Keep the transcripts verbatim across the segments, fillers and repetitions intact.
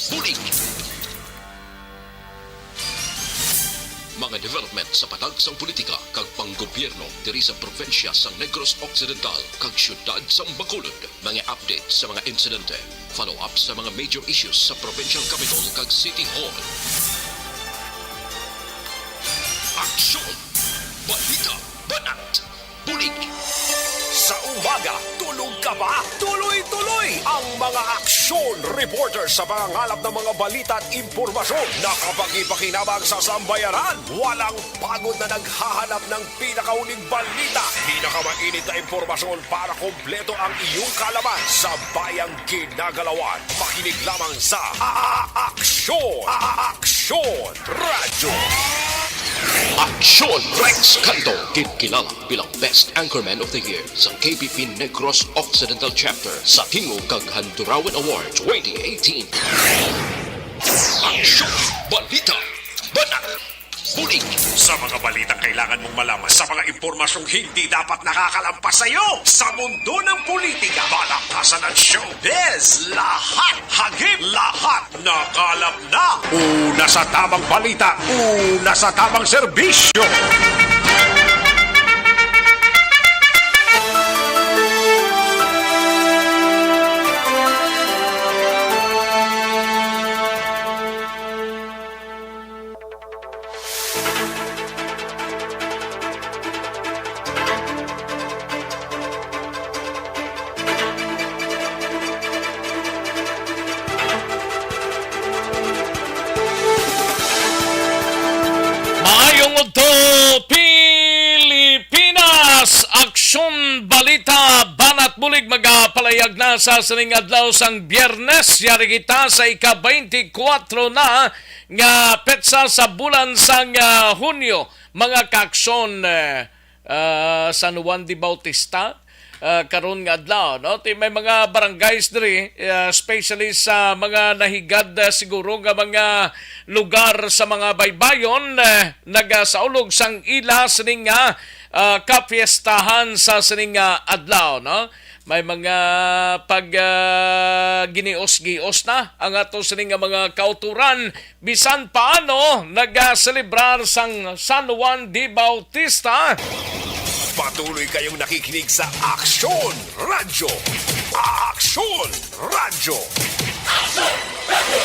Bulig! Mga development sa padagsang politika kag panggobyerno diri sa probinsya sang Negros Occidental kag siyudad sang Bacolod. Mga update sa mga insidente, follow-up sa mga major issues sa provincial capital kag city hall. Aksyon! Balita! Banat! Bulig! Sa umaga, tulog ka ba? Tuloy-tuloy ang mga aksyon reporter sa pangangalap ng mga balita at impormasyon na kapakipakinabang sa sambayanan. Walang pagod na naghahanap ng pinakauling balita, pinakamainit na impormasyon para kompleto ang iyong kaalaman sa bayang ginagalawan. Makinig lamang sa A-, Aksyon! A-, Aksyon! Radyo. Aksyon! Rex Canto, ginkilala bilang Best Anchorman of the Year sa K P P Negros Occidental Chapter sa Tingog kag Handurawan Award twenty eighteen. Aksyon! Balita! Banat! Bulig! Sa mga balitang kailangan mong malaman, sa mga impormasyong hindi dapat nakakalampas sa iyo, sa mundo ng politika, palakasan at showbiz, lahat, hagip, lahat, nakalap na. Una sa tamang balita, una sa tamang serbisyo. Maayong udto, Pilipinas! Aksyon, balita, banat bulig magapalayag na sa sining adlaw sang Biyernes. Yari kita sa ika-twenty-four na nga petsa sa bulan sang, ah, Hunyo. Mga kaaksyon, eh, ah, San Juan de Bautista, ah, karon nga adlaw, no? Ti may mga barangays diri, ah, especially sa mga nahigad, ah, siguro nga mga lugar sa mga baybayon, eh, nagasaulog sang ila sining nga, ah, kapiestahan sa sining nga adlaw, no? May mga pag, ah, ginios-gios na ang ato sining nga mga kauturan bisan paano nagaselebrar sang San Juan de Bautista. Patuloy kayong nakikinig sa Aksyon Radyo. Aksyon Radyo.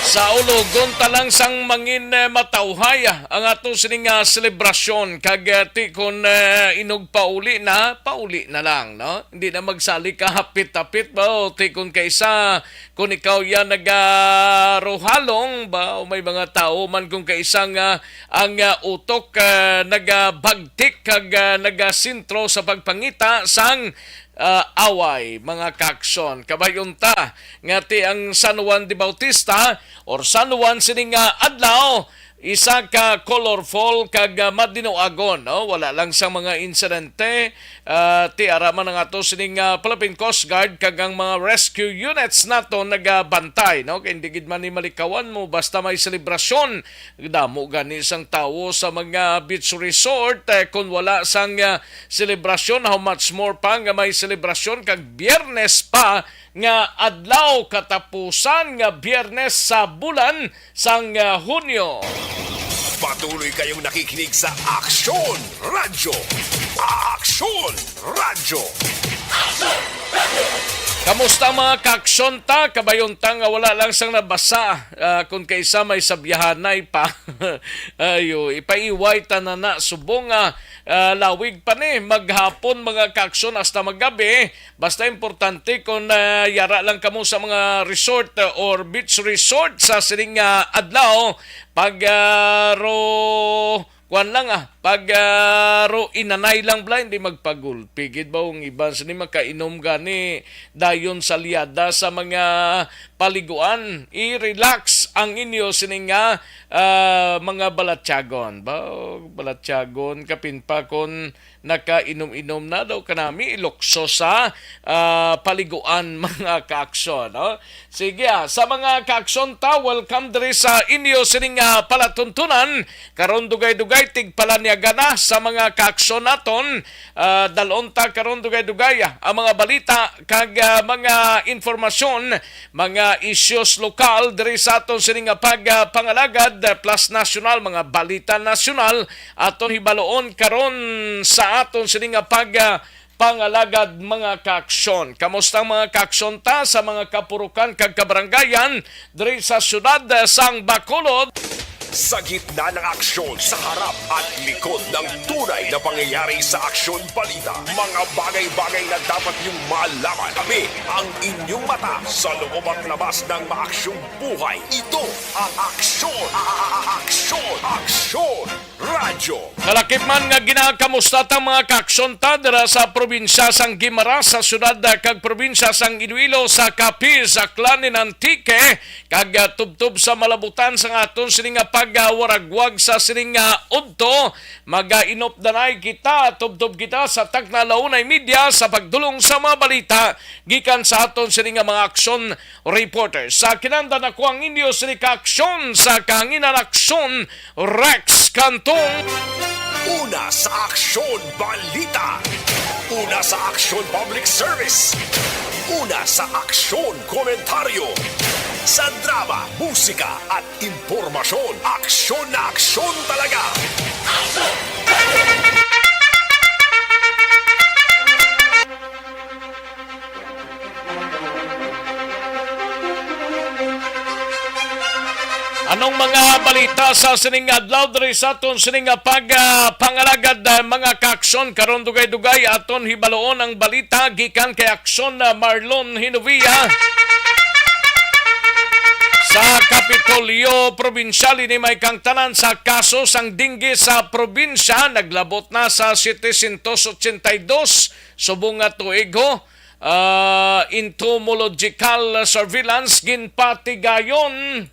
Sa ulogon ta lang sang mangin, eh, matawhay, ah, ang ato sining nga selebrasyon kag, eh, ti kon, eh, inugpauli na, pauli na lang, no? Hindi na magsali ka hapit-hapit ba? O ti kon kaisa, kung ikaw ya nagaruhalong ba, o may mga tawo man kung kaisa nga ang, ah, utok, ah, nagabagtik kag, ah, nagasentro sa pagpangita sang, ah, away, mga kaaksyon. Kabay-on ta nga ti ang San Juan de Bautista or San Juan sining, ah, adlaw, isa ka colorful kag, ah, madinuagon, no? Wala lang sa mga insidente, ah, ti ara man ang ato sining, ah, Philippine Coast Guard kag ang mga rescue units nato nagabantay, no? Kay hindi gid man ni malikawan mo basta may selebrasyon. Damo gani sang tawo sa mga beach resort, eh, kung wala sang, ah, selebrasyon, how much more pa nga may selebrasyon kag Biyernes pa nga adlaw, katapusan nga Biyernes sa bulan sang, ah, Hunyo. Patuloy kayong nakikinig sa Aksyon Radyo. Aksyon Radyo. Kamusta, mga kaaksyon ta? Kabay-on ta nga wala lang sang nabasa, ah, kung kaisa may sabyahanay pa. Ayo, ipaiway ta na na subong nga, ah, lawig pa ni maghapon, mga kaaksyon, hasta magabi. Basta importante kung, ah, yara lang kamo sa mga resort, ah, or beach resort sa sining, ah, adlaw, pag, ah, ro, kuwan lang, ah, pag, ah, ro inanay lang bala, hindi magpagulpi gid ba ang iban sini makainom gani dayon sa liada sa mga paliguan. I-relax ang inyo sining nga, ah, mga balatyagon. Ba, balatyagon, kapin pa kon nakainom-inom na daw kanami, ilukso sa, ah, paliguan, mga kaaksyon, no? Sige, ah, sa mga kaaksyon ta, welcome diri sa inyo sining, ah, palatuntunan. Karon dugay-dugay, tigpalanyaga na sa mga kaaksyon naton. Ah, dalon ta karon dugay-dugay, ah, ang mga balita kag, ah, mga informasyon, mga issues lokal diri sa aton sini nga pag, ah, pangalagad, ah, plus nasyonal, mga balita nasyonal, aton hibaluon karon sa aton sini nga pag, ah, pangalagad, mga kaaksyon. Kamusta ang mga kaaksyon ta sa mga kapurukan kag kabarangayan diri sa siyudad, ah, sang Bacolod? Sa gitna ng aksyon, sa harap at likod ng tunay na pangyayari sa Aksyon Balita, mga bagay-bagay na dapat niyong malaman. Kami ang inyong mata sa loob at labas ng maaksyong buhay. Ito ang Aksyon, a-, a-, a-, Aksyon, Aksyon Radyo. Kalakip man nga ginakamusta ta, mga kaaksyon ta, dira sa probinsya sang Guimaras, sa siyudad, ah, kag probinsya sang Iloilo, sa Capiz, Aklan, and Antique, kag, ah, tubtob sa malabutan sang aton sini nga pagwaragwag sa sining nga udto. Magainop danay kita, tubtob kita sa takna alauna y media sa pagdulong sa mga balita gikan sa aton sini nga mga aksyon reporters. Sa kinandan ako ang inyo sini ka aksyon sa kahanginan, aksyon, Rex Cantong. Una sa Aksyon Balita. Una sa Aksyon Public Service. Una sa Aksyon Komentaryo. Sa drama, musika at impormasyon, aksyon na aksyon talaga. Anong mga balita sa sining adlaw diri sa aton sining nga pag, ah, pangalagad, ah, mga kaaksyon? Karon dugay-dugay aton hibaluon ang balita gikan kay Aksyon, ah, Marlon Hinovia. Sa Kapitolyo Probinsyal, ini may kangtanan sa kaso sang dengue sa probinsya, naglabot na sa setecientos ochenta y dos subong nga tuig, ho. Ah, entomological surveillance ginpatigayon.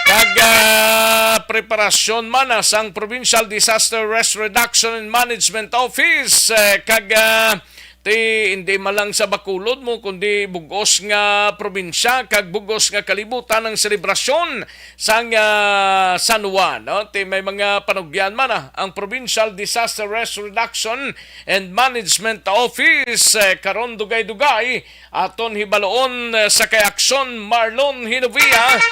Kag, ah, preparasyon man, ah, sang Provincial Disaster Risk Reduction and Management Office, eh, kag, ah, ti, hindi man lang sa Bacolod mo, kundi bugos nga probinsya kag bugos nga kalibutan ang selebrasyon sang, ah, San Juan, no? Ti may mga panugyan man, ah, ang Provincial Disaster Risk Reduction and Management Office, eh, karon dugay-dugay aton hibaluon, eh, sa kay Aksyon Marlon Hinovia.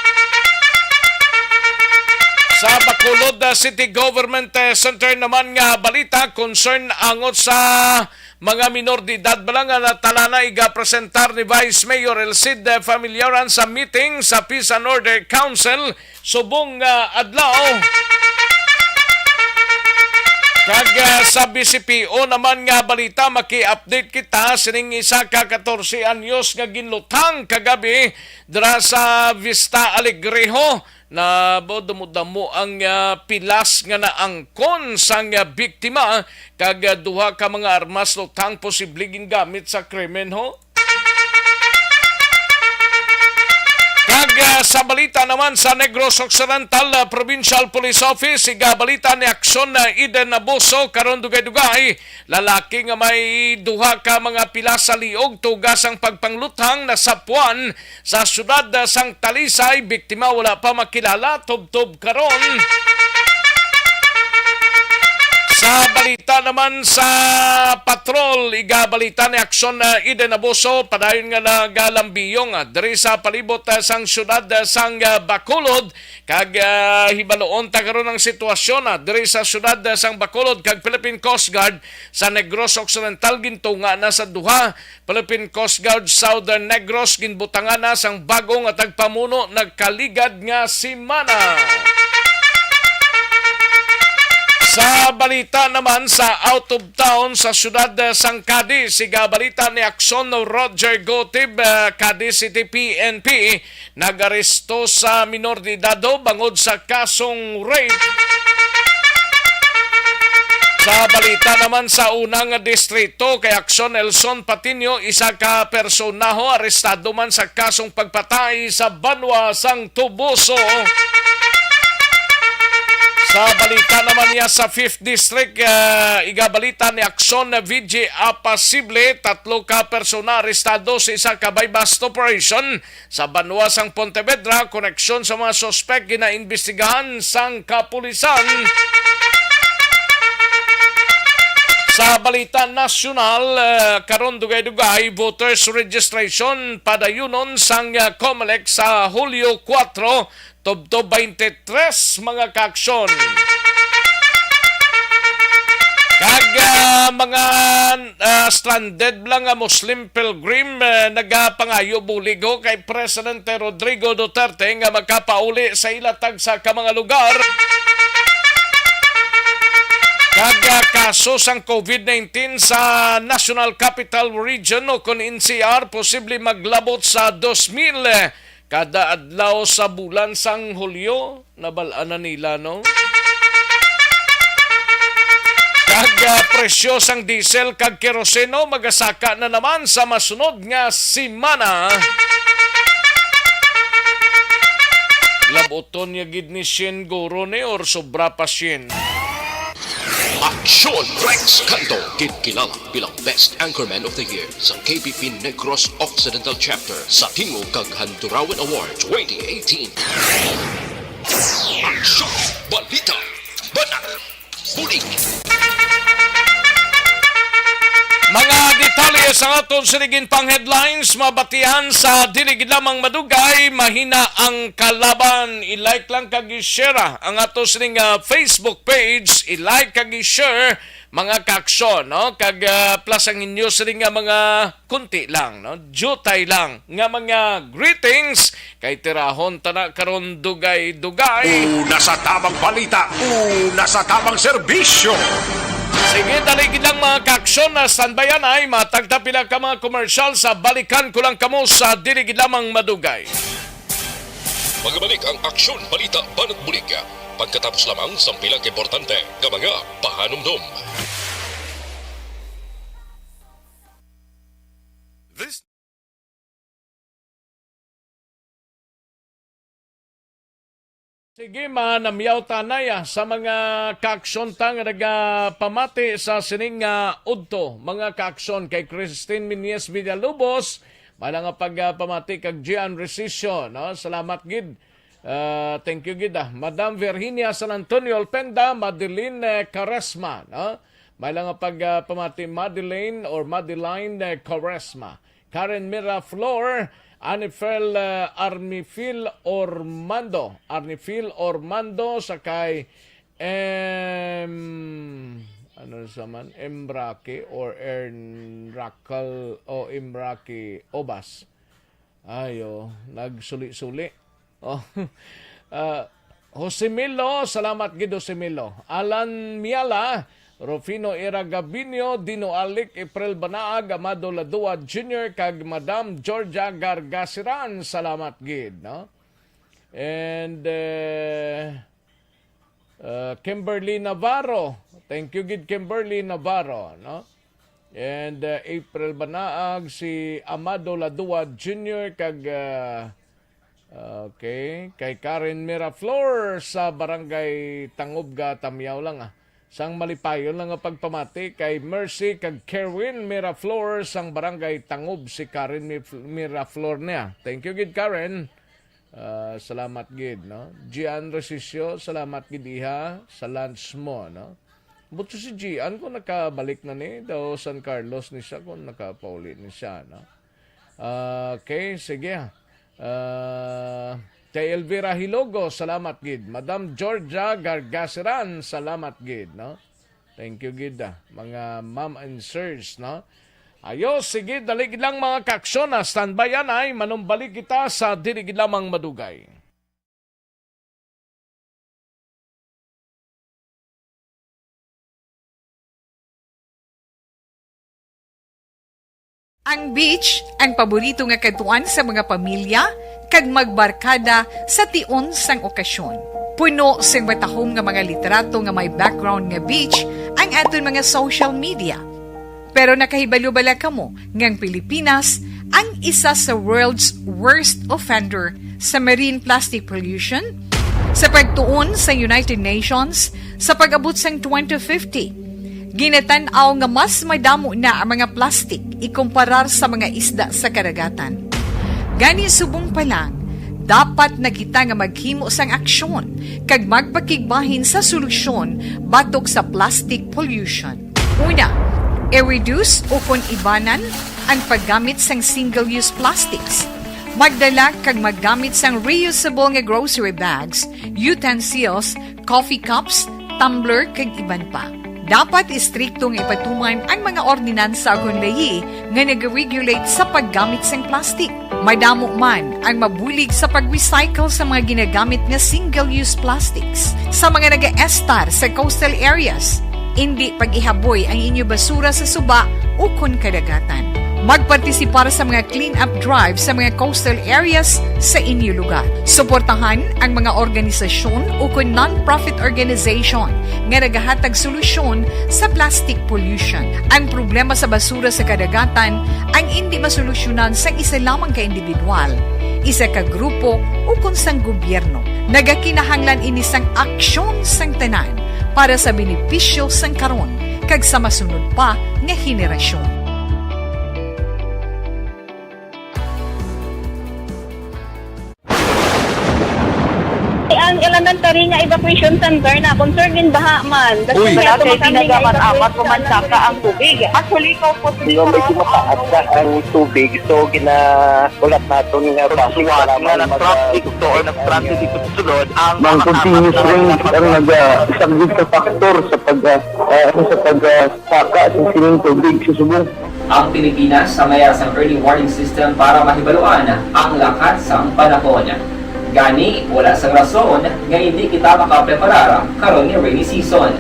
Sa Bacolod, ah, City Government, eh, Center naman nga balita, concern angot sa mga minor de edad bala nga natalana, igapresentar ni Vice Mayor Elcid Familiaran sa meeting sa Peace and Order Council subong nga adlaw. Kag, ah, sa B C P O naman nga balita, maki-update kita sining isa ka katorse anyos nga ginluthang kagabi dira sa Vista Alegre, ho. Na, bo, damo-damo ang, ah, pilas nga naangkon sang, ah, biktima, kag, ah, duha ka mga armas luthang posible gingamit sa krimen, ho. Kag, ah, sa balita naman sa Negros Occidental, ah, Provincial Police Office, igabalita ni Aksyon, ah, Eden Abuso, karon dugay-dugay, lalaki nga may duha ka mga pilas sa liog, tuga sang pagpangluthang, nasapuan sa siyudad, ah, sang Talisay. Biktima wala pa makilala tubtob karon. Sa balita naman sa patrol, igabalita ni Aksyon, ah, Eden Abuso, padayon nga nagalambiyong, ah, diri sa palibot, ah, sang siyudad, ah, sang, ah, Bacolod. Kag, ah, hibaluon ta karon ang sitwasyon, ah, diri sa siyudad, ah, sang Bacolod kag Philippine Coast Guard sa Negros Occidental, gintunga na sa duha Philippine Coast Guard Southern Negros ginbutangan na sang bago nga tagpamuno nagkaligad nga semana. Sa balita naman sa out of town, sa siyudad, eh, sang Cadiz, siga balita ni Aksyon Roger Gotib, eh, Cadiz City P N P, nag-aresto sa minor de edad bangod sa kasong rape. Sa balita naman sa unang distrito, kay Aksyon Elson Patiño, isa ka personaho arestado man sa kasong pagpatay sa banwa sang Toboso. Sa balita naman niya sa fifth District, ah, igabalita ni Aksyon V G Apasible, tatlo ka persona arestado sa isa ka buy-bust operation sa banwa sang Pontevedra, koneksyon sa mga suspek ginaimbestigahan sang kapulisan. Sa balita nasyonal, eh, karon dugay-dugay voters registration padayunon sang, eh, Comelec sa Hulyo kuwatro, tubtob twenty-three, mga kaaksyon. Kag, ah, mga, ah, stranded lang nga Muslim pilgrim, eh, nagapangayo bulig ho kay Presidente Rodrigo Duterte nga makapauli sa ila tagsa ka mga lugar. Kag, ah, kaso sang COVID nineteen sa National Capital Region o kon N C R posible maglabot sa dos mil, eh, kada adlaw sa bulan sang Hulyo. Nabal-an na nila, no? Kag, ah, presyo sang diesel kag keroseno magasaka na naman sa masunod nga semana. Labuton niya gid ni Shin guro ni or sobra pa Shin. Aksyon Rex Canto, gid kilala bilang Best Anchorman of the Year sa K P P Negros Occidental Chapter sa Tingog kag Handurawan Award twenty eighteen. Aksyon! Balita! Banat! Bulig! Mga detalye sa aton sining pang headlines mabatian sa Dili Gid Lamang Madugay, Mahina ang Kalaban. I-like lang kag i-share, ah, ang ato sining, ah, Facebook page. I-like kag i-share, mga kaaksyon, no? Kag, ah, plus ang inyo sining nga mga kunti lang, no? Jutay lang nga mga greetings. Kay tirahon ta na karon dugay-dugay. Una sa tamang balita, una sa tamang serbisyo. Sige, dali gid lang, mga kaaksyon, na standby anay, matagta pila ka mga komersyal sa balikan ko lang kamo sa Dili Gid Lamang Madugay. Magabalik ang Aksyon Balita Banat Bulig pagkatapos lamang sang pila ka importante nga mga pahanumdom. This Sige, manamyaw tanay, ah, sa mga kaaksyon ta nga nagapamati sa sining nga udto. Mga kaaksyon kay Christine Minyes Villalobos, may lang nga pagpamati kag Gian Resicio, no? Salamat gid. Ah, thank you gid, ah. Madam Virginia San Antonio Alpenda, Madeline, eh, Caresma, no? May lang nga pagpamati Madeline or Madeline, eh, Caresma. Karen Miraflor, Anifel, uh, Armifil Ormando, Arnifil Ormando, sa kay, em, ano sa man, Embrake or Enracal o Embrake Obas. Ayo, nagsuli-suli. Oh. Ah, Josemilo, salamat gid, Josemilo. Alan Miala, Rufino Ira Gabinio, Dino Alic, April Banaag, Amado Ladua Junior, kag Madam Georgia Gargasiran, salamat gid, no? And, eh, uh, Kimberly Navarro, thank you gid, Kimberly Navarro, no? And, uh, April Banaag, si Amado Ladua Junior, kag, uh, okay, kay Karen Miraflor sa Barangay Tangubga, Tamyaw lang, ah. Sang malipayon lang nga pagpamati kay Mercy kag Kerwin Miraflor sang Barangay Tangub si Karen Mif-, Miraflor niya. Thank you gid, Karen. Ah, salamat gid, no? Gian Resicio, salamat gid, iha, sa lunch mo, no? Buto si Gian kung nakabalik na ni daw San Carlos ni siya, kung nakapauli ni siya, no? Ah, okay, sige. Ah, kay Elvira Hilogo, salamat gid. Madam Georgia Gargasiran, salamat gid, no? Thank you gid, ah, mga ma'am and sirs, no? Ayo, sige, dali gid lang, mga kaaksyon, ah. Standby anay, manumbalik kita sa dili gid lamang madugay. Ang beach, ang paborito nga kadtuan sa mga pamilya kag magbarkada sa tion sang okasyon. Puno sing matahom nga mga litrato nga may background nga beach ang aton mga social media. Pero nakahibalo bala kamo nga ang Pilipinas ang isa sa world's worst offender sa marine plastic pollution? Sa pagtuon sa United Nations, sa pag-abot sang twenty fifty, ginatan-aw nga mas madamo na ang mga plastik ikumparar sa mga isda sa kadagatan. Gani, subong pa lang, dapat na kita nga maghimo sang aksyon kag magpakigbahin sa solusyon batok sa plastic pollution. Una, i-reduce o kon ibanan ang paggamit sang single-use plastics. Magdala kag maggamit sang reusable nga grocery bags, utensils, coffee cups, tumbler, kag iban pa. Dapat istrikto nga ipatuman ang mga ordinansa kon layi nga nag-regulate sa paggamit sang plastic. Madamo man ang mabulig sa pag-recycle sa mga ginagamit nga single-use plastics sa mga nagaestar sa coastal areas. Indi pag-ihaboy ang inyo basura sa suba ukon kadagatan. Magpartisipar sa mga clean-up drive sa mga coastal areas sa inyo lugar. Suportahan ang mga organisasyon ukon non-profit organization nga nagahatag solusyon sa plastic pollution. Ang problema sa basura sa kadagatan ang indi masolusyonan sang isa lamang ka individual, isa ka grupo, ukon sang gobyerno. Nagakinahanglan ini sang aksyon sang tanan para sa benepisyo sang karon kag sa masunod pa nga henerasyon. Ang elementary nga evacuation center na concerned in baha man. Uy. Wala kay ginagamit amat, pumansaka ang tubig. Actually, ikaw po, hindi ko mataas na ang tubig. So, gina-, ulat naton nga basic nga lamang nag-traffic to or nag-transit dito sa sulod ang mga continuous rain ang nag-, ah, isang big factor sa pag, ah, ah, ano, sa pag, ah, saka sa sining tubig sa subong. Ang Pilipinas sa mayara sang early warning system para mahibaluan ang lakat sang panahon. Gani, wala sang rason nga indi kita makapreparar karon ni rainy season.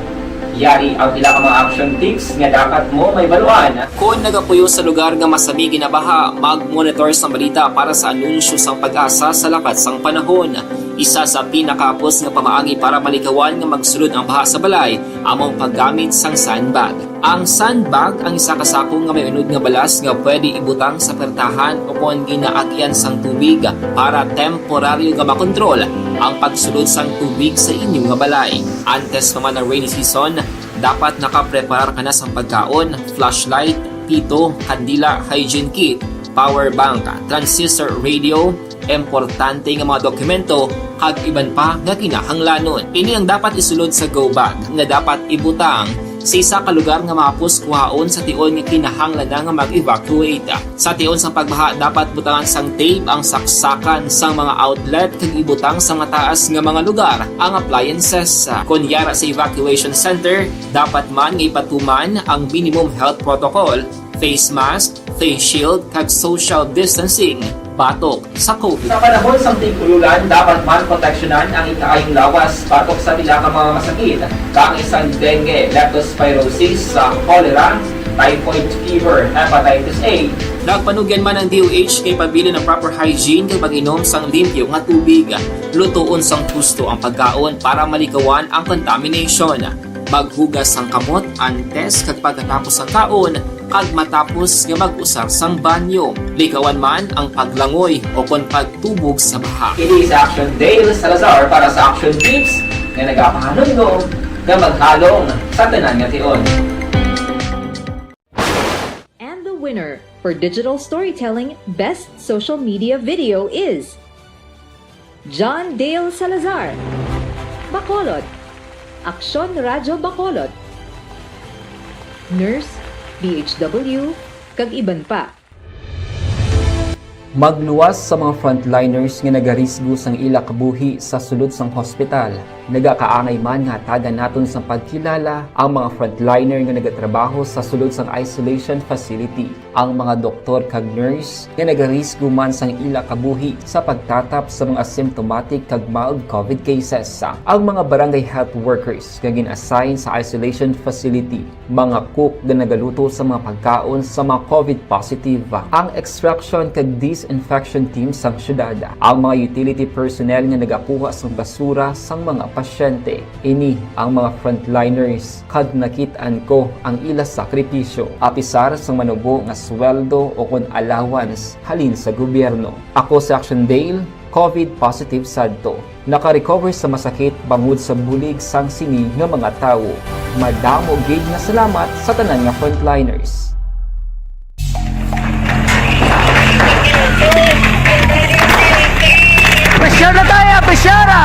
Yari ang pila ka mga action tips nga dapat mo mahibaluan. Kon nagapuyo sa lugar nga masami ginabaha, mag-monitor sang balita para sa anunsyo sang PAGASA sa lakat sang panahon. Isa sa pinakahapos nga pamaagi para malikawan nga magsulod ang baha sa balay amo ang paggamit sang sandbag. Ang sandbag ang isa ka sako nga may unod nga balas nga pwede ibutang sa pertahan o kon ginaagyan sang tubig para temporaryo nga makontrol ang pagsulod sang tubig sa inyo nga balay. Antes pa man ang rainy season, dapat nakapreparar ka na sang pagkaon, flashlight, pito, kandila, hygiene kit, power bank, transistor radio, importante nga mga dokumento, kag iban pa nga kinahanglanon. Ini ang dapat isulod sa go bag nga dapat ibutang sa isa ka lugar nga mahapos kuhaon sa tion nga kinahanglan na nga mag-evacuate. Sa tion sang pagbaha, dapat butangan sang tape ang saksakan sang mga outlet kag ibutang sa mataas nga mga lugar ang appliances. Kon yara sa evacuation center, dapat man nga ipatuman ang minimum health protocol, face mask, face shield, kag social distancing batok sa COVID. Sa panahon sang tig-ululan, dapat man proteksyonan ang ikaayong lawas batok sa pila ka mga masakit, kaangay sang dengue, leptospirosis, sa cholera, typhoid fever, hepatitis A. Nagpanugyan man ang D O H nga ipabilin ang proper hygiene kag pag-inom sang limpyo nga tubig. Lutoon sang husto ang pagkaon para malikawan ang contamination. Maghugas sang kamot antes kag pagkatapos sang kaon, kag matapos nga mag-usar sang banyo. Likawan man ang paglangoy o kon pagtubog sa baha. Ini si Action Dale Salazar para sa Action Tips nga nagapahanumdom nga maghalong sa tanan nga tion. And the winner for Digital Storytelling Best Social Media Video is John Dale Salazar, Bacolod, Aksyon Radyo Bacolod, Nurse, D H W, kag iban pa. Magluwas sa mga frontliners nga nagarisgo sang ila kabuhi sa sulod sang hospital. Nagakaangay man nga hatagan naton sang pagkilala ang mga frontliner nga nagatrabaho sa sulod sang isolation facility, ang mga doktor kag nurse nga nagarisgo man sang ila kabuhi sa pagtatap sa mga symptomatic kag mild COVID cases, ang mga barangay health workers nga gin-assign sa isolation facility, mga cook nga nagaluto sa mga pagkaon sa mga COVID positive, ang extraction kag disinfection team sang syudad, ang mga utility personnel nga nagakuha sang basura sang mga pasyente. Ini ang mga frontliners, kag nakit-an ko ang ila sakripisyo, apisar sang manubo nga sweldo o kon allowance halin sa gobyerno. Ako si Action Dale, COVID positive sadto. Naka-recover sa masakit bangod sa bulig sang sini nga mga tawo. Madamo gid nga salamat sa tanan nga frontliners. Pressure na tayo! Pressure na!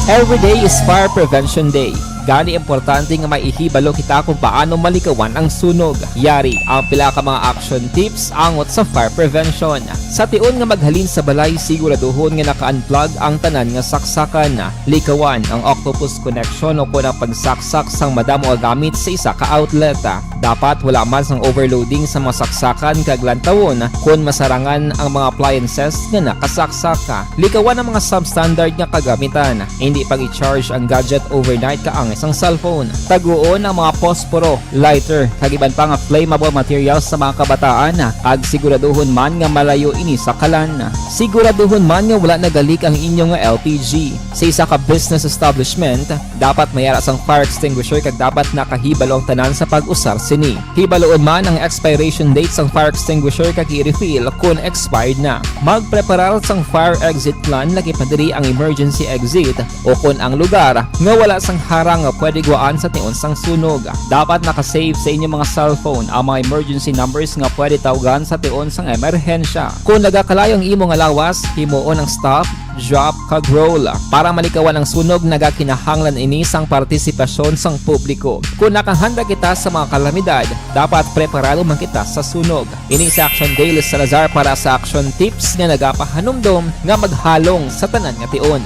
Every day is Fire Prevention Day. Gani, importante nga may ihibalo kita kung paano malikawan ang sunog. Yari ang pila ka mga action tips angot sa fire prevention. Sa tion nga maghalin sa balay, siguraduhon nga naka-unplug ang tanan nga saksakan. Likawan ang octopus connection o kon ang pagsaksak sang madamo nga gamit sa isa ka outlet. Dapat wala man sang overloading sa mga saksakan kag lantawon kon masarangan ang mga appliances nga nakasaksak. Likawan ang mga substandard nga kagamitan. Hindi pag-i-charge ang gadget overnight kaangay sang cellphone. Taguon ang mga posporo, lighter, kag iban pa nga flammable materials sa mga kabataan, kag siguraduhon man nga malayo ini sa kalan. Siguraduhon man nga wala nagalik ang inyo nga L P G. Sa isa ka business establishment, dapat may ara sang fire extinguisher kag dapat nakahibalo ang tanan sa pag-usar sini. Hibaloon man ang expiration date sang fire extinguisher kag i-refill kon expired na. Magpreparar sang fire exit plan, lakip na diri ang emergency exit o kon ang lugar nga wala sang harang nga pwede guwaan sa tion sang sunog. Dapat naka-save sa inyo mga cellphone ang mga emergency numbers nga pwede tawgan sa tion sang emerhensya. Kon nagakalayo ang imo nga lawas, himuon ang stop, drop, kag roll. Para malikawan ang sunog, nagakinahanglan ini sang partisipasyon sang publiko. Kon nakahanda kita sa mga kalamidad, dapat preparado man kita sa sunog. Ini si Action Daily Salazar para sa Action Tips nga nagapahanumdom nga maghalong sa tanan nga tion.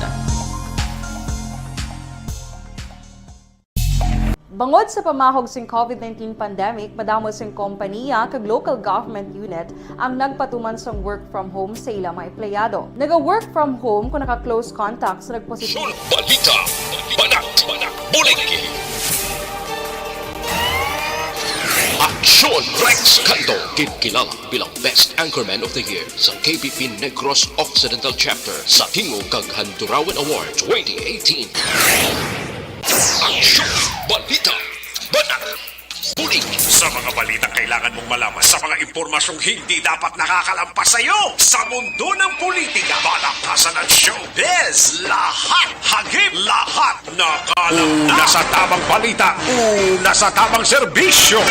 Bangod sa pamahog sing COVID nineteen pandemic, madamo sing kompaniya kag local government unit ang nagpatuman sang work from home sa ila mga empleyado. Naga-work from home kung naka-close contact sa nagpositibo. Aksyon Balita, Banat, Bulig. Aksyon Rex Cando, ginkilala bilang Best Anchorman of the Year sa K P P Negros Occidental Chapter sa Tingog kag Handurawan Award twenty eighteen. Aksyon! Balita! Banat! Bulig! Sa mga balitang kailangan mong malaman, sa mga impormasyong hindi dapat nakakalampas sa iyo, sa mundo ng politika, balakasan at showbiz, lahat hagip, lahat nakalamnan. Una sa tamang balita, una sa tamang serbisyo.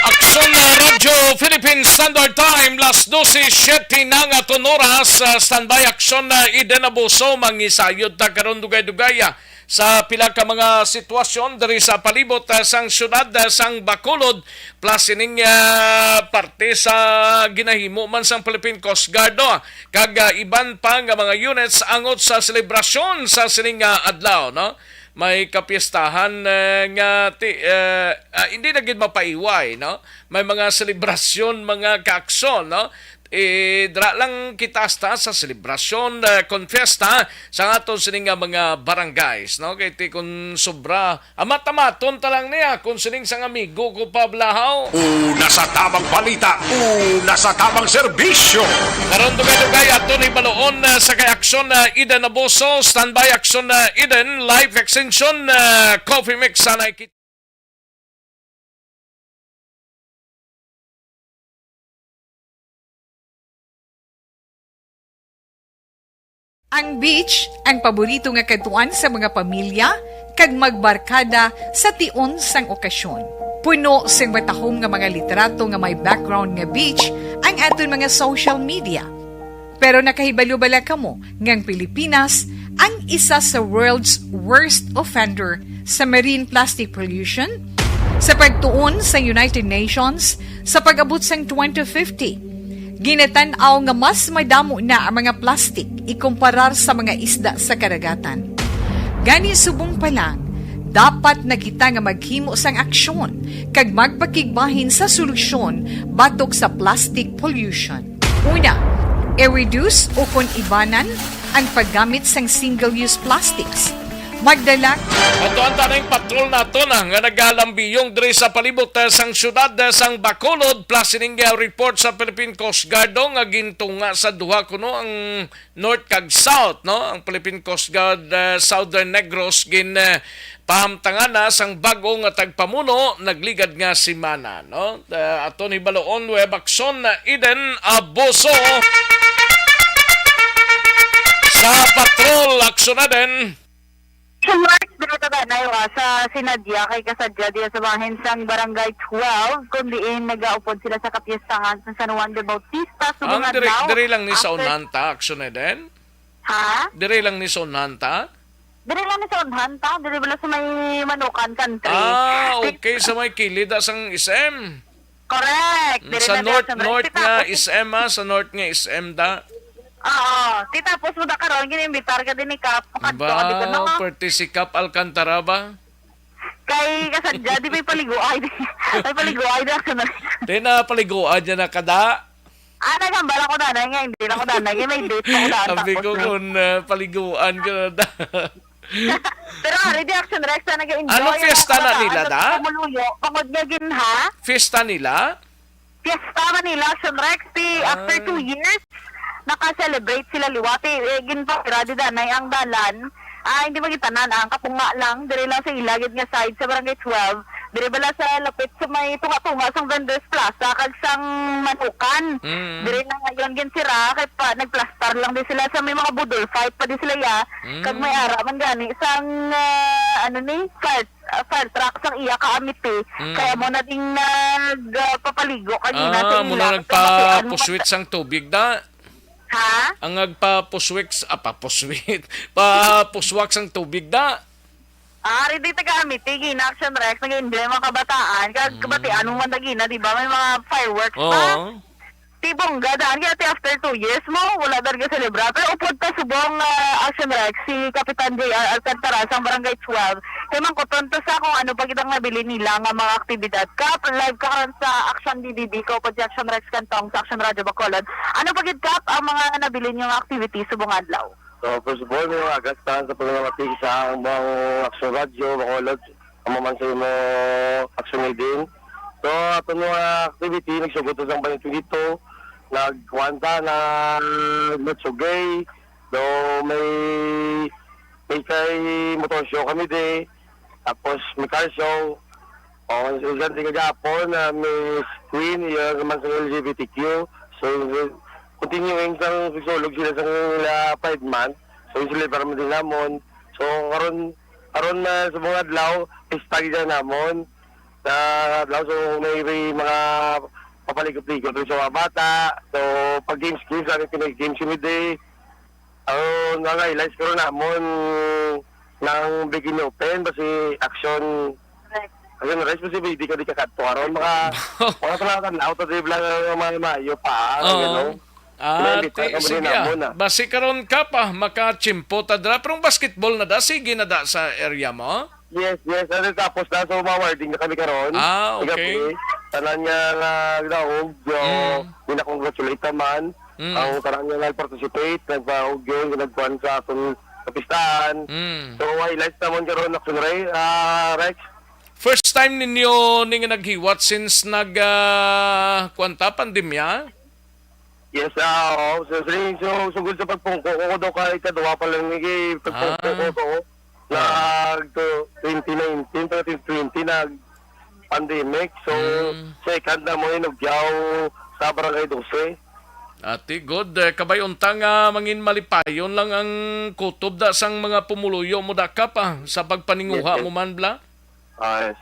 Aksyon na Radyo Philippine Standard Time, las dose siete na nga aton oras. Ah, standby, Aksyon na Eden Abuso, mangisayod ta karon dugay-dugay, ah, sa pila ka mga sitwasyon diri sa palibot, ah, sang siyudad, ah, sang Bacolod, plus ining, ah, parte sa ginahimo man sang Philippine Coast Guard, no? Kag, ah, iban pa nga mga units angot sa selebrasyon sa sining, ah, adlaw, no? May kapiestahan, eh, nga ti-, eh, ah, hindi na gid mapaiway, no? May mga selebrasyon, mga kaaksyon, no? Eh, dira lang kita hasta sa selebrasyon, eh, kon fiesta sa aton sini nga mga barangays, no? Kay ti kon sobra, amat-amaton ta lang niya kon sining sang amigo ko pa, Blahaw. Una sa tamang balita, una sa tamang serbisyo. Karon dugay-dugay aton hibaloon, eh, sa kay Aksyon, eh, Eden Abuso, standby Aksyon, eh, Eden, life extension, eh, coffee mix, sanay kit- Ang beach, ang paborito nga kadtuan sa mga pamilya kag magbarkada sa tion sang okasyon. Puno sing matahom nga mga litrato nga may background nga beach ang aton mga social media. Pero nakahibalo bala kamo nga ang Pilipinas ang isa sa world's worst offender sa marine plastic pollution? Sa pagtuon sa United Nations, sa pag-abot sang twenty fifty, ginatan-aw nga mas madamo na ang mga plastic ikumparar sa mga isda sa kadagatan. Gani, subong pa lang, dapat na kita nga maghimo sang aksyon kag magpakigbahin sa solusyon batok sa plastic pollution. Una, i-reduce o kon ibanan ang paggamit sang single-use plastics. Magdala. Ato ang tanang patrol nato na nga nagalambiyong diri sa palibot, eh, sang syudad, eh, sang Bacolod, plus ining, eh, report sa Philippine Coast Guard, oh, nga gintunga sa duha kuno ang North kag South, no? Ang Philippine Coast Guard, eh, Southern Negros gin, eh, pahamtangan na sang bag-o nga tagpamuno nagligad nga semana, no? Eh, aton hibaloon, Web Action, Eden Abuso. Sa patrol, aksyon na din. Sa March, diri ta danay, wa, sa Sinadya, kay kasadya diya sa bahin sang Barangay twelve, kung diin nagaupod sila sa kapiestahan sa San Juan de Bautista, subong Ang diri, adlaw. Diri lang ni sa After unhan ta, aksyon na din? Ha? Diri lang ni sa unhan ta? Diri lang ni sa unhan ta, diri bala sa may Manukan Country. Ah, Ti- okay, sa may kilid, ah, sang S M. Correct. Mm, Diri sa na North, sa North North nga Tapos, S M, ah, sa North nga S M da. Oo. Ti tapos mo da karon, gin-imbitar ka din ni Kap. Makadto ka dito, no? Ba, perti si Kap Alcantara ba? Kay kasadya, di may paliguay. May paliguay na ako na. Di na paliguan niya na kada. Ah, naghambal ako na, na nga, hindi lang ako na, na nga, may date pa ako na, Sabi tapos ko na. kung, ah, paliguan ka na da. Pero ari di Action Rex na nag-enjoy Ano ang fiesta na mga nila, ano, da? Pumuluyo. Pangod nga gin, ha? Fiesta nila? Fiesta Manila, Action Rex, ti after Ah. two years, naka-celebrate sila liwati. Eh, ginpakira di danay ang dalan. Ah, hindi magitanan, ang kapunga lang, diri lang sa ilagid nga side sa Barangay twelve. Diri bala sa lapit sa may tunga-tunga sang Vendors Plaza, kag sang Manukan. Mm. Diri na ngayon ginsira, kay pa, nagplastar lang di sila sa may mga budol fight pa di sila, ya. Kag may Mm. ara man gani sang, ah, ano ni, fire, ah, fire truck sang iya ka amiti. Mm. Kaya mo na ding nag, ah, papaligo kanina sa Ah, mo ila. na Kaya matian mo nagpapuswit ka- sang tubig da? Ha? Ang nagpapuswik s-, ah, papuswit. Papuswak sang tubig da? Ah, ari di taga amiti, gina Action Rex, nag-enjoy mga kabataan. Kag Mm. kabatian mo man na gina, di ba? May mga fireworks pa. Oo. Ti bongga, daan kaya ti after two years mo, wala talaga celebra. Pero upod pa subong, ah, Action Rex, si Kapitan J R Alcantara sang Barangay twelve. Kay mangkuton to sa kung ano pa gid ang nabilin nila nga mga aktibidad. Kap, live ka karon sa Action D D D, ko po si Action Rex Cantong sa Action Radio Bacolod. Ano pa gid, Kap, ang mga nabilin niyo nga activity subong adlaw? So, first of all, may mga agas tahan sa pagmamati sa among Action Radio Bacolod. Amo man sa imo, Action Eden. So, aton mga activity, nagsugod sa twenty twenty-two, nagkuan ta, nag-, nagsugay. Do may, may kay motor show kami di. Tapos may car show. O, isan di kagahapon na Miss Queen, iya naman sa L G B T Q. So, continuing sang pagsulog sila sa ila five months. So, yung sila para din namon. So, karon, karon na sa mga adlaw, pista gid namon. Sa adlaw, so, may, may mga papaligop-ligop sa mga bata. So, pag games, games, kami pinag-games kami di. Ang mga highlights karon namon ng Bikini Open, basi Action, Correct. Action Rex, basi di ka, di ka kadto karon, mga, mga tanaw-tanaw, ta, di bala, mga maayo pa, Oo. Gano? Ah, May ti-, imbita ka mo sige, din ah. Namon, ah. Basi karon ka pa, makachimpo ta dira. Pero ang basketball na da, sige na da sa area mo? Yes, yes. Ano, tapos na, so, ma-awarding na kami karon. Ah, okay. Kagabi, tanan nga, nga, naog, so, Mm. gina-congratulate naman. Mm. Ang tanan nga nag-participate, nagpaog yun, nagkuhan sa atong kapistahan. Mm. So, highlights naman karon, Action Ray, ah, Rex. First time ninyo ni nga naghiwat since nag, ah, kuwan ta, pandemya? Yes, ah, oo. So, so, so, sugod sa pagpungko ko daw kay kadwa pa lang ni pagpungko Ah. ko to. Ah. Nag to, twenty nineteen, pero twenty twenty nag pandemic. So, Mm. second na mo inugyaw sa Barangay Doce. Ati, good. Eh, kabay unta nga mangin malipayon lang ang kutob da sang mga pumuluyo mo da ka pa sa pagpaninguha Yes, yes. mo man, bla? Ah, yes.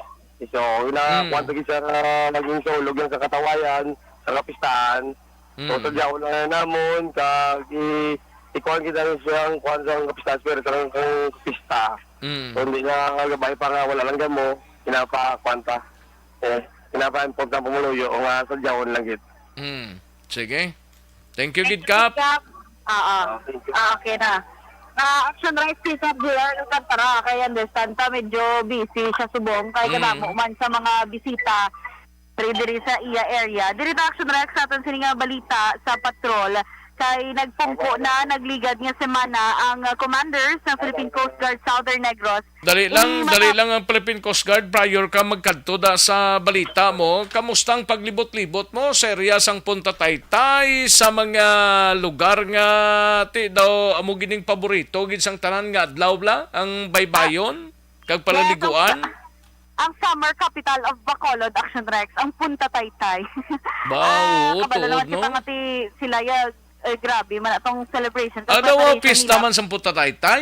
So, ina, Mm. kwan lagi sa, ah, naging sa ulog yan sa katawayan, sa kapistahan. So, Mm. sa diyaw na namon, kag i-, ikuan kita siyang kwan sa kapistahan, pero sa kang pista. Mm. So, hindi na gabay pa nga wala lang gamo, pinapa-, kwan pa. Eh, pinapa-import ng pumuluyo, o nga sa diyaw lang gid. Mm. Sige. Thank you, gid, Kap. Kap. Oo. Ah, thank you. Ah, okay na. Ah, Action Rice Pickup, J R Alcantara, kay understand ta, medyo busy siya subong, kay Mm. kadamo man sa mga bisita diri, diri sa iya area. Diri ta, Action Rex, sa aton sini nga balita sa patrol. Taytay, nagpungko na, nagligad nga semana ang, ah, commanders ng Philippine Coast Guard Southern Negros. Dali lang, Ini dali mga lang ang Philippine Coast Guard. Prior ka magkadto da sa balita mo, kamusta ang paglibot-libot mo sa area sang Punta Taytay, sa mga lugar nga ti daw amo gining paborito gid sang tanan nga adlaw bla, ang baybayon kag Yes, ang, palaliguan? Ang summer capital of Bacolod, Action Rex, ang Punta Taytay. Ba, Ah, oo, kabalo tuod, naman kita no? nga ti sila ya, eh, grabe man atong celebration. Kag Ano, preparation pista nila. Man sa Punta Taytay?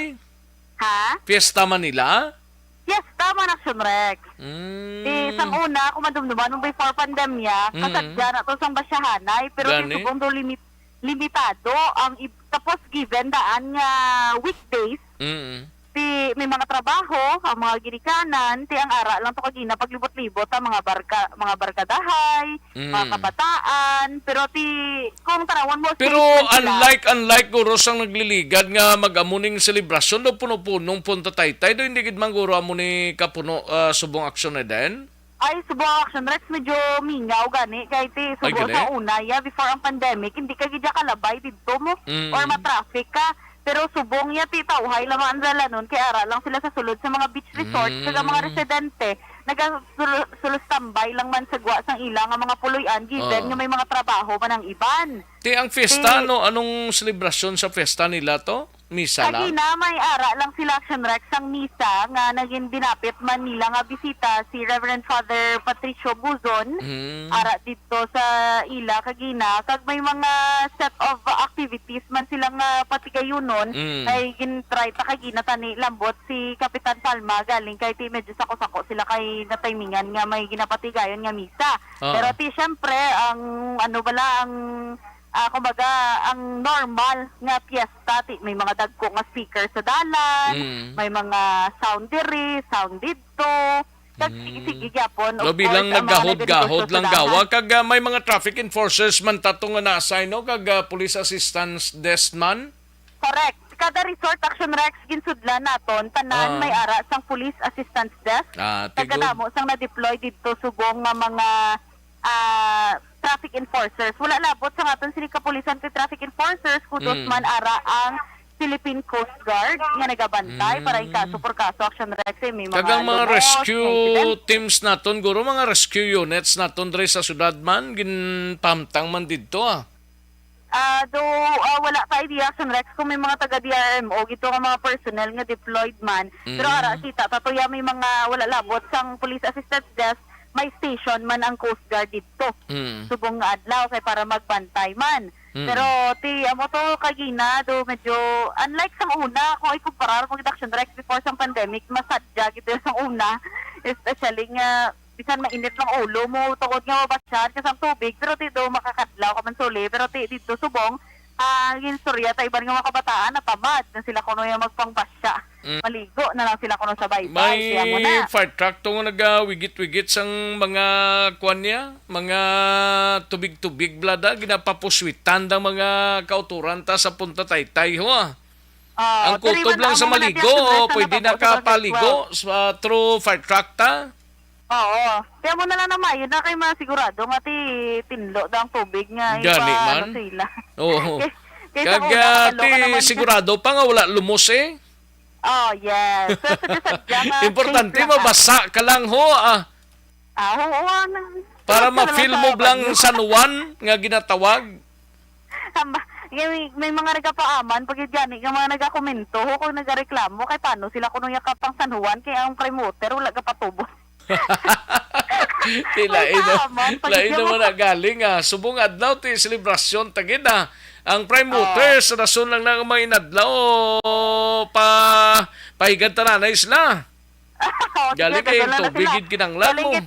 Ha? Fiesta man nila? Fiesta man, Action Rex. Mm. Di sang una, kung madumduman mo before pandemya, Mm. kasadya na to sang basyahanay, pero Gani? Subong do limit-, limitado ang ib-, tapos given daan nga weekdays, Mm. ti may mga trabaho, ang mga ginikanan, ti ang ara lang to kagina paglibot-libot ang mga barka-, mga barkadahay, mga Mm. kabataan, pero ti kung tanawan mo, Pero safe sila. Unlike, unlike guro sang nagliligad nga mag-amo ning selebrasyon do puno-punong Punta Taytay, do hindi gid man guro amo ni kapuno, ah, subong aksyon na din? Ay, subong action, Rex, medyo mingaw gani kay ti Ay, subo gani? Sa una, ya, before ang pandemic, hindi ka gid kalabay didto mo Mm. or matraffic ka. Pero subong ya ti tawhay lang ang dalanon kay ara lang sila sa sulod sa mga beach resort, Mm. Kag ang mga residente naga-, sul-, sulod standby lang man sa gwa sang ila nga mga puloy-an, given Oh. Nga may mga trabaho man ang iban. Ti ang fiesta, Ti no? Anong selebrasyon sa fiesta nila to? Misa lang? Kagina, may ara lang sila, Action Rex, sang misa nga naging dinapit man nila nga bisita si Reverend Father Patricio Buzon. Mm. Ara didto sa ila kagina, kag may mga set of activities man sila nga patigayunon. Mm. Ay gin-try ta kagina tani lambot si Kapitan Palma galing kay ti medyo sako-sako sila kay natimingan nga may ginapatigayon nga misa. Oo. Pero ti syempre ang ano bala ang ah, kumbaga, ang normal nga piyesta, ti-, may mga dagko nga speaker sa dalan, Mm. May mga sound diri, sound didto, kag Mm. Sige, sige gyapon. Of Labi lang course, ang mga nagahod-gahod nagregosyo sa lang dalan. Gawa, kag, ah, may mga traffic enforcers man tato nga na-assign, no? Kag, ah, police assistance desk man? Correct. Kada resort, Action Rex, ginsudlan naton, tanan Ah. May ara sang police assistance desk. Ah, Kag tigo. Kadamo sang na-deploy didto subong nga mga ah, traffic enforcers. Wala labot sa aton sini kapulisan kay traffic enforcers, kudos Mm. Man ara ang Philippine Coast Guard nga nagabantay para in kaso Mm. Por kaso, Action Rex, eh, may mga Kag ang mga lumos rescue nga incident. Teams naton, guro, mga rescue units naton diri sa syudad man, ginpahamtang man didto, ah. Ah, do, ah, wala pa idea, Action Rex, kung may mga taga D R M O gito nga mga personnel nga deployed man. Pero Mm. Ara, kita, tatuya may mga wala labot sang Police Assistance Desk, may station man ang Coast Guard didto. Mm. Subong nga adlaw kay para magbantay man. Mm. Pero ti, amo to kagina, do medyo, unlike sang una, kung ikumparar mo gid, Action Rex, before sang pandemic, masadya gid sang una, especially nga bisan mainit lang ulo mo tungod nga mabasyahan ka sang tubig, pero ti do makakadlaw ka man suli, pero ti didto subong, ah, ginstorya ta iban nga mga kabataan natamad na sila kuno yung magpangbasya. Mm. Maligo na lang sila kuno sa baybay. May Kaya mo na. Fire truck to nga nagawigit-wigit sang mga kuan niya, mga tubig-tubig blada, ginapapuswitan ng mga kauturan ta sa Punta Taytay, ho, ah. Ah, Ang diri kutob man lang sa amo man ang maligo, tiyan, pwede na nakapasok sa nakapaligo sa, through fire truck ta. Oo. Kaya mo na lang na mayo na kay mga sigurado nga ti tinlo daw ang tubig nga Gani ipa-, man. Ano sila. Oo. Kay-, kaysa Kag, una, ah, kabalo ka ti naman. Sigurado pa nga wala lumos eh. Oh, yes. So, sadya-sadya nga Importante, safe lang ka. Mabasa ka lang ho, ah. Ah, oo, ah, nang-, Para sarap ka na lang ma-feel sa mo bang banyo. San Juan nga ginatawag? Amba, may, may mga nagapaaman, pag yun gani, yung mga nagakomento, ho, kung nagareklamo, kay paano sila kuno yung kapang San Juan, kay ang prime water, wala ka patubos. Ti May lain na, paaman, pag lain yun naman mo na galing, ah. Subong adlaw, ti selebrasyon, tagid, ah. Ang prime Oo. Water, sa rason lang na mga inadlaw, pa, pahigad tanan na isla. Oo, sige, Galing kay daghan na tubig, sila. Gid kinanglan Galing mo. Kay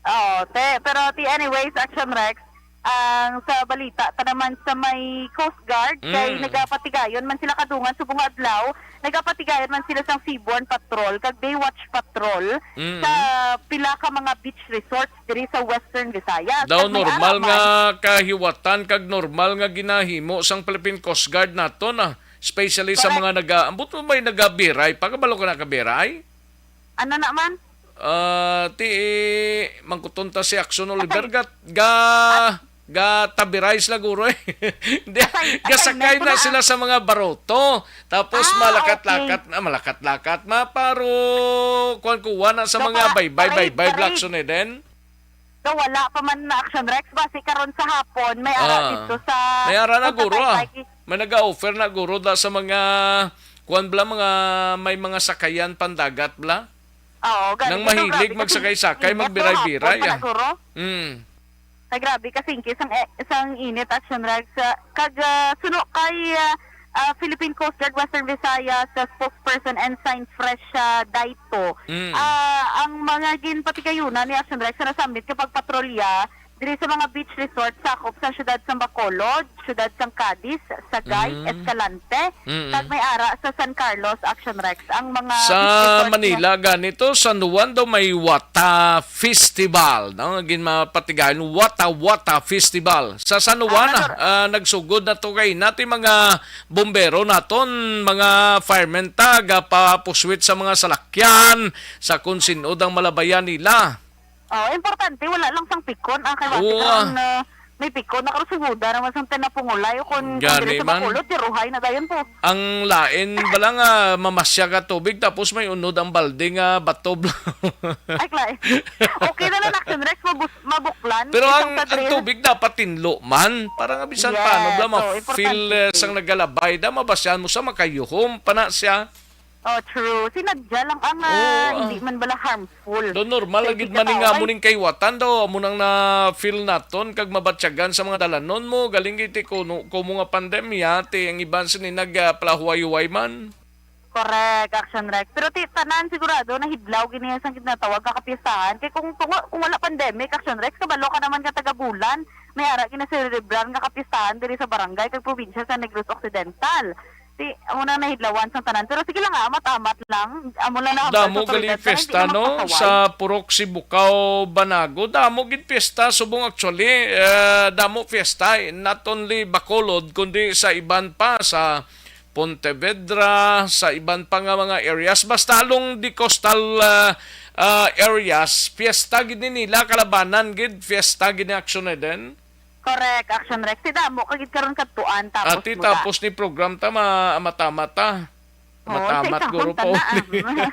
Oo, te, pero ti anyways, Action Rex, ang sa balita ta naman sa may Coast Guard, kay Mm. nagapatigayon man sila kadungan subong nga adlaw, nagapatigayon man sila sang seaborne patrol, kag day watch patrol Mm. sa pila ka mga beach resorts diri sa Western Visayas. Daw Kag may normal ara man nga kahiwatan kag normal nga ginahimo sang Philippine Coast Guard nato na, especially sa Correct. Mga naga-, ambot mo may nagabiray pa, kabalo ka na kabiray? Ano na man? Ah, ti, mangkuton ta si Action Oliver, Atay. Ga, ga, Gatabiray sila guro eh. Hindi, Asay-, gasakay asay na na pala, sila ah. sa mga baroto. Tapos Ah, malakat-lakat okay. na, malakat-lakat, maparo, kuwan-kuwan na sa mga Gapa-, baybay-baybay, parade, parade. Black Sun Eden. So, wala pa man na Action Rex. Basi karon sa hapon, may ara Ah. dito sa May ara na, Punta guro, ah. Taytay. May nag-offer na, guro, da sa mga, kuwan bla, mga, may mga sakayan pandagat bla. Oo, gani Nang dito, mahilig grabe kasi magsakay-sakay, init, no, magbiray-biray, hapon pa ah. na, guro. Mm. Ay, grabe ka, Sinky. Isang, eh, isang init, Action Rex. Ah, kag, ah, suno kay, ah, ah, Philippine Coast Guard Western Visayas, sa spokesperson Ensign Fresha Daito. Mm. Ah, ang mga ginpatigayunan ni Action Rex na nasambit kapag patrolya diri sa mga beach resort sakop sa siyudad sang Bacolod, siyudad sang Cadiz, Sagay, Mm. Escalante, Mm. kag may ara sa San Carlos, Action Rex. Ang mga Sa beach resort Manila, nga ganito, San Juan daw may Wata Festival, no? Ginmapatigayon, Wata Wata Festival. Sa San Juan, Ah, ah, nagsugod na to kay natin mga bombero naton, mga firemen ta, gapapuswit sa mga salakyan, sa kung sin-od ang malabayan nila. Oh, importante, wala lang sang pikon. Ah, kay basi Oo, karon, ah. ah, may pikon na karon, suguda naman sang tinapungulay o kung, kung Gani diri sa man. Bacolod, tiruhay na dayon po. Ang lain ba lang, ah, mamasya ka tubig tapos may unod ang balde nga bato. Ay, klaro. Okay na lang, Action Rex, mabus-, mabuklan. Pero Isang ang, ang kadre-, tubig dapat tinlo man. Para nga bisan Yes, paano bla, so, ma-feel, importante. eh, sang nagalabay da, mabasyahan mo sa makayuhom pa na siya. Oh, true. Sinadya lang ang, ah, Oo, hindi ah. man bala harmful. Do normal Sa lagi man nga amo itikatawa. ning kaiwatan daw, amo nang na-feel naton kag mabatyagan sa mga dalanon mo, galing giti kuno, kumo nga pandemya, ti ang iban sini nag, ah, palahuway-huway man. Correct, Action Rex. Pero ti, tanan sigurado nahidlaw gini sang ginatawag nga kapistahan. Kay kung, kung, kung wala pandemic, Action Rex, kabalo ka naman nga taga Bulan, may ara ginaselebrar nga kapistahan diri sa barangay kag probinsya sa Negros Occidental. Ti, amo na nahidlawan sang tanan. Pero sige lang, ah, amat-amat lang. Amo lang na Damo sa gali otoridad na hindi fiesta, na no? magpasaway. Sa Purok Sibukaw, Banago, damo gid fiesta. Subong actually, eh, damo fiesta, eh. Not only Bacolod, kundi sa iban pa, sa Pontevedra, sa iban pa nga mga areas. Basta along the coastal, ah, ah, areas, fiesta gid ni nila, kalabanan gid, fiesta gid ni Action Eden. Correct, Action Rex. Ti damo ka gid karon kadtuan, tapos Ati, mo ta. tapos ni program ta, ma-, matamat ta. Oo, Matamat, sa guro isang pa ta na, uli. ah.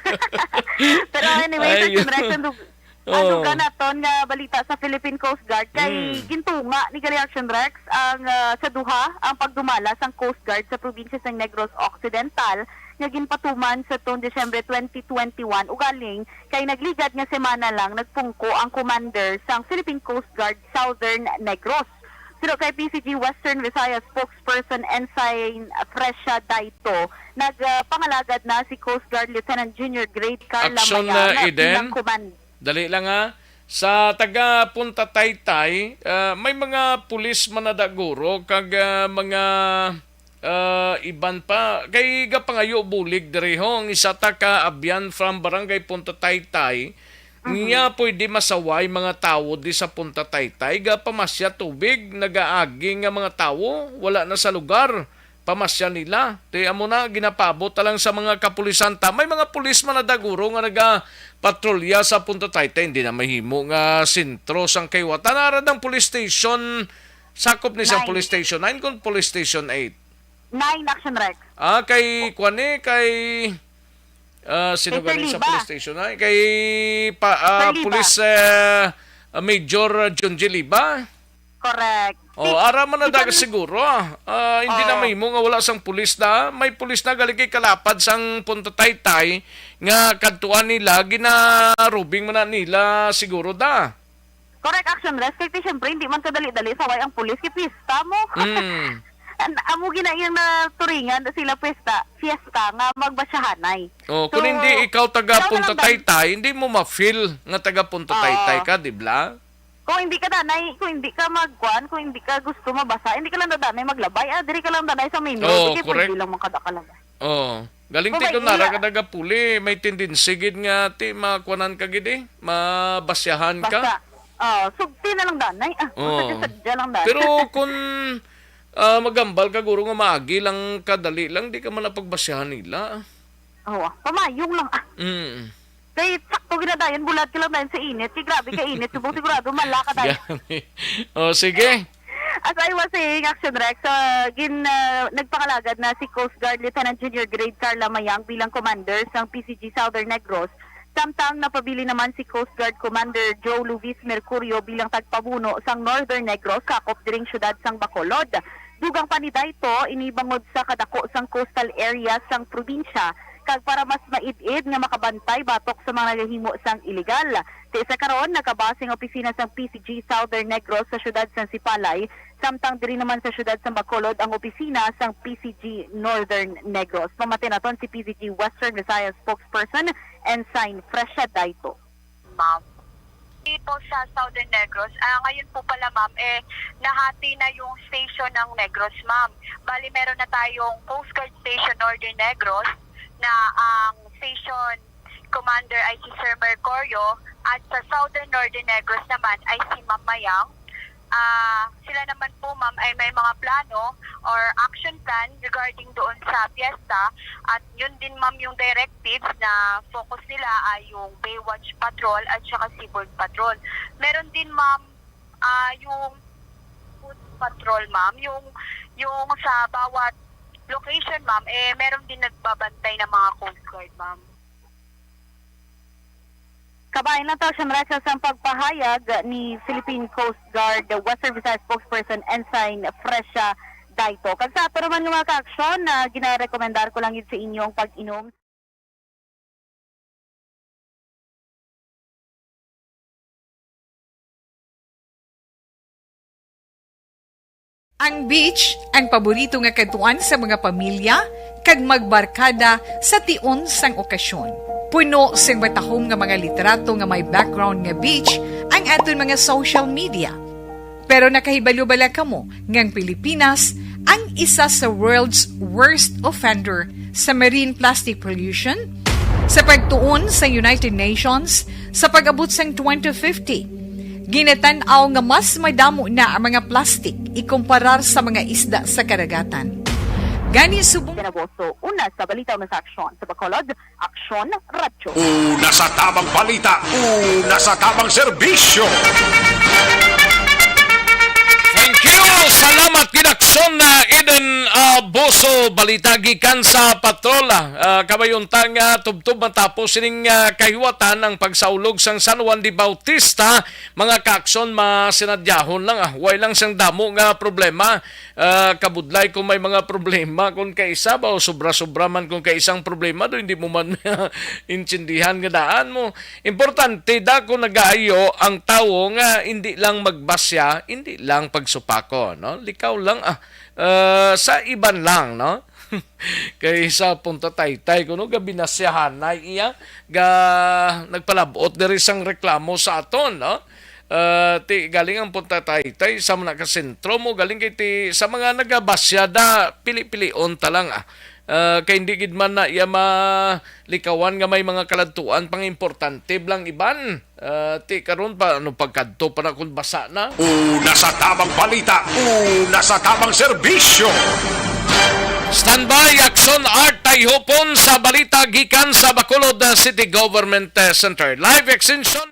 Pero anyway, Ay, Action Rex, ang dug-, ang Oh. duga naton nga balita sa Philippine Coast Guard kay Mm. gintunga ni gali Action Rex ang, ah, sa duha ang pagdumala sang Coast Guard sa probinsya sang Negros Occidental nga ginpatuman sa tuong Disyembre twenty twenty-one, ugaling kay nagligad nga semana lang nagpungko ang commander sang Philippine Coast Guard Southern Negros. Suno kay P C G Western Visayas spokesperson Ensign Fresha Daito, nagpangalagad na si Coast Guard Lieutenant Junior Grade Carla Action, Mayala uh, Eden? bilang command. Dali lang, ha. Sa taga Punta Taytay, ah, may mga pulis man na da guro kag, ah, mga, ah, iban pa. Kay gapangayo bulig diri ho, ang isa ta ka abyan from Barangay Punta Taytay, Mhm. nga pwede masaway mga tawo di sa Punta Taytay, gapamasya tubig, nagaagi nga mga tawo, wala na sa lugar. Pamasya nila. Ti amo na, ginapaabot ta lang sa mga kapulisan ta. May mga pulis man na da guro nga nagapatrolya sa Punta Taytay. Hindi na mahimo nga sentro sang kaiwatan. Ara dang police station, sakop ni sang Nine. police station nine kung police station eight. Nine, Action Rex. Ah, kay, kwan eh, kay, ah, sino Kay Sir galing sa Liba. police station? Ay, kay pa, ah, Sir Liba. Police, ah, Major Junji Liba. Correct. Oh, Ti-, ara man na ti dagat kan- siguro, ah. Ah, hindi na Oo. mahimo nga wala sang pulis na. May pulis na gali kay kalapad sang Punta Taytay nga kadtuan nila, ginarubing man na nila siguro da. Correct, Action Rex. Kay ti, syempre, hindi man kadali-dali saway ang pulis kay pista mo. Mm. An-, amo gina yung naturingan na sila pista, fiesta nga magbasyahanay. Oh, kung So, hindi ikaw taga ikaw na Punta lang ba? Taytay, hindi mo ma-feel nga taga Punta Oo. Taytay ka, di ba? Kung hindi ka danay, kung hindi ka magkuan, kung hindi ka gusto mabasa, hindi ka lang danay maglabay. Ah, diri ka lang danay sa main road. Oo, Sige, correct. pwede lang man kada ka labay. Oo. Galing Kung ti kung nara mainit. ka nagapuli, may tendency gid nga ti makuanan ka gid eh, mabasyahan ka. Basta, ah, sugti na lang danay. Ah, Oo. sadya-sadya lang danay. Pero kung, ah, magambal ka guro nga maagi lang, kadali lang, di ka man napagbasyahan nila. Oo, pamayong lang. Ah. Mm. Kay sakto ginadayon, bulad ka lang dayon sa init. Kay grabe ka init. Subong sigurado, mala ka dayon. Gani. O, sige. As I was saying, Action Rex, ah, gin, ah, nagpangalagad na si Coast Guard Lieutenant Junior Grade Carla Mayang bilang commander sang P C G Southern Negros, samtang napabilin naman si Coast Guard Commander Joe Luis Mercurio bilang tagpamuno sang Northern Negros, sakop diring siyudad sang Bacolod. Dugang pa ni Daito, ini bangod sa kadako sang coastal area sang probinsya, kag para mas maid-id nga makabantay batok sa mga nagahimo sang iligal. Ti sa karon, nakabase ang opisina sang P C G Southern Negros sa siyudad sang Sipalay, samtang diri naman sa siyudad sang Bacolod ang opisina sang P C G Northern Negros. Pamati naton si P C G Western Visayas spokesperson Ensign Fresha Daito. Ma'am. Dito sa Southern Negros, ah, ngayon po pala, ma'am, eh, nahati na yung station ng Negros, ma'am. Bali, meron na tayong Coast Guard Station Northern Negros na ang station commander ay si Sir Mercurio at sa Southern Northern Negros naman ay si Ma'am Mayang. Ah, sila naman po, ma'am, ay may mga plano or action plan regarding doon sa piyesta at yun din, ma'am, yung directives na focus nila ay yung Baywatch Patrol at saka Seaboard Patrol. Meron din, ma'am, ah, yung foot patrol, ma'am, yung, yung sa bawat location, ma'am, eh, meron din nagbabantay ng mga Coast Guard, ma'am. Kabahin lang ta, Shamrachel, sang pagpahayag ni Philippine Coast Guard Western Visayas spokesperson Ensign Fresha Daito. Kag sa ato naman nga mga kaaksyon, na ginarekomendar ko lang gid sa inyong pag-inom. Ang beach, ang paborito nga kadtuan sa mga pamilya kag magbarkada sa tion sang okasyon. Puno sing matahom nga mga litrato nga may background nga beach ang aton mga social media. Pero nakahibalo bala kamo nga ang Pilipinas ang isa sa world's worst offender sa marine plastic pollution? Sa pagtuon sa United Nations, sa pag-abot sang twenty fifty, ginatan-aw nga mas madamo na ang mga plastic ikumparar sa mga isda sa kadagatan. Gani subong Kinaboso, una sa balita, una sa aksyon sa Bacolod, Aksyon Radyo. Una sa tamang balita, una sa tamang serbisyo. Thank you. Salamat, Kinakson na Eden, ah, Boso. Balita gikan sa patrol, ah. Ah, kabayunta nga tubtob matapos sining, ah, kahiwatan ang pagsaulog sang San Juan de Bautista. Mga kakson, masinadyahon lang, ah. Way lang sang damo nga problema. Ah, kabudlay kung may mga problema kung kaisa ba o sobra-sobra man kung kaisang problema do, hindi mo man intindihan nga daan mo. Importante da kung nagaayo ang tawo nga hindi lang magbasya, hindi lang pagsupakon, no? Likaw lang, ah, ah, sa iban lang, no? Kay sa Punta Taytay, kuno gabinasyahanay iya, ga nagpalabot diri sang reklamo sa aton, no? Ah, ti galing ang Punta Taytay sa mga ka sentro mo, galing kay ti sa mga nagabasyada, pili-pilion ta lang, ah. Ah, kay hindi gid man na iya malikawan nga may mga kaladtuan pang importante blang iban. Ah, ti karon pa, ano, pagkadto pa na kung basa na. Una sa tamang balita, una sa tamang serbisyo. Standby, Action Art Tayhopon sa balita gikan sa Bacolod, ah, City Government, ah, Center. Live extension.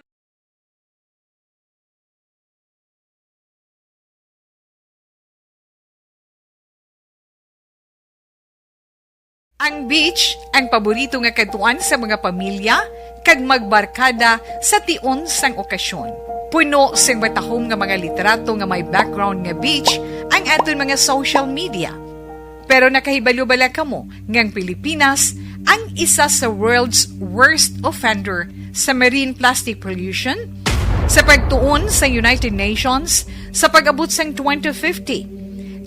Ang beach, ang paborito nga kadtuan sa mga pamilya kag magbarkada sa tion sang okasyon. Puno sing matahom nga mga litrato nga may background nga beach ang aton mga social media. Pero nakahibalo bala kamo nga ang Pilipinas ang isa sa world's worst offender sa marine plastic pollution? Sa pagtuon sa United Nations, sa pag-abot sang twenty fifty,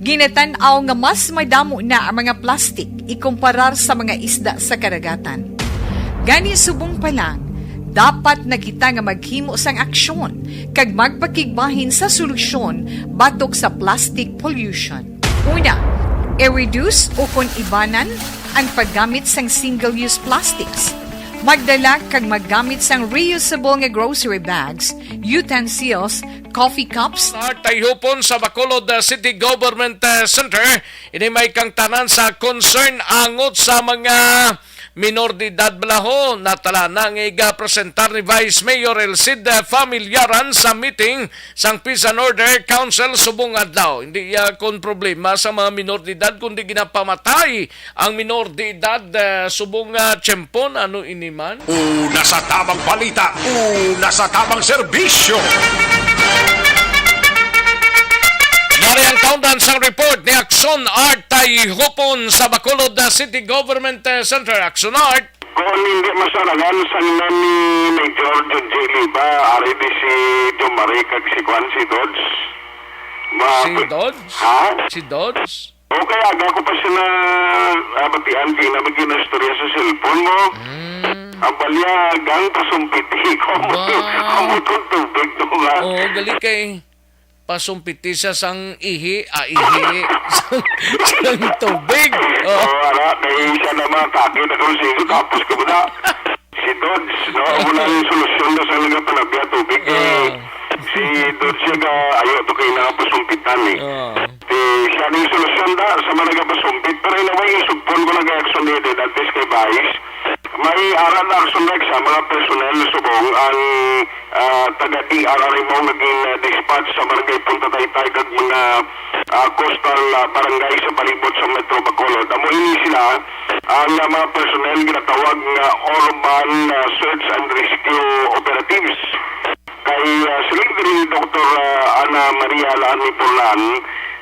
ginatan-aw nga mas madamo na ang mga plastic ikumparar sa mga isda sa kadagatan. Gani, subong pa lang, dapat na kita nga maghimo sang aksyon kag magpakigbahin sa solusyon batok sa plastic pollution. Una, i-reduce ukon ibanan ang paggamit sang single-use plastics. Magdala kag maggamit sang reusable nga grocery bags, utensils, coffee cups, Art Tayhupon sa Bacolod, uh, City Government, uh, Center. Ini may kangtanan sa concern angot sa mga Minor de edad bala ho, natala na nga igapresentar ni Vice Mayor Elcid Familiaran sa meeting sang Peace and Order Council subong adlaw. Hindi iya kon problema sa mga minor de edad, kundi ginapamatay ang minor de edad, ah, subong, ah, tiyempo. Ano ini man? Una sa tamang balita, una sa tamang serbisyo. Yari ang kaundan sang report ni Action Art Tayhupon sa Bacolod, ah, City Government, ah, Center. Action Art. Kung hindi masarangan sang name ni Major John J. Liba, ari di si John Marie kag si Kwan, si Dodge. Ma- Si Dodge? Ha? Si Dodge? Okay, aga ko pa siya na, ah, batian, di na maging istorya sa cellphone mo. Mm. Ang balya, gang pasumpiti ko. Wow. Amo tong tubig to nga. Oo, gali kay pasumpiti siya sang ihi, ah, ihi, sang, sang tubig. Oh. Oo, ara, kay siya na mga kakit, ako sige, tapos ko na. Si Dodge, no? Amo na ang solusyon na sa nagapanabya tubig, eh. Ah. Si Dodge siya ka, ayo to kay nakapasumpitan, eh. Ah. Ti siya ning solusyon da sa mga nagapasumpit, pero in a way, isugpon ko na kay Action Aid, at least kay Vice. May ara na Action Rex sa mga personnel subong ang, ah, taga D R R M O nga gin, ah, dispatch sa Barangay Punta Taytay kag mga, ah, coastal, ah, barangay sa palibot sa Metro Bacolod. Amo ini sila ang, ah, mga personnel ginatawag nga urban, ah, search and rescue operatives. Kay, ah, siling diri ni Doktor, ah, Ana Maria Laani Pornan,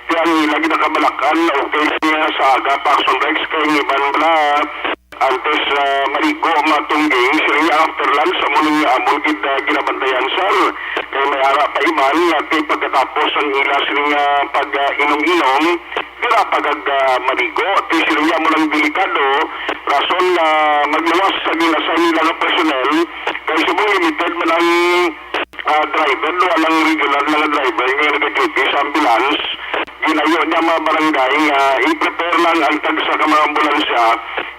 ti ang ila ginakabalakan, okay niya sa aga pa Action Rex kay ang iban bala antes, ah, maligo, matungging, siling niya after lunch, amo ni nga amon gid, ah, ginabantayan, sir. Kay may ara pa iban nga ti pagkatapos ang ila siling nga pag, ah, inom-inom, dira pa gag, ah, maligo. Ti siling niya amo lang delikado, rason nga magluwas sa gin-assign nila nga personnel, kay subong limited man ang ah, driver, no, alang regular na nga driver nga nag-duty sa ambulance, ginayo niya mga barangay nga i-prepare lang ang tagsa ka mga ambulansya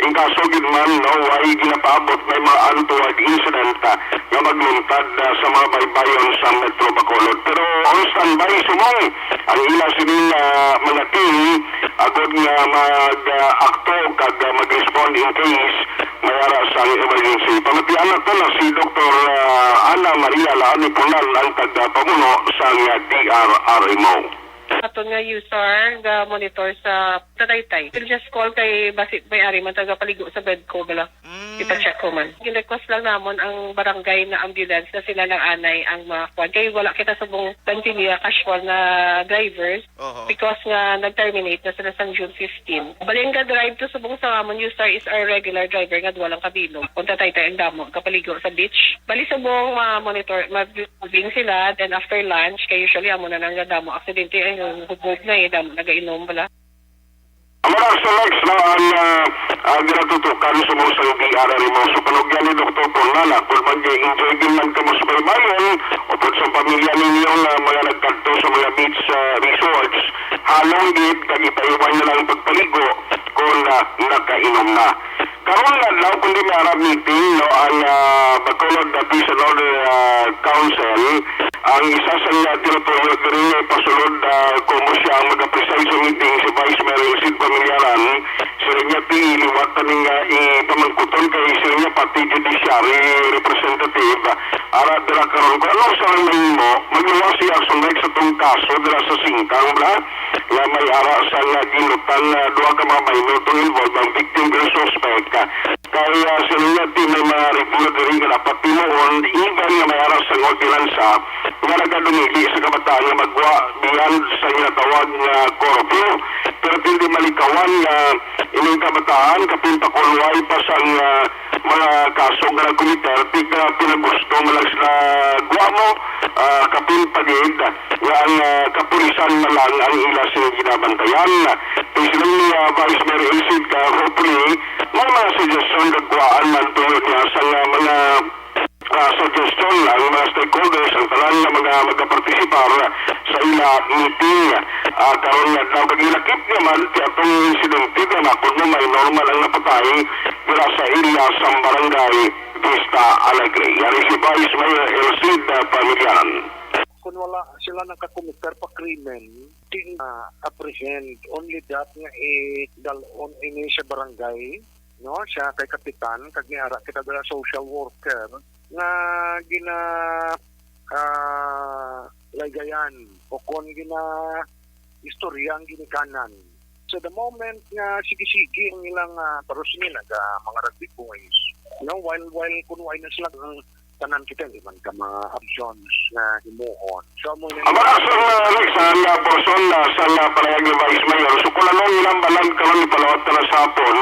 in kaso gid man, no, way ginapaabot may mga untoward incident, ah, nga magluntad, ah, sa mga baybayon sa Metro Bacolod. Pero on standby sumong ang ila sining, ah, mga team agod nga mag, ah, akto kag, ah, mag-respond in case may ara sang emergency. Pamatian nato na si Doktor, ah, Ana Maria Laani Punan, ang tagapamuno sang D R R M O. Aton nga user nga monitor sa Tagaytay. We'll just call kay basi may ari man tagapaligo sa bed ko bala. Mm. Ipa-check ko man. Gin-request lang namon ang barangay na ambulance na sila lang anay ang mga kwan. Kay wala kita subong pandemya casual na drivers. Oho. Because nga nag-terminate na sila sang June fifteen. Bali, ang ga-drive to subong sa amon user is our regular driver nga duha lang ka bilog. Punta Taytay ang damo, kapaligo sa beach. Bali, subong ma-monitor, ma-moving sila. Then after lunch, kay usually amo na nang damo aksidente, ay, yung hubog na eh, damo nagainom bala. Ang mga Solex na ang, ah, ah, ginatutukan subong sa D R R M O. So, panugyan ni Doktor Pornala, kung mag-enjoy din man kamo sa baybayon, o kung sa pamilya ninyo nga mga nagkadto sa mga beach, ah, resorts, halong gid kag ipaiwan na lang ang pagpaligo kung, ah, nakainom na. Karon nga adlaw, kundi may ara meeting, no, ang, ah, Bacolod, ah, Peace and Order, ah, Council, ang isa sa mga tinutuyo diri nga ipasulod, ah, kung mo siya ang mag-preside sa meeting, si Vice Mayor Elcid Familiaran, siya niya ti liwat kami nga ipamangkuton kay siya niya pati judiciary representative, ara dira karon kung ano sa ang mahimo, magluwas si Action Mike sa tong kaso dira sa Singkang, bla, nga may ara sa nga ginutang nga duha ka mga minor to involve ang victim kag suspect. Kay, ah, siling niya, di may mga review diri nga dapat tinuon, even nga may ara sang ordinansa nga nagadumili sa kabataan nga magwa beyond sa ginatawag nga curfew. Pero hindi malikawan nga ining kabataan, kapin pa kung way pa sang, ah, mga kaso nga nagkomiter, di ka pinagusto man lang sila guwa mo, ah, kapin pa gid nga ang, ah, kapulisan man lang ang ila sing ginabantayan. Kay siling ni, ah, Vice Mayor Elcid ka, hopefully, may mga suggestion kag kuhaan man tuyo niya sa nga mga, ah, suggestion ang mga stakeholders, ang tanan nga mga magapartisipar sa ila meeting. Ah, karon nga daw kag ilakip naman ti atong insidente nga nakon mo may normal ang napatay dira sa area sa barangay Vista Alegre. Yari si Vice Mayor Elcid, ah, Pamilyanan. Kung wala sila nakakomiter pa krimen, din na apprehend. Only that nga idalon ini sa barangay, no, siya kay kapitan, kag niara kita dala social worker nga gina, ah, laygayan o kon gina istorya ang ginikanan. So, the moment nga sige-sige ang ilang, ah, pero sige, naga, mga rugby boys, no, while, while kun way na sila, ang tanan kita, hindi man ka mga options nga himuon. So, amo na Ang mga action, ah, Rex, ang, ah, portion, ah, sa, ah, panayag ni Vice Mayor. So, kung ano ang ilang balag karon, ipalawat ka na sa hapon,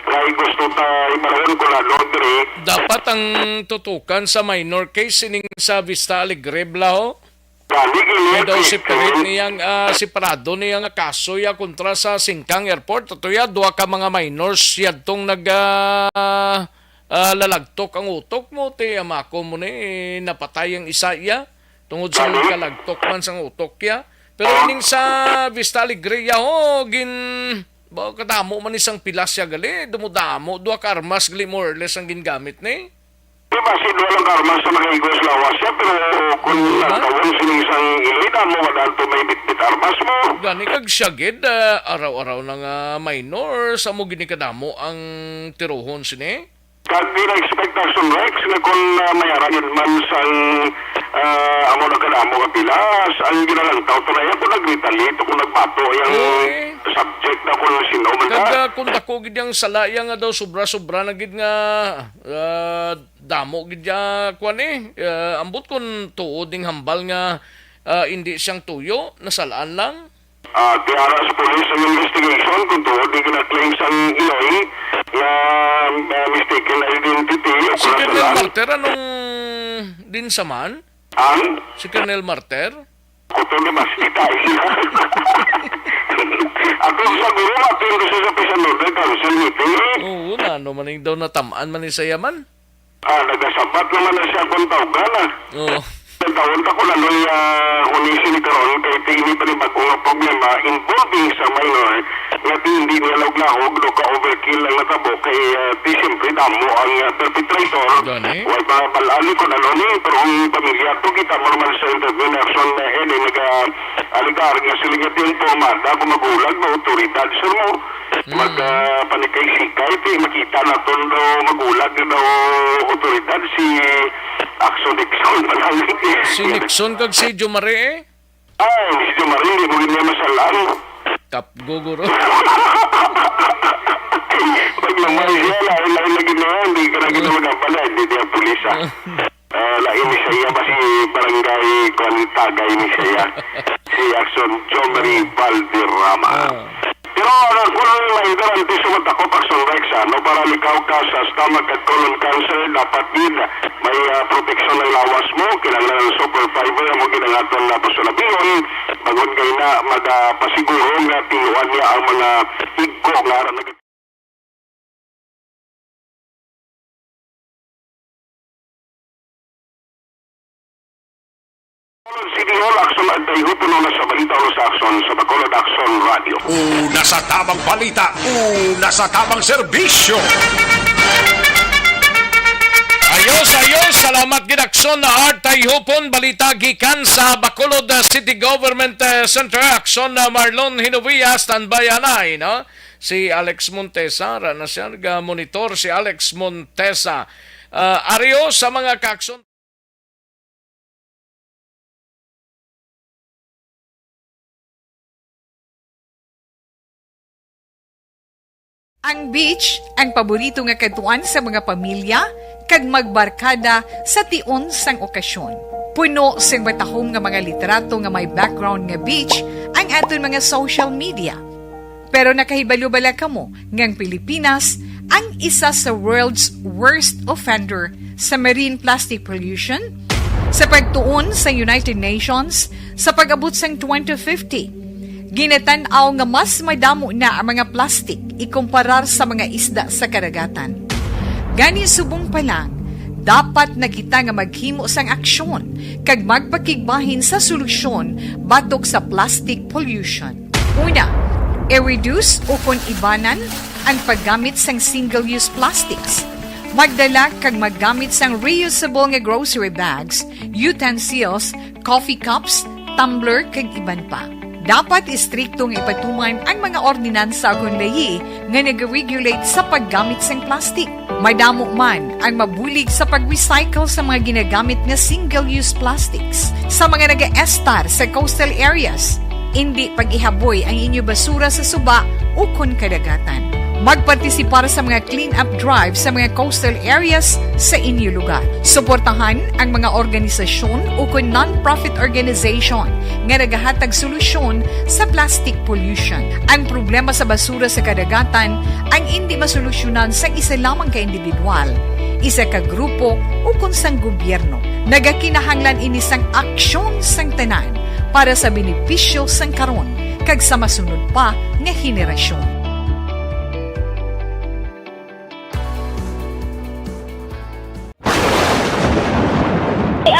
kay gusto ta ibarahon ko na, no, diri. Dapat ang tutukan sa minor case sining sa Vista Alegre, Bla, ho? Gani, gani, Kay daw si Pirit niyang, ah, si Prado niya nga kaso ya kontra sa Singkang Airport. Ato ya, duha ka mga minors yadtong nag, ah, ah, lalagtok ang utok mo, ti amako mo ni, napatay ang isa iya. Tungod sa Gani? kalagtok man sang utok ya. Pero ining sa Vista Alegre ya, ho, gin, ba, kadamo man isang pilas ya gali, dumudamo, duha ka armas gali more or less ang gingamit ni. Di ba, si duha lang ka armas sa mga igos lawas siya, pero kung Oo, ha? nagtawon sini isang iloy, damo ba dato may bitbit armas mo? Gani kag siya gid, ah, araw-araw na nga minor, sa mo gini kadamo ang tiruhon sini? Kag gina-expect na sunrex nga kung, ah, may arayod man sang, ah, amo na kadamo nga pilas, ang ginalangtaw to na iya kung nag-retaliate o kung nagbato yang Oy. subject na kung sino man Kag, ka. ah, kung dako gid yang sala iya nga daw sobra-sobra na gid nga, ah, damo gid ya, kuwan, eh. Ah, ambot kun tuod ning hambal nga, ah, indi siyang tuyo, nasalaan lang. Ah, tiara sa pulis ang investigation kung tuod ni gina-claim sang iloy nga, ah, mistaken identity o Si Colonel kung nasalaan. Martir, anong din sa man? Ang? Si Colonel Martir? Kuto ni mas kita. Ako sa guro, atin ko sa Peace and Order Council meeting, eh. Oo, na, ano man yung daw natamaan man ni sa yaman? Ah, nagasabat naman na siya kung tawgan, ah. Oo. Nagtaon ta ko na noy, ah, hunisi ni karon kay ti ini pa ni bag-o nga problema involving sa minor nga ti hindi niya laog-laog do ka overkill ang natabo kay, ah, ti siyempre damo ang, ah, perpetrator. Gani? Wa pa bal-an ni kung ano ni, pero ang pamilya to kita mo naman sa interview ni Action, eh, eh, naga-alegar nga sila nga ti informada kung magulag na otoridad. Sir mo, Mm. mag, ah, panikay-sikay, ti makita naton daw magulag na daw otoridad si Axon Dixon pa lang. Si Nixon kag si Jomari, eh? Ay, si Jomari, hindi mo gid niya masalaan. Kap guguro. Pag naman siya, lain-lain lagi na yan, hindi ka na gid magapala, hindi niya pulis, ah. Ah, lain ni siya, basi barangay, kuwan, tagay ni siya. Si Action Jomari Valderrama. Ah. Pero, ah, kung ang lain ka, antes sa matakop, Action Rex, ano, para likaw ka sa stomach at colon cancer, dapat gid may, ah, proteksyon ang lawas mo. Kinahanglan ang super fiber, amo gid ang aton na pasulabihon. Bangod kay na, magapasiguro nga tinuan niya ang mga higko nga ara nag- City Hall, Action at Dayho, puno na sa balita o sa Action sa Bacolod Action Radio. Una sa tamang balita, una sa tamang serbisyo. Ayos, ayos. Salamat gid, Action na Art Tayhupon. Balita gikan sa Bacolod, uh, City Government, uh, Center. Action na Marlon Hinovia, standby anay, no? Si Alex Montesa, ra na siya, naga-monitor si Alex Montesa. Uh, Ario sa mga ka-action. Ang beach, ang paborito nga kadtuan sa mga pamilya kag magbarkada sa tion sang okasyon. Puno sing matahom nga mga litrato nga may background nga beach ang aton mga social media. Pero nakahibalo bala kamo nga ang Pilipinas ang isa sa world's worst offender sa marine plastic pollution? Sa pagtuon sa United Nations, sa pag-abot sang twenty fifty, ginatan-aw nga mas madamo na ang mga plastic ikumparar sa mga isda sa kadagatan. Gani, subong pa lang, dapat na kita nga maghimo sang aksyon kag magpakigbahin sa solusyon batok sa plastic pollution. Una, i-reduce o kon ibanan ang paggamit sang single-use plastics. Magdala kag maggamit sang reusable nga grocery bags, utensils, coffee cups, tumbler, kag iban pa. Dapat istrikto nga ipatuman ang mga ordinansa kon layi nga nag-regulate sa paggamit sang plastic. Madamo man ang mabulig sa pag-recycle sa mga ginagamit nga single-use plastics sa mga nagaestar sa coastal areas. Indi pag-ihaboy ang inyo basura sa suba ukon kadagatan. Magpartisipar sa mga clean-up drive sa mga coastal areas sa inyo lugar. Suportahan ang mga organisasyon ukon non-profit organization nga nagahatag solusyon sa plastic pollution. Ang problema sa basura sa kadagatan ang indi masolusyonan sang isa lamang ka individual, isa ka grupo, ukon sang gobyerno. Nagakinahanglan ini sang aksyon sang tanan para sa benepisyo sang karon kag sa masunod pa nga henerasyon.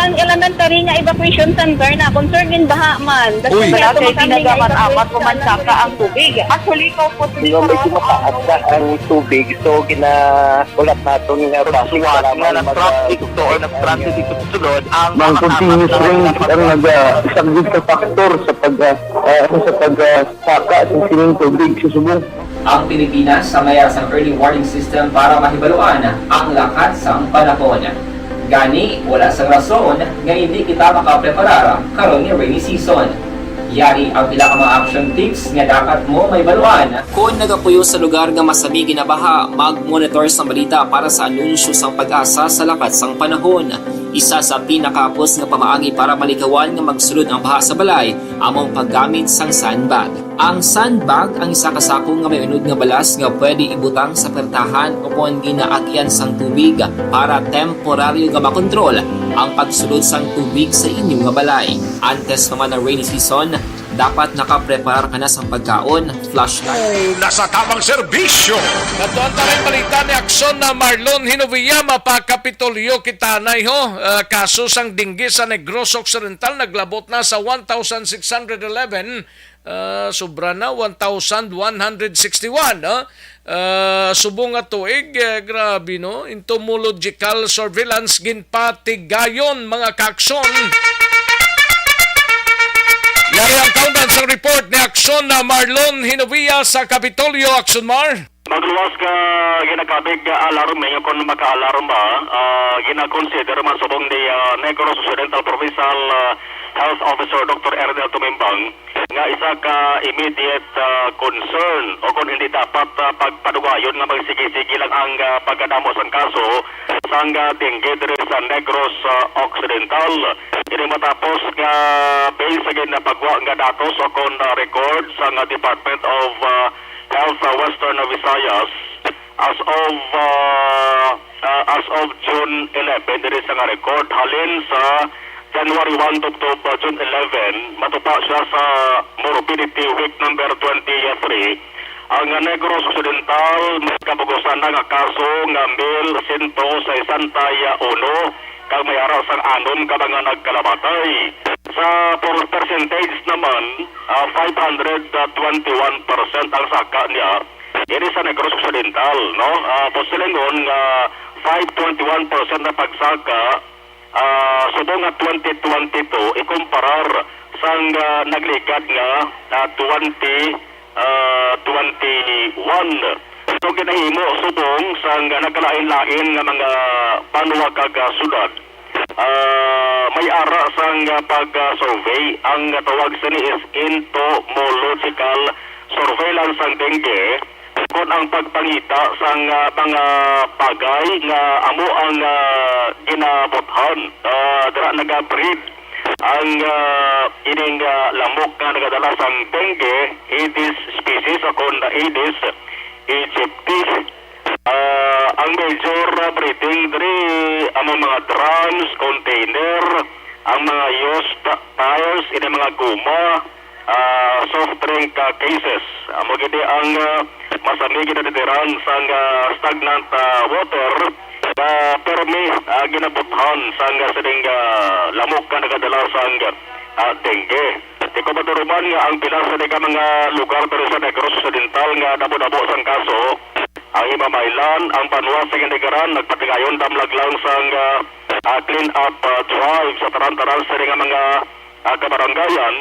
Ang elementary nga evacuation center na concerned in baha man. Uy. Daghan kaya Wala kay tumakang nga tinaga man evacuation amat ko man center. Saka ang tubig. Actually, ko po Yung medyo mataas na ang tubig, so ginahulat naton nga Kung basi suwat kailangan nga mag-, nag-traffic to or nag-transit dito sa sulod, ang Mang mga continuous tapat na rain dapat ang nag-, ah, isang big factor sa pag, ah, ah, sa pag, ah, saka sa sining tubig sa subong. Ang Pilipinas sa mayara sang early warning system para mahibaluan ang lakat sang panahon. Gani, wala sang rason nga indi kita makapreparar karon nga rainy season. Yari ang pila ka mga action tips nga dapat mo mahibaluan. Kon nagapuyo sa lugar nga masami ginabaha, mag-monitor sang balita para sa anunsyo sang PAGASA sa lakat sang panahon. Isa sa pinakahapos nga pamaagi para malikawan nga magsulod ang baha sa balay amo ang paggamit sang sandbag. Ang sandbag ang isa ka sako nga may unod nga balas nga pwede ibutang sa pertahan o kon ginaagyan sang tubig para temporaryo nga makontrol ang pagsulod sang tubig sa inyo nga balay. Antes pa man ang rainy season, dapat nakapreparar ka na sang pagkaon, flashlight. Oh, nasa tamang serbisyo. Natuan tayo balita ni Akson na Marlon Hinovia, mapakapitolyo kita na, ho. Ah, kaso sang dengue sa Negros Occidental naglabot na sa one thousand six hundred eleven. Ah, sobra na, one thousand one hundred sixty-one, ah. Ah, subong nga tuig, eh, grabe, no? Entomological surveillance ginpatigayon, mga kaakson. Yari ang kaundan sang report ni Akson na Marlon Hinovia sa Kapitolyo, Akson Mar. Magluwas ka ginakabig nga alarm, nga kon maka-alarm ba, ah, ginakonsider man subong ni, ah, Negros Occidental Provincial, ah, Health Officer Doktor Ernel Tumimbang nga isa ka immediate, ah, concern o kon hindi dapat, ah, pagpadugayon nga magsigi-sige lang ang, ah, pagkadamo sang kaso sang, ah, dengue diri sa Negros, ah, Occidental. Ini matapos nga based sa ginapagwa nga datos o kon, ah, record sang, ah, Department of, ah, Health sa Western Visayas as of, ah, ah, as of June eleven, diri sa nga record, halin sa January one to, to, ah, June eleven, matupa siya sa morbidity week number twenty-three. Ang Negros Occidental, may kabugusan na nga kaso nga mil sento sesenta y uno, kag may ara sang anom ka mga nagkalamatay. Sa per-, percentage naman, ah, five hundred twenty-one percent ang saka niya. Ini sa Negros Occidental, no? Ah, posilingon nga five twenty-one percent na pagsaka, ah, subong nga twenty twenty-two, ikumparar sang, ah, nagligad nga, ah, twenty, ah, twenty-one. So, ginahimo subong sang nagkalain-lain nga mga banwa kag, ah, syudad. Ah, may ara sang, ah, pag-survey. Ang tawag sini is entomological surveillance sang dengue, kon ang pagpangita sang, ah, mga bagay nga amo ang, ah, ginabuthan, ah, dira naga-breed ang, ah, ining, ah, lamok nga nagadala sang dengue, Aedes species o kon Aedes aegypti. Ah, ang major, ah, breeding diri amo mga drums, container, ang mga used tires, ini mga guma, ah, soft drink, ah, cases. Amo gid ang, ah, masami ginadediran sang, ah, stagnant, ah, water nga permi, ah, ginabuthan sang, ah, sining, ah, lamok nga nagadala sang, ah, dengue. Di ko maturuman nga ang pila sa mga lugar diri sa Negros Occidental nga damo-damo sang kaso, ang Himamaylan, ang banwa sa Gindigaran, nagpatigayon damlag lang sang, ah, ah, clean up, ah, drive sa tanan-tanan sini nga mga, ah, kabarangayan.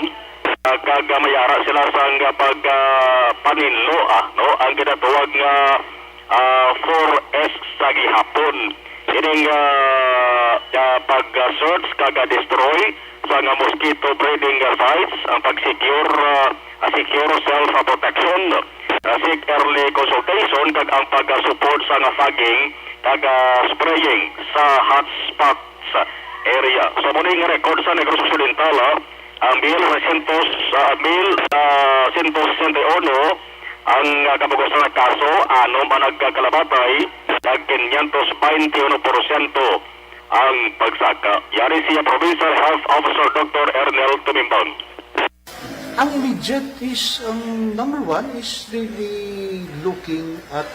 Ah, kag, ah, may ara sila sang, ah, pag, ah, paninlo, ah, no, ang ginatawag nga, ah, four S sa gihapon. Ining, ah, ah, pag, ah, search kag, ah, destroy sa nga mosquito breeding, ah, sites, ang pag-secure, ah, ah, secure self, ah, protection, ah, seek early consultation, kag ang pag, ah, support sa nga fogging kag, ah, spraying sa hotspots area. So, mao ni nga record sa Negros Occidental, ah, ang mil sesenta, ah, mil, ah, sento sesenta y uno ang, ah, kabugasan nga kaso, anom ang nagkakalamatay, kag quinientos veintiuno porsyento ang pagsaka. Yari siya Provincial Health Officer Doctor Ernel Tumimbang. Ang immediate is, ang number one is really looking at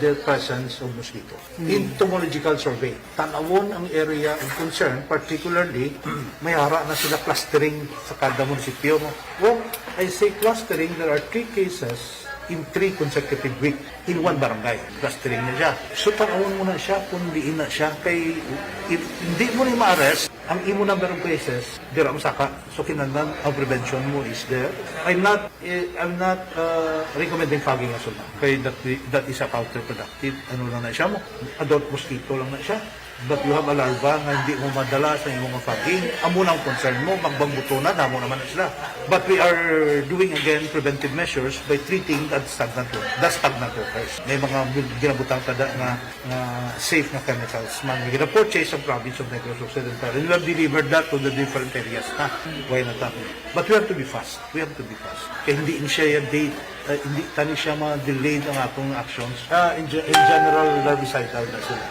the presence of mosquito. Entomological survey. Tanawon ang area of concern, particularly may ara na sila clustering sa kada munisipyo. No? When I say clustering, there are three cases in three consecutive weeks in one barangay. Clustering na siya. So, tanawon mo na siya kung diin na siya. Kay, if, hindi mo na ma-arrest, ang imo number of cases, dira ang saka. So, kinahanglan ang prevention mo is there. I'm not, eh, I'm not uh, recommending fogging as of now. Kay that, that is a counterproductive. Ano lang na siya mo? Adult mosquito lang na siya. But you have a larva nga hindi mo madala sa imo nga fogging. Amo lang concern mo, magbangbuto na, damo naman na sila. But we are doing again preventive measures by treating the stagnant water, the stagnant waters. May mga gil- ginabutang tada nga, nga safe nga chemicals man. May gina-purchase ang province of Negros Occidental. And we have delivered that to the different areas na. Why not happen? But we have to be fast. We have to be fast. Kaya hindi siya yung date. Uh, hindi tani siya ma-delayed ang atong actions. Uh, in, ge- in general, larvicidal na sila.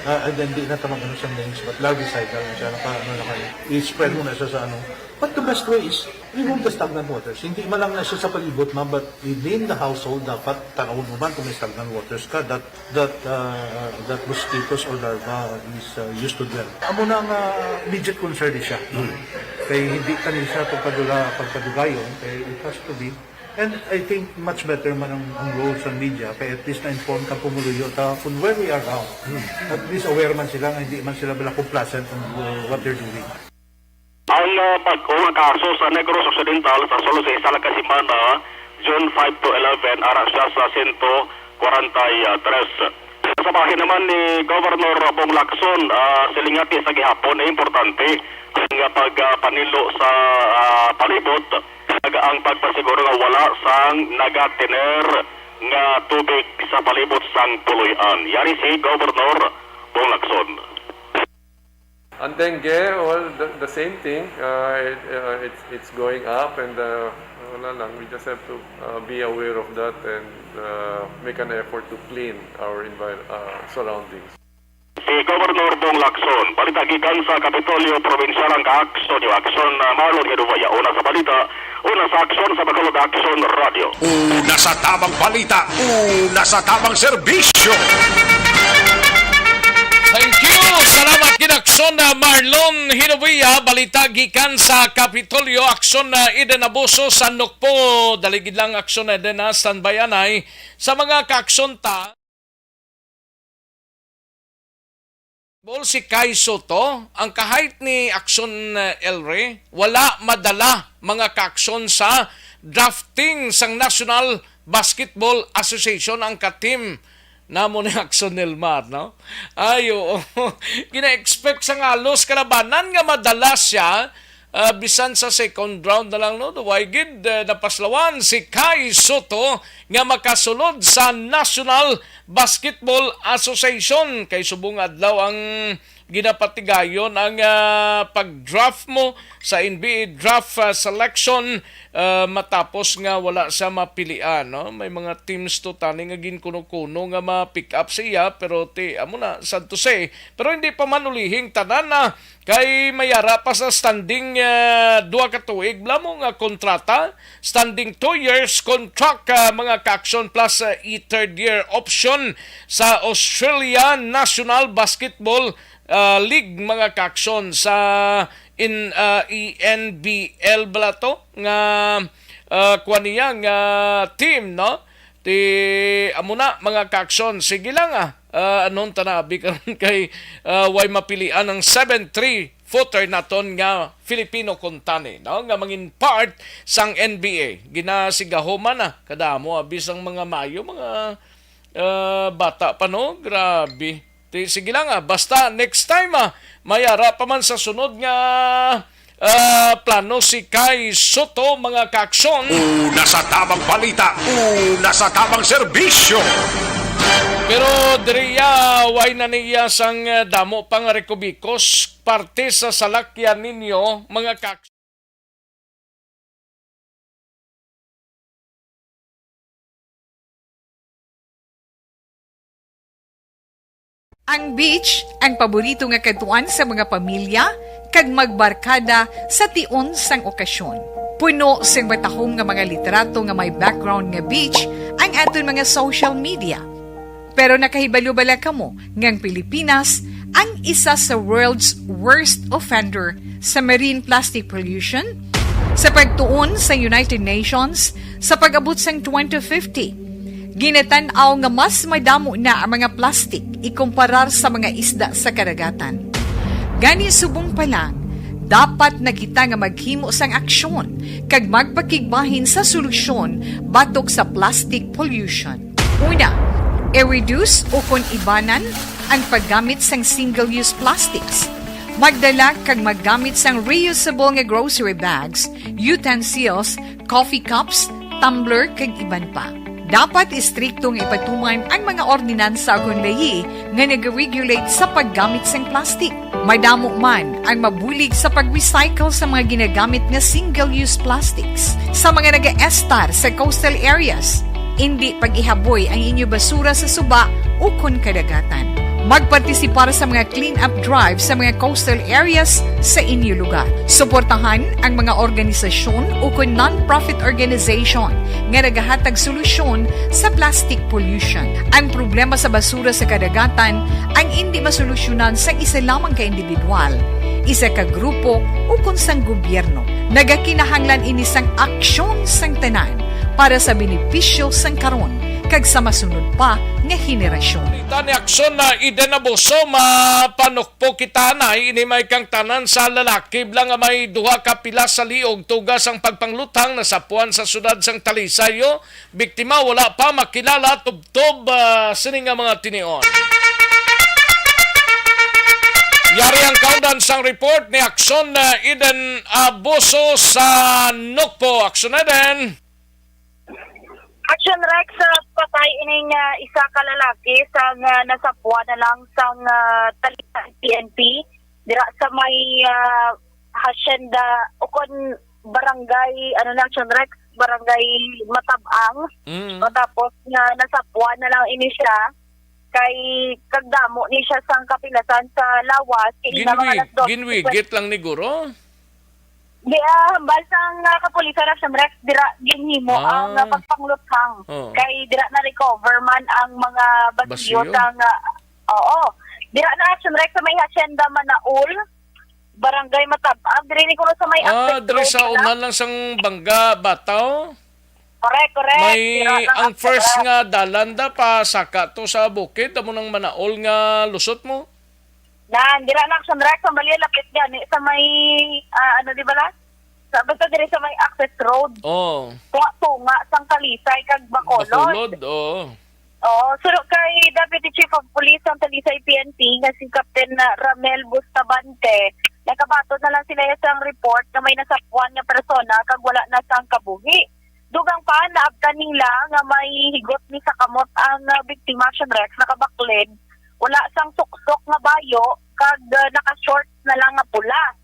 Uh, and then, di na tamang ano siyang names, but larvicidal na siya. Naka, ano na kayo. I-spread mo na siya sa ano. But the best way is, remove the stagnant waters. Hindi man lang na siya sa palibot, ma, but within the household, dapat tanawon mo man kung may stagnant waters ka. That, that, uh, that mosquitoes or larva is uh, used to dwell. Amo na nga immediate concern ni siya. No? Kay hindi tani siya pagpadula, pagpadugayon, kay it has to be. And I think much better man ang, ang role sa media, kay at least na-inform ka pumuluyo ta kung where we are now. At least aware man sila nga hindi man sila bala complacent on uh, what they're doing. Ang, ah, bag-o nga kaso sa Negros Occidental sa sulod sa isa lang ka semana, June five to eleven, ara siya sa sento kwarenta y tres. Sa bahin naman ni Governor Bong Lacson, ah, silingan niya sa gihapon na importante ang, ah, pagpanilo sa, ah, palibot kag ang pagpasiguro nga wala sang nagatiner nga tubig sa palibot sang puloy-an. Yari si Governor Bong Lacson. Ang dengue, well, the, the same thing. Uh, it, uh, it's, it's going up and uh, wala lang. We just have to uh, be aware of that and uh, make an effort to clean our envir- uh, surroundings. Si Governor Bong Lacson, balita gikan sa Kapitolyo Probinsyal ang Kaaksyon, Aksyon, uh, Marlon Hiduwaya. Una sa balita, una sa Aksyon sa Bacolod Aksyon Radio. Una sa tamang balita, una sa tamang serbisyo. Thank you. Salamat gid Aksyon na Marlon Hinovia. Balita gikan sa Kapitolyo. Aksyon na Eden Abuso sa Nukpo. Dali gid lang Aksyon na Eden, ha. Standby anay sa mga kaaksyon ta. Bol si Kai Soto, ang kahait ni Aksyon, eh, Elre, wala madala mga kaaksyon sa drafting sang National Basketball Association ang ka-team namo ni Aksyon Elmar, no? Ay, oo. Gina-expect sa ngalos kalabanan nga madala siya, ah, bisan sa second round na lang, no? Way gid, eh, napaslawan si Kai Soto nga makasulod sa National Basketball Association kay subong adlaw ang ginapatigayon ang, ah, pag-draft mo sa N B A draft, ah, selection, ah, matapos nga wala siya mapilian, no? May mga teams to tani nga ginkuno-kuno nga ma-pick up siya, pero ti amo na, sad to say, pero hindi pa man ulihing tanan na kay may ara pa sa standing, ah, duha ka tuig bala mo nga kontrata, standing two years contract, ah, mga kaaksyon, plus, ah, i third year option sa Australia National Basketball, ah, League, mga kaaksyon, sa in, ah, E N B L bala to nga, ah, kuwan niya nga team, no? Ti amo na, mga kaaksyon. Sige lang, ah. Ah, anon ta na abi karon kay, ah, way mapilian ang seven three footer naton nga Filipino kuntani, no, nga mangin part sang N B A. Ginasigahuman na kadamo abi sang mga mayo, mga, ah, bata pa, no? Grabe. Ti, sige lang, ah. Basta next time, ah, may ara pa man sa sunod nga, ah, plano si Kai Soto, mga kaakson. Una sa tamang balita, una sa tamang serbisyo. Pero diri, ah, way na niya sang, ah, damo pa nga rekubikos parte sa salakyan ninyo, mga kaakson. Ang beach ang paborito nga kadtuan sa mga pamilya kag magbarkada sa tion sang okasyon. Puno sing matahom nga mga litrato nga may background nga beach ang aton mga social media. Pero nakahibalo bala kamo nga ang Pilipinas ang isa sa world's worst offender sa marine plastic pollution? Sa pagtuon sa United Nations, sa pag-abot sang twenty fifty, ginatan-aw nga mas madamo na ang mga plastik ikumparar sa mga isda sa kadagatan. Gani, subong pa lang, dapat na kita nga maghimo sang aksyon kag magpakigbahin sa solusyon batok sa plastic pollution. Una, i-reduce ukon ibanan ang paggamit sang single-use plastics. Magdala kag maggamit sang reusable nga grocery bags, utensils, coffee cups, tumbler, kag iban pa. Dapat istrikto nga ipatuman ang mga ordinansa ukon layi nga nag-regulate sa paggamit sang plastic. Madamo man ang mabulig sa pag-recycle sa mga ginagamit nga single-use plastics. Sa mga nagaestar sa coastal areas, indi pag-ihaboy ang inyo basura sa suba ukon kadagatan. Magpartisipar sa mga clean-up drive sa mga coastal areas sa inyo lugar. Suportahan ang mga organisasyon ukon non-profit organization nga nagahatag solusyon sa plastic pollution. Ang problema sa basura sa kadagatan ang indi masolusyonan sang isa lamang ka individual, isa ka grupo, ukon sang gobyerno. Nagakinahanglan ini sang aksyon sang tanan para sa benepisyo sang karon kag sa masunod pa nga henerasyon. Tani aksyon na Eden Abuso, mapanukpo kita na ini may kang tanan sa lalaki bala nga may duha ka pila sa liog tuga sang pagpangluthang nasapuan sa siyudad sang Talisay. Biktima wala pa makilala tubtob, ah, sini nga mga tinion. Yari ang kaundan sang report ni Aksyon, ah, Eden Abuso sa Nukpo. Aksyon Eden. Action Rex, ah, patay ining, ah, isa ka lalaki sang, ah, nasapuan na lang sang, ah, Talisay P N P dira sa may, ah, hacienda o kon barangay, ano na, Action Rex, barangay Matabang. Mm. Matapos nga nasapuan na lang ini siya kay kagdamo ni siya sang kapilasan sa lawas, kay ina mga Ginwi-, alas dose. Ginwigit lang ni guro? Di, ah, hambal sang, ah, kapulisan na, Action Rex, dira ginhimo Ah. ang, ah, pagpangluthang. Oh. Kay dira na-recover man ang mga basiyo Basiyo? sang, ah, oo. Dira na, Action Rex, sa may Hacienda Manaol, Barangay Matab-ang. Diri ni kuno sa may Ah, access diri road sa na. unahan lang sang Bangga, Bataw? Correct, correct. May Dira na, ang Action first Rex. nga dalan da pa saka to sa bukid, amo nang Manaol nga lusot mo? Nan, dira na, Action Rex, ang bali lapit gani sa may, ah, ano, di ba, la? Sa, basta diri sa may access road. Oh. Tunga-tunga sang Talisay kag Bacolod. Bacolod, oo. Oo, so kay Deputy Chief of Police sang Talisay P N P nga si Captain, ah, Ramel Bustamante, nakabaton na lang sila sang report nga may nasapuan nga persona kag wala na sang kabuhi. Dugang pa, naabtan nila nga may higot ni sa kamot ang, ah, biktima, Action Rex, nakabaklid, wala sang suksok nga bayo, kag, ah, naka-shorts na lang nga pula.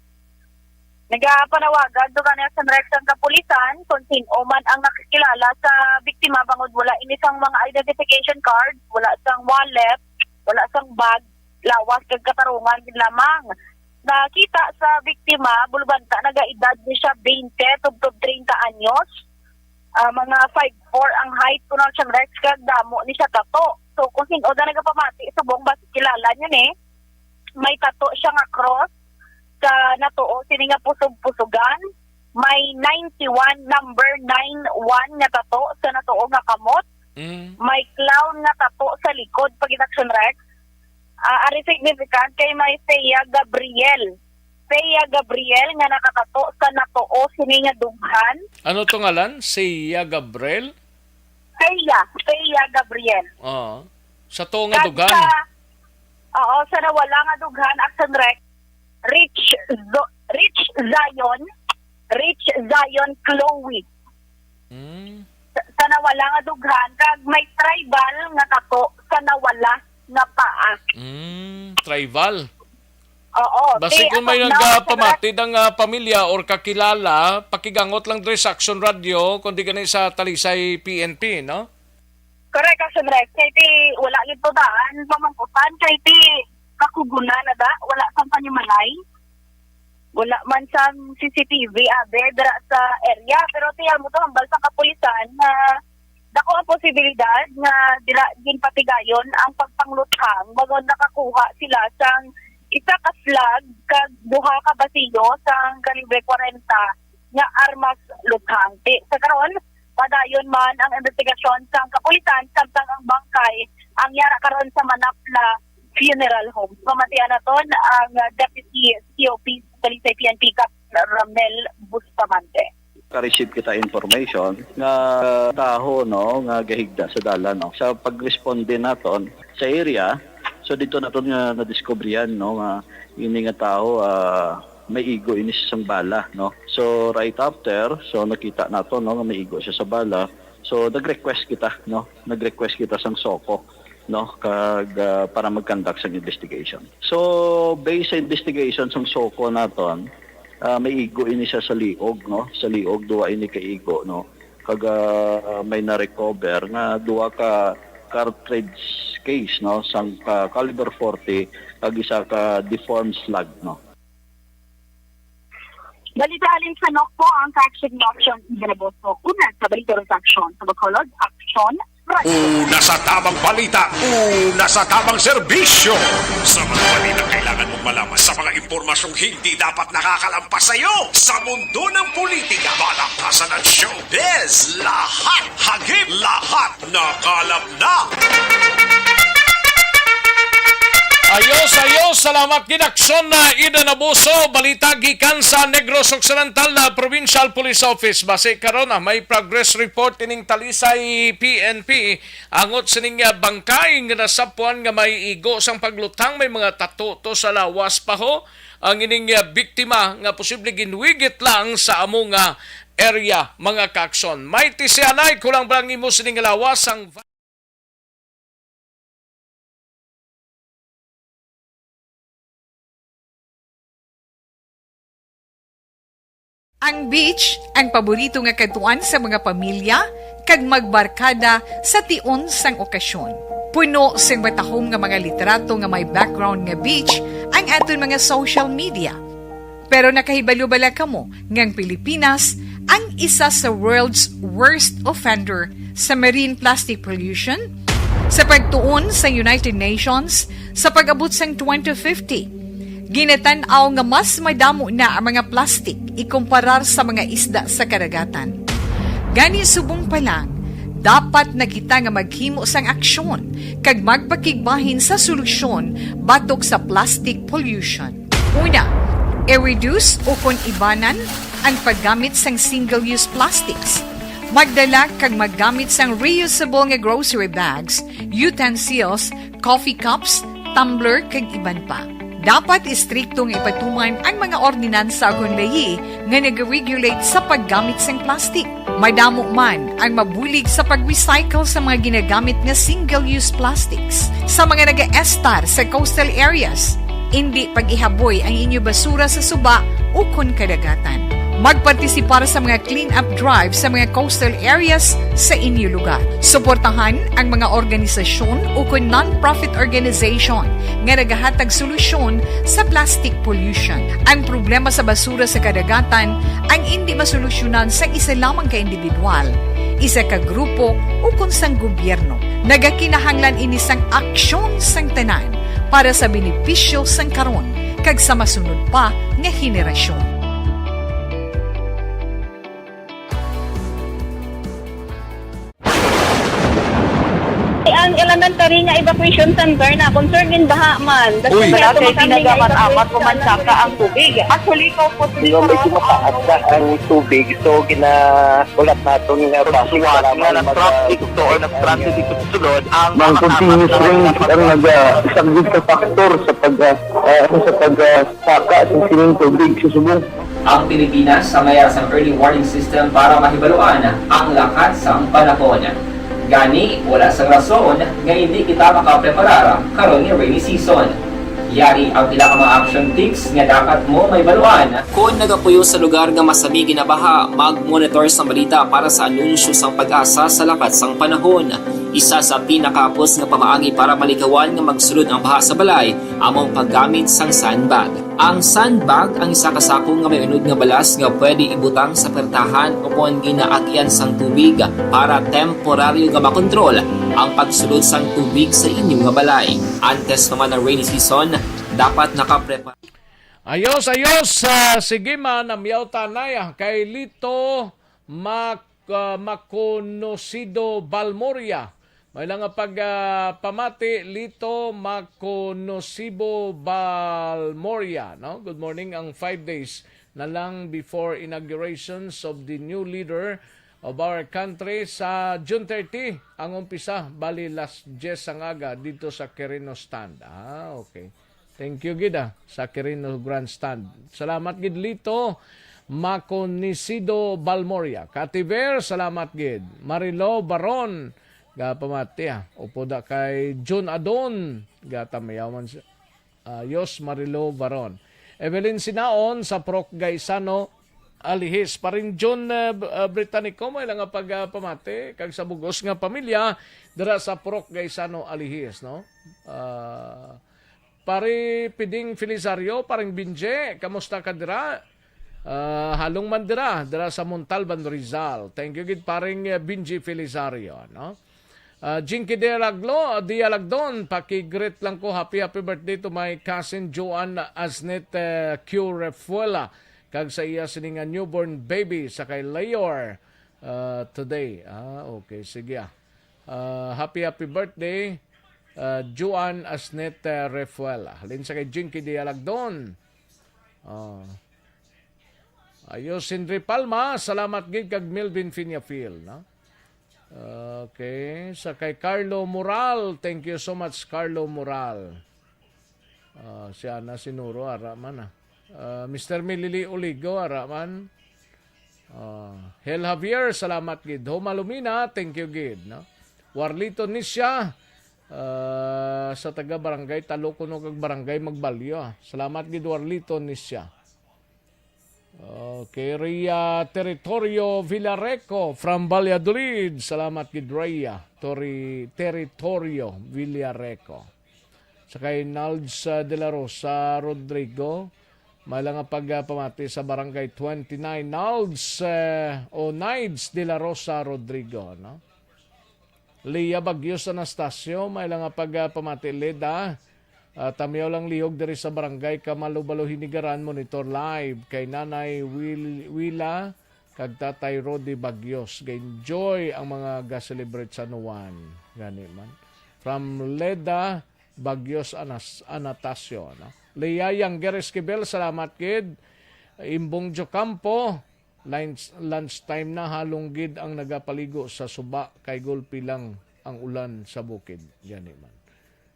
Nagapanawagan to gani, Action Rex, ang kapulisan kung sin-o man ang nakakilala sa biktima bangod wala ini sang mga identification card, wala sang wallet, wala sang bag, lawas kag katarungan gid lamang. Nakita sa biktima, bulbanta, nagaedad ni siya twenty tubtob treinta anyos. Ah, mga five four ang height ko, Action Rex, kag damo ni siya tato. So, kung sin-o na nagapamati, subong basi kilala niyo ni, may tato siya nga cross sa natuo sini nga pusog-pusugan. May ninety-one, number nine one nga tato sa natuo nga kamot. Mm. May clown nga tato sa likod, pag Action Rex. Ah, ari significant kay may Thea Gabriel. Thea Gabriel nga nakatato sa natuo sini nga dughan. Ano to ngalan? Thea Gabriel? Thea, Thea Gabriel. Oo. Sa to nga Kag dughan. Sa, oo, sa nawala nga dughan, Action Rec, Rich Zo-, Rich Zion, Rich Zion Chloe. Mm. Sa, sa nawala nga dughan, kag may tribal nga tato sa nawala nga paa. Mm, tribal. Oo, Basi ti, kung may as of now, nagapamati ang, ah, pamilya or kakilala, pakigangot lang diri sa Action Radio, kundi gani sa Talisay P N P, no? Correct, Action Rec. Kay ti, wala gid to daan pamangkutan, kay ti, kakugunan na da, wala sang panimalay. Wala man sang C C T V abi dira sa area, pero ti, amo to, hambal sa kapulisan nga dako ang posibilidad nga dira ginpatigayon ang pagpangluthang bangod nakakuha sila sang isa ka slug kag duha ka basilyo sang kalibre kwarenta nga armas luthang. Ti, sa karon, padayon man ang investigasyon sang kapulisan samtang ang bangkay ang yara karon sa Manapla Funeral Home. Pamatian naton ang, uh, Deputy C O P sa Talisay P N P, Kap Ramel Bustamante. Ka-receive kita information nga taho, no, nga gahigda sa dalan, no. Sa pag-responde naton sa area, so dito naton nga nadiskubrihan, no, nga ini nga taho, ah, may igo ini sa isang bala, no. So right after, so nakita nato, no, nga may igo siya sa bala. So nag-request kita, no, nag-request kita sang SOCO, no, kag, ah, para mag-conduct sang investigation. So based sa investigation sang SOCO naton, ah, may igo ini siya sa liog, no? Sa liog, duha ini ka igo, no? Kag, ah, may na-recover nga duha ka cartridge case, no? Sang, ah, caliber forty, kag isa ka deformed slug, no? Balita halin sa NOCPO, ang Action News, Ida Naboso. Una sa balita sa Action sa Bacolod, Action Una sa tabang balita, una sa tabang serbisyo. Sa mga balita kailangan mong malaman, sa mga impormasyong hindi dapat nakakalampas sa iyo. Sa mundo ng politika, balakasan at showbiz, lahat hagip, lahat nakalap na. Ayos, ayos. Salamat gid, Action na Ida Naboso. Balita gikan sa Negros Occidental na Provincial Police Office. Basi karon, ah, may progress report ining Talisay P N P. Angot sining, ah, bangkay nga nasapuan nga may igo sang pagluthang, may mga tato to sa lawas pa ho. Ang ining, ah, biktima nga posible ginwigit lang sa amo nga area, mga ka-Action. May tisianay, kulang ba lang imo sining lawas ang Ang beach, ang paborito nga kadtuan sa mga pamilya kag magbarkada sa tion sang okasyon. Puno sing matahom nga mga litrato nga may background nga beach ang aton mga social media. Pero nakahibalo bala kamo nga ang Pilipinas ang isa sa world's worst offender sa marine plastic pollution? Sa pagtuon sa United Nations, sa pag-abot sang twenty fifty, ginatan-aw nga mas madamo na ang mga plastik ikumparar sa mga isda sa kadagatan. Gani, subong pa lang, dapat na kita nga maghimo sang aksyon kag magpakigbahin sa solusyon batok sa plastic pollution. Una, i-reduce ukon ibanan ang paggamit sang single-use plastics. Magdala kag maggamit sang reusable nga grocery bags, utensils, coffee cups, tumbler, kag iban pa. Dapat istrikto nga ipatuman ang mga ordinansa ukon layi nga nag-regulate sa paggamit sang plastic. Madamo man ang mabulig sa pag-recycle sa mga ginagamit nga single-use plastics. Sa mga nagaestar sa coastal areas, indi pag-ihaboy ang inyo basura sa suba ukon kadagatan. Magpartisipar sa mga clean-up drive sa mga coastal areas sa inyo lugar. Suportahan ang mga organisasyon ukon non-profit organization nga nagahatag solusyon sa plastic pollution. Ang problema sa basura sa kadagatan ang indi masolusyonan sang isa lamang ka individual, isa ka grupo, ukon sang gobyerno. Nagakinahanglan ini sang aksyon sang tanan para sa benepisyo sang karon kag sa masunod pa nga henerasyon. Ang Elemental Tari nga evacuation center na, concern in baha man. Daghan Uy. Kaya Wala kay tumakan nga pinagamat-amat evacuation ko man center saka ang na. Tubig. Actually, ko po Hindi, medyo mataas na ang tubig. So, ginaulat naton nga Kung basi suwat para nga mag-, nag-traffic mag-, to or nag-stranded dito sa sulod, ang Mang mga continuous kasama rain ang naga-, isang big factor sa pag, ah, ah, sa pag, ah, saka sa sining tubig sa Subo. Ang Pilipinas ang may sang early warning system para mahibaluan ang lakat sang panahon. Gani, wala sang rason nga hindi kita makapreparar karon nga rainy season. Yari ang pila ka mga action tips nga dapat mo mahibaluan. Kon nagapuyo sa lugar nga masami ginabaha, mag-monitor sa balita para sa anunsyo sang PAGASA sa lakat sang panahon. Isa sa pinakahapos nga pamaagi para malikawan nga magsulod ang baha sa balay amo ang paggamit sang sandbag. Ang sandbag ang isa ka sako nga may unod nga balas nga pwede ibutang sa pertahan o kon ginaagian sang tubig para temporaryo nga makontrol ang pagsulod sang tubig sa inyo nga balay. Antes pa man ang rainy season, dapat nakaprepara. Ayos, ayos. Ah, sige man, namyaw tanay, ah, kay Lito Mac-, ah, Maconocido Balmoria. May lang nga pag, ah, pamati, Lito Maconocibo Balmoria, no? Good morning. Ang five days na lang before inaugurations of the new leader of our country sa June thirty, ang umpisa, bali las diyes ang aga dito sa Quirino Stand. Ah, okay. Thank you gid, ah, sa Quirino Grandstand. Salamat gid, Lito Maconicido Balmoria. Kativer, salamat gid. Marilo Baron, gapamati, ah. Upo da kay Jun Adon, gatamayawan sa, ah, Yos Marilo Baron. Evelyn Sinaon sa Proc Gaisano, Alihis. Paring Jun, eh, B-, eh, Britannico, may lang nga pag, ah, pamati, kag sa bugos nga pamilya, dira sa Proc Gaisano, Alihis, no? Ah, Pare Piding Felizario, Pareng Binje, kamusta ka dira? Ah, halong man dira, dira sa Montalban, Rizal. Thank you gid, Pareng, eh, Binje Felizario, no? Ah, Jinky Dialaglo, Dialagdon, paki-greet lang ko, happy, happy birthday to my cousin Joan Asnet, eh, Q Refuela, kag sa iya sini nga newborn baby sa kay Leor, ah, today. Ah, okay, sige, ah. Ah, happy, happy birthday, ah, Joan Asnet, eh, Refuela. Halin sa kay Jinky Dialagdon. Ah. Ayos, Henry Palma, salamat gid kag Melvin Fiñafil, no? Okay, sa kay Carlo Moral, thank you so much, Carlo Moral. Ah, siya na sinuro, ara man, ah. Ah, Mister Milili Oligo, ara man. Ah, Hel Javier, salamat gid. Homa Lumina, thank you gid, no? Warlito Nisya, ah, sa taga Barangay Talo kuno kag Barangay Magbalyo, ah. Salamat gid, Warlito Nisya. Okay, Ria Territorio Villareco from Valladolid. Salamat gid, Ria. Tori-, Territorio Villareco. Sa kay Nalds, uh, De La Rosa Rodrigo, may lang nga pagpamati sa Barangay twenty-nine, Nalds, uh, o Nides De La Rosa Rodrigo, no? Leah Bagyos Anastasio, may lang nga pagpamati, Leda. Ah, tamyaw lang lihog diri sa Barangay Kamalubalo, Hinigaran, monitor live kay Nanay Wil-, Wila kag Tatay Rodi Bagyos. Ga-enjoy ang mga ga-celebrate sa San Juan. Gani man. From Leda Bagyos Anas-, Anastasio, no? Leah Yangger Esquivel, salamat gid. Imbong Jocampo, lunch, lunch time na, halong gid ang nagapaligo sa suba kay gulpi lang ang ulan sa bukid. Gani man.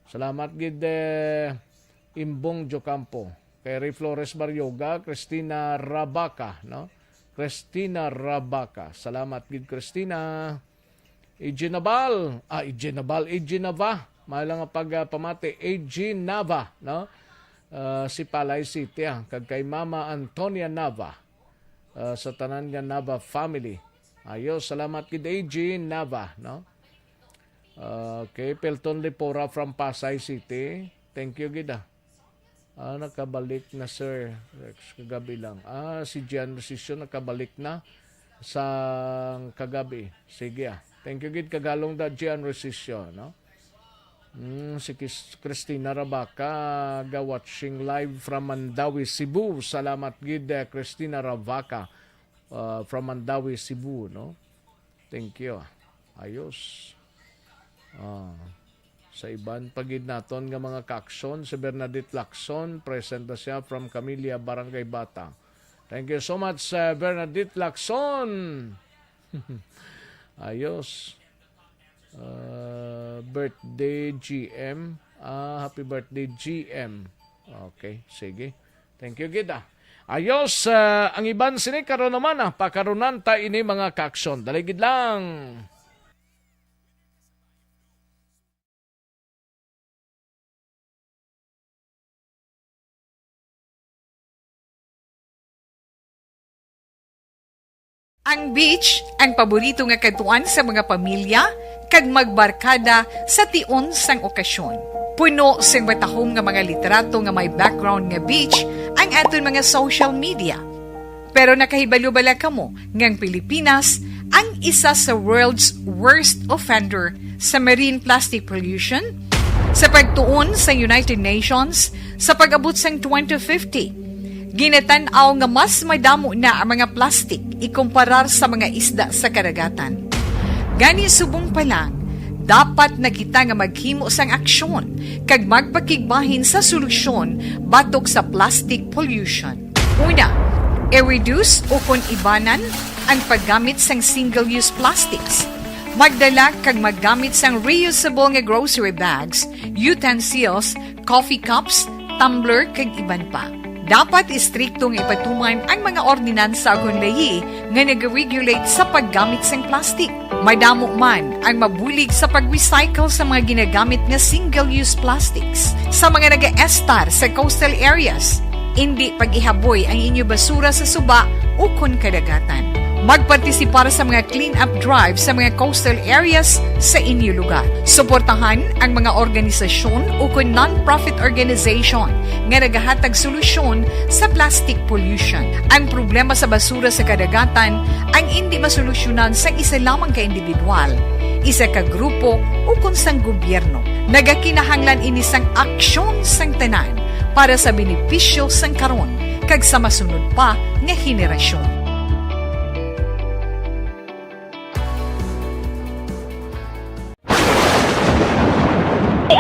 Salamat gid, eh, Imbong Jocampo. Kay Ray Flores Baryoga, Christina Rabaca, no? Christina Rabaca. Salamat gid, Christina. A J Naval, ah, A J Naval, A J Nava. May lang nga pag, ah, pamati, A J Nava, no? Ah, si Palay City, ah, kag kay Mama Antonia Nava, ah, sa tanan nga Nava family. Ayo, salamat gid, A J Nava, no? Okay, Pelton Lipora from Pasay City. Thank you gid, ah. Ah, nakabalik na, Sir Rex, kagabi lang. Ah, si Gian Resisio nakabalik na sang kagabi. Sige, ah. Thank you gid, kagalong da, Gian Resisio, no? Mm, si Kis-, Christina Rabaca, ga-watching live from Mandaue, Cebu. Salamat gid, eh, Christina Rabaca, uh, from Mandaue, Cebu, no? Thank you. Ayos. Ah. Sa iban pa gid naton nga mga kaaksyon, si Bernadette Lacson, present na siya from Camilla, Barangay Bata. Thank you so much, uh, Bernadette Lacson. Ayos. Uh, birthday, G M. Ah, happy birthday, G M. Okay, sige. Thank you gid, ah. Ayos, uh, ang iban sini karon naman, ah, pakarunan ta ini mga kaaksyon. Dali gid lang. Ang beach ang paborito nga kadtuan sa mga pamilya kag magbarkada sa tion sang okasyon. Puno sing matahom nga mga litrato nga may background nga beach ang aton mga social media. Pero nakahibalo bala kamo nga ang Pilipinas ang isa sa world's worst offender sa marine plastic pollution? Sa pagtuon sa United Nations, sa pag-abot sang twenty fifty, ginatan-aw nga mas madamo na ang mga plastic ikumparar sa mga isda sa kadagatan. Gani, subong pa lang, dapat na kita nga maghimo sang aksyon kag magpakigbahin sa solusyon batok sa plastic pollution. Una, i-reduce ukon ibanan ang paggamit sang single-use plastics. Magdala kag maggamit sang reusable nga grocery bags, utensils, coffee cups, tumbler, kag iban pa. Dapat istrikto nga ipatuman ang mga ordinansa ukon layi nga nag-regulate sa paggamit sang plastic. Madamo man ang mabulig sa pag-recycle sa mga ginagamit nga single-use plastics. Sa mga nagaestar sa coastal areas, indi pag-ihaboy ang inyo basura sa suba ukon kadagatan. Magpartisipar sa mga clean-up drive sa mga coastal areas sa inyo lugar. Suportahan ang mga organisasyon ukon non-profit organization nga nagahatag solusyon sa plastic pollution. Ang problema sa basura sa kadagatan ang indi masolusyonan sang isa lamang ka individual, isa ka grupo, ukon sang gobyerno. Nagakinahanglan ini sang aksyon sang tanan para sa benepisyo sang karon kag sa masunod pa nga henerasyon.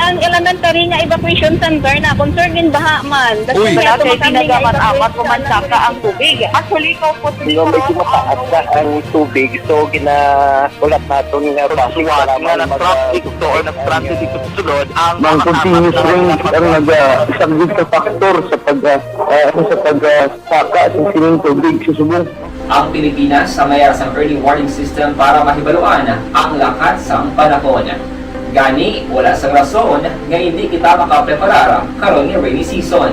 Ang elementary nga evacuation center na concern in baha man. Uy! Kaya tumakan nga evacuation center. Amat-amat ko man saka ang tubig. Actually, ko po. Di ba, medyo mataas na ang tubig, so ginaulat naton nga basi nga mag-, nag-traffic to or nag-transit dito sa sulod ang mga continuous rains ang nag-, ah, isang big factor sa pag, ah, ah, sa pag, ah, saka sa sining tubig sa subong. Ang Pilipinas ang may ara sang early warning system para mahibaluan ang lakat sang panahon. Gani, wala sang rason nga indi kita makapreparar karon nga rainy season.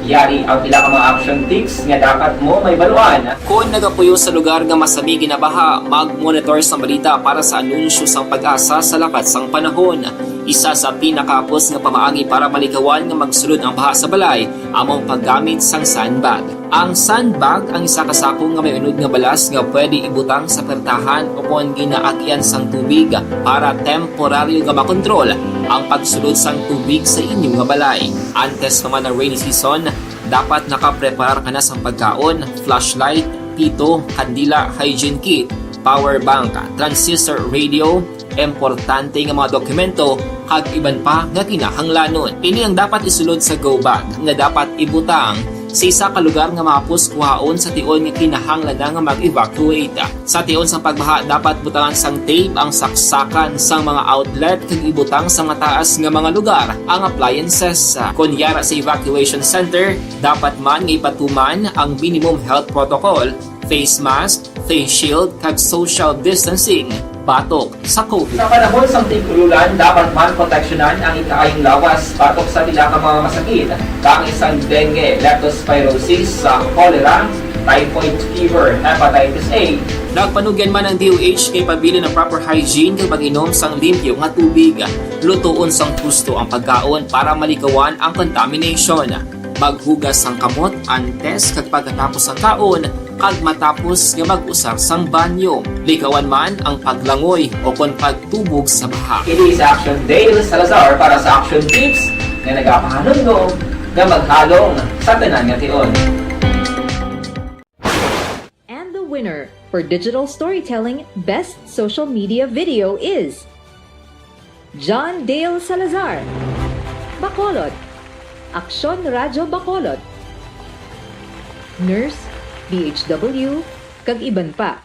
Yari ang pila ka mga action tips nga dapat mo mahibaluan. Kon nagapuyo sa lugar nga masami ginabaha, mag-monitor sang balita para sa anunsyo sang PAGASA sa lakat sang panahon. Isa sa pinakahapos nga pamaagi para malikawan nga magsulod ang baha sa balay amo ang paggamit sang sandbag. Ang sandbag ang isa ka sako nga may unod nga balas nga pwede ibutang sa pertahan ukon ginaagian sang tubig para temporaryo nga makontrol ang pagsulod sang tubig sa inyo nga balay. Antes pa man ang rainy season, dapat nakapreparar ka na sang pagkaon, flashlight, pito, kandila, hygiene kit, power bank, transistor radio, importante nga mga dokumento, kag iban pa nga kinahanglanon. Ini ang dapat isulod sa go bag nga dapat ibutang sa isa ka lugar nga mahapos kuhaon sa tion nga kinahanglan na nga mag-evacuate. Sa tion sang pagbaha, dapat butangan sang tape ang saksakan sang mga outlet kag ibutang sa mataas nga mga lugar ang appliances. Kon yara sa evacuation center, dapat man nga ipatuman ang minimum health protocol, face mask, face shield, kag social distancing batok sa COVID. Sa panahon sang tig-ululan, dapat man proteksyonan ang ikaayong lawas batok sa pila ka mga masakit, kaangay sang dengue, leptospirosis, sa cholera, typhoid fever, hepatitis A. Nagpanugyan man ang D O H nga ipabilin ang proper hygiene kag pag-inom sang limpyo nga tubig, lutoon sang husto ang pagkaon para malikawan ang contamination. Maghugas sang kamot antes kag pagkatapos sang kaon, kag matapos nga mag-usar sang banyo. Likawan man ang paglangoy ukon pagtubog sa baha. Ini si Action Dale Salazar para sa Action Tips nga nagapahanumdom nga maghalong sa tanan nga tion. And the winner for digital storytelling best social media video is John Dale Salazar, Bacolod, Aksyon Radyo Bacolod, Nurse, B H W, kag iban pa.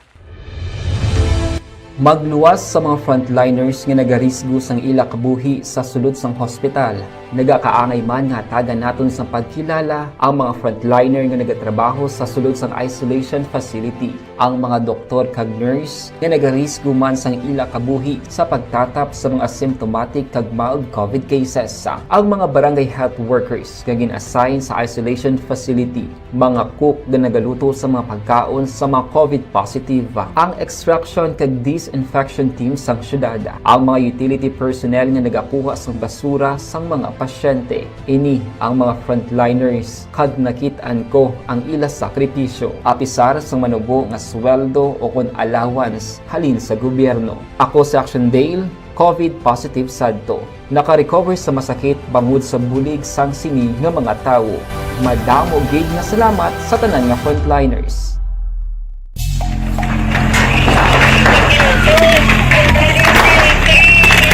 Magluwas sa mga frontliners nga nagarisgo sang ila kabuhi sa sulod sang hospital, nagakaangay man nga hatagan naton sang pagkilala ang mga frontliner nga nagatrabaho sa sulod sang isolation facility, ang mga doktor kag nurse nga nagarisgo man sang ila kabuhi sa pagtatap sa mga asymptomatic kag mild COVID cases, ang mga barangay health workers nga gin-assign sa isolation facility, mga cook nga nagaluto sa mga pagkaon sa mga COVID positive, ang extraction kag disinfection team sang syudad, ang mga utility personnel nga nagakuha sang basura sang mga pasyente. Ini ang mga frontliners kag nakit-an ko ang ila sakripisyo, apisar sang manubo nga sweldo o kon allowance halin sa gobyerno. Ako si Action Dale, COVID positive sadto. Naka-recover sa masakit bangod sa bulig sang sini nga mga tawo. Madamo gid nga salamat sa tanan nga frontliners.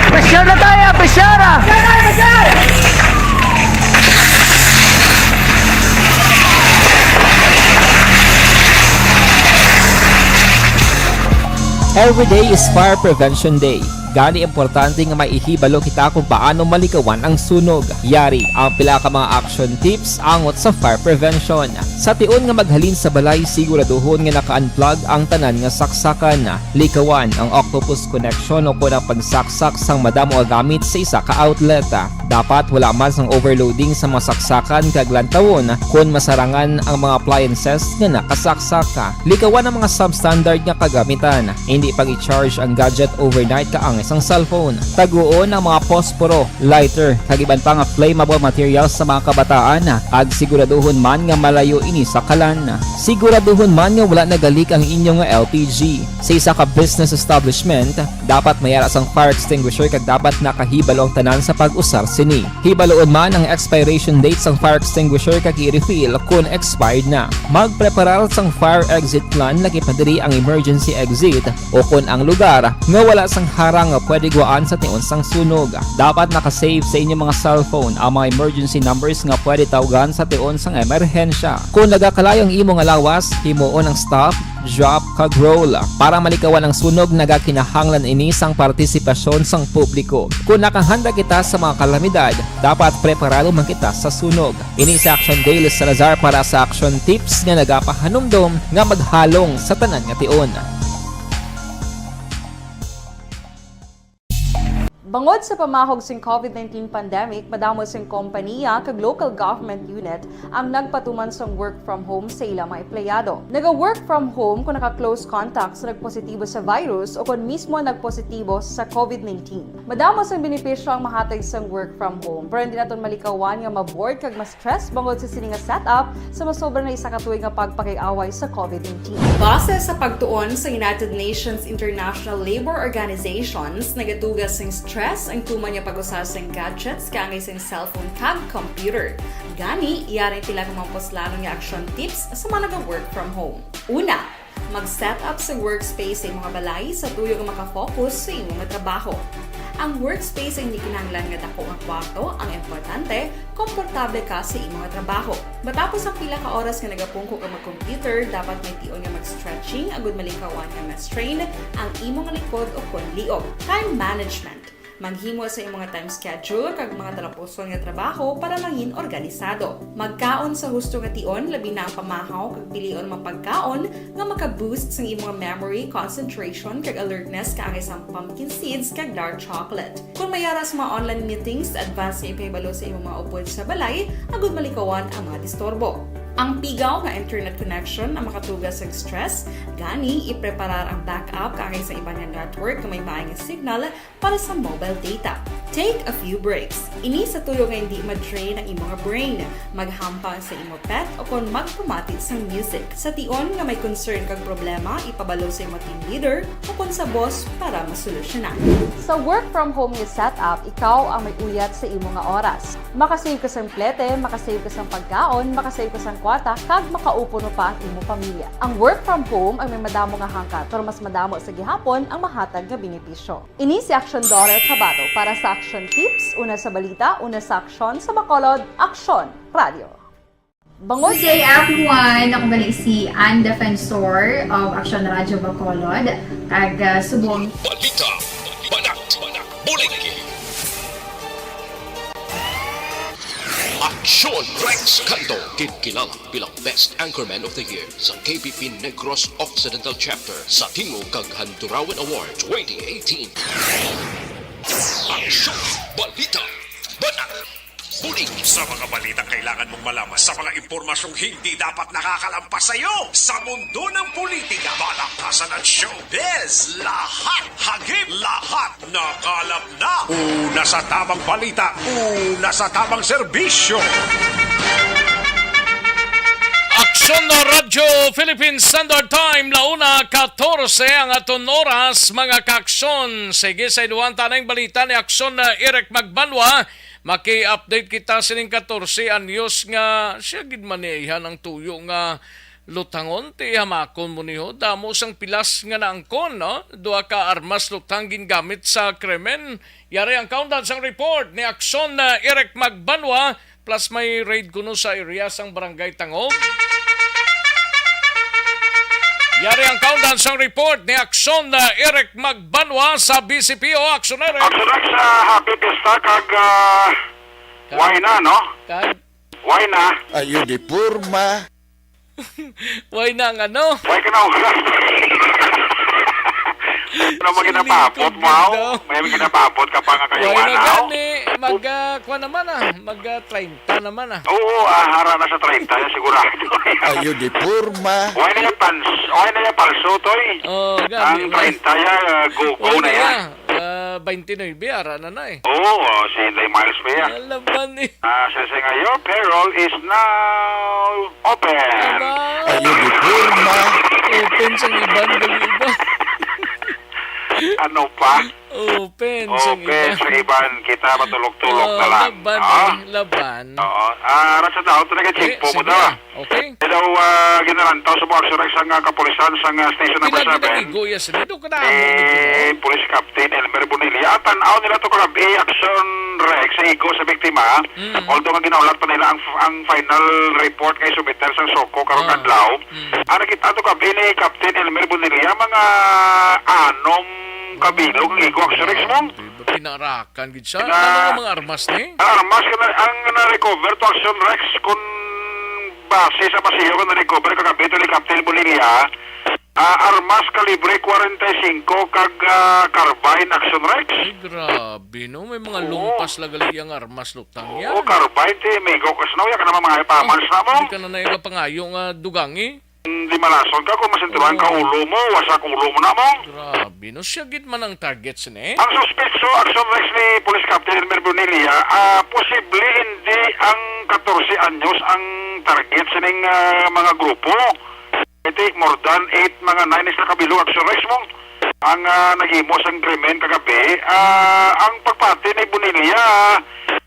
Pressure na tayo! Pressure na! Every day is Fire Prevention Day. Gani, importante nga may ihibalo kita kung paano malikawan ang sunog. Yari ang pila ka mga action tips angot sa fire prevention. Sa tion nga maghalin sa balay, siguraduhon nga naka-unplug ang tanan nga saksakan. Likawan ang octopus connection o kon ang pagsaksak sang madamo nga gamit sa isa ka outlet. Dapat wala man sang overloading sa mga saksakan kag lantawon kon masarangan ang mga appliances nga nakasaksak. Likawan ang mga substandard nga kagamitan. Hindi pag-i-charge ang gadget overnight kaangay sang cellphone. Taguon ang mga posporo, lighter, kag iban pa nga flammable materials sa mga kabataan, kag siguraduhon man nga malayo ini sa kalan. Siguraduhon man nga wala nagalik ang inyo nga L P G. Sa isa ka business establishment, dapat may ara sang fire extinguisher kag dapat nakahibalo ang tanan sa pag-usar sini. Hibaloon man ang expiration date sang fire extinguisher kag i-refill kon expired na. Magpreparar sang fire exit plan, lagi pa diri ang emergency exit o kon ang lugar nga wala sang harang nga pwede guwaan sa tion sang sunog. Dapat naka-save sa inyo mga cellphone ang mga emergency numbers nga pwede tawgan sa tion sang emerhensya. Kon nagakalayo ang imo nga lawas, himuon ang stop, drop, kag roll. Para malikawan ang sunog, nagakinahanglan ini sang partisipasyon sang publiko. Kon nakahanda kita sa mga kalamidad, dapat preparado man kita sa sunog. Ini si Action Dale Salazar para sa Action Tips nga nagapahanumdom nga maghalong sa tanan nga tion. Bangod sa pamahog sing COVID nineteen pandemic, madamo sing kompaniya kag local government unit ang nagpatuman sang work from home sa ila mga empleyado. Naga-work from home kon naka-close contact sa nagpositibo sa virus o kon mismo nagpositibo sa COVID nineteen. Madamo sang benepisyo ang mahatag sang work from home, pero hindi naton malikawan nga ma-bored kag ma-stress bangod sa sini nga setup sa masobra na isa ka tuig nga pagpakig-away sa COVID nineteen. Base sa pagtuon sa United Nations International Labour Organizations, nagatuga sing stress ang tuman nga pag-usa sing gadgets kaangay sing cellphone kag computer. Gani, yari ang pila ka mga puslanon nga action tips sa mga naga-work from home. Una, mag-set up sa workspace sa imo nga balay sa tuyo nga maka-focus sa imo nga trabaho. Ang workspace ay hindi kinahanglan nga dako nga kwarto, ang importante, komportable ka sa imo nga trabaho. Matapos ang pila ka oras nga nagapungko ka mag-computer, dapat may tion nga mag-stretching agud malikawan nga ma-strain ang imo nga likod o kon liog. Time management. Maghimo sa imo nga time schedule kag mga talapuson nga trabaho para mangin organisado. Magkaon sa husto nga tion, labi na ang pamahaw, kag pilion ang mga pagkaon nga maka-boost sang imo nga memory, concentration, kag alertness kaangay sang pumpkin seeds kag dark chocolate. Kon may ara sa mga online meetings, advance nga ipahibalo sa imo mga upod sa balay agud malikawan ang mga disturbo. Ang pigaw nga internet connection ang makatuga sa stress, gani ipreparar ang backup kaangay sa iban nga network nga may maayo nga signal para sa mobile data. Take a few breaks. Ini sa tuyo nga hindi ma-drain ang imo nga brain. Maghampang sa imo pet o kon magpamati sang music. Sa tion nga may concern kag problema, ipabalo sa imo team leader o kon sa boss para masolusyonan. Sa work from home nga setup, ikaw ang may uyat sa imo nga oras. Makasave ka sang plete, makasave ka sang pagkaon, makasave ka sang kwarta kag makaupo no pa ang imo pamilya. Ang work from home ang may madamo nga hangkat, pero mas madamo sa gihapon ang mahatag nga benepisyo. Ini si Action Daughter Tabato para sa Action Tips, una sa balita, una sa aksyon, sa Bacolod, Aksyon Radio. Bangod Good day, everyone! Ako gali si Ann Defensor of Action Radio Bacolod. Kag, ah, subong Balita, banat, bulig. Aksyon Rex Cando, ginkilala bilang Best Anchorman of the Year sa K B P Negros Occidental Chapter sa Tingog kag Handurawan Award twenty eighteen. Aksyon, balita, banat, bulig. Sa mga balitang kailangan mong malaman, sa mga impormasyong hindi dapat nakakalampas sa iyo, sa mundo ng politika, balakasan at showbiz, lahat hagip, lahat nakalap na. Una sa tamang balita, una sa tamang serbisyo. Aksyon na Radyo Philippine Standard Time, la una katorse ang aton oras, mga kaaksyon. Sige, sa inuhan ta na ang balita ni Aksyon na Eric Magbanwa. Maki-update kita sining katorse anyos nga siya gid man ni iya ang tuyo nga lutangon, ti hamakon mo niho. Damo sang pilas nga naangkon, no? Duha ka armas lutang gingamit sa krimen. Yari ang kaundan sang report ni Aksyon na Eric Magbanwa, plus may raid kuno sa area sang Barangay Tangob. Yari ang kaundan sang report ni Aksyon na Eric Magbanwa sa B C P O. Aksyon, Eric. Aksyon, Rex, ah, happy fiesta kag, ah, Kag- why na, no? Kag- Why na? Ayo di porma. Why na ang ano? Why ka na? Ano mo ginapapot mo? May ginapapot ka pa nga kayo, Why na ano? Gani? Mag, ah, kuwan naman, ah. Mag, ah, treinta naman, ah. Oo, ah, hara na sa treinta, yan sigurado. Ayo di porma. Why na yung pals-, why na yung palso, Toy? Oh, gani, Ang why? Treinta yan, ah, go-go Why na na yan. yan? Ah, twenty-nine, ara na na eh. Oo, oh, si Inday Miles pa yan. Ah, laban eh. Ah, siya, siya nga, your payroll is now open. Aba. Ayo di porma. Open sang iban, gali iba. Ano pa? Open sang Open iban. sa iban. Kita matulog-tulog Oh, na lang. laban Ah? eh, laban. Oo. Ah, rasa daw, talaga Eh, chimpo mo sige daw. ah. Okay. Kaya daw, ah, ginalantaw sa mga aksyon sa nga kapulisan sa nga Station Number Pila Seven. ginaigo iya sila? Doon ka na amo Eh, ni Police Captain Elmer Bonilla. At tanaw nila to kagabi, Action Rex, sa igo sa biktima. Mm. Although nga ginaulat pa nila ang, ang final report kay submitter sa SOCO karong Ah. adlaw. Mm. Ang nakita to kagabi ni Captain Elmer Bonilla, mga anom kabilog ang igo, Action Rex, mo. Grabe, ba pinarakan gid siya? Na- Ano nga mga armas ni? Ang armas ka na, ang na-recover to, Action Rex, kung base sa pasilyo nga na-recover kagabi to ni Captain Bonilla, ah, armas kalibre forty-five kag, ah, carbine, Action Rex. Ay, grabe, no? May mga Oo. lumpas la gali ang armas, lutang Oo, yan. carbine, ti, may gokos na, wala ka naman mga pamans na mo. Hindi ka na naiga pangayo nga dugangi. Di malason ka kung masinturan ka Oo. ulo mo, wasak ulo mo na mo. Grabe, no? Siya gid man ang target sini. Ang suspek, so, Action Rex, ni Police Captain Elmer Bonilla, ah, posible hindi ang katorse anyos ang target sining, ah, mga grupo. Iti, more than eight, mga nine is nakabilog, Action Rex, mo. Ang, ah, naghimo sang krimen kagabi, ah, ang pagpati ni Bonilla,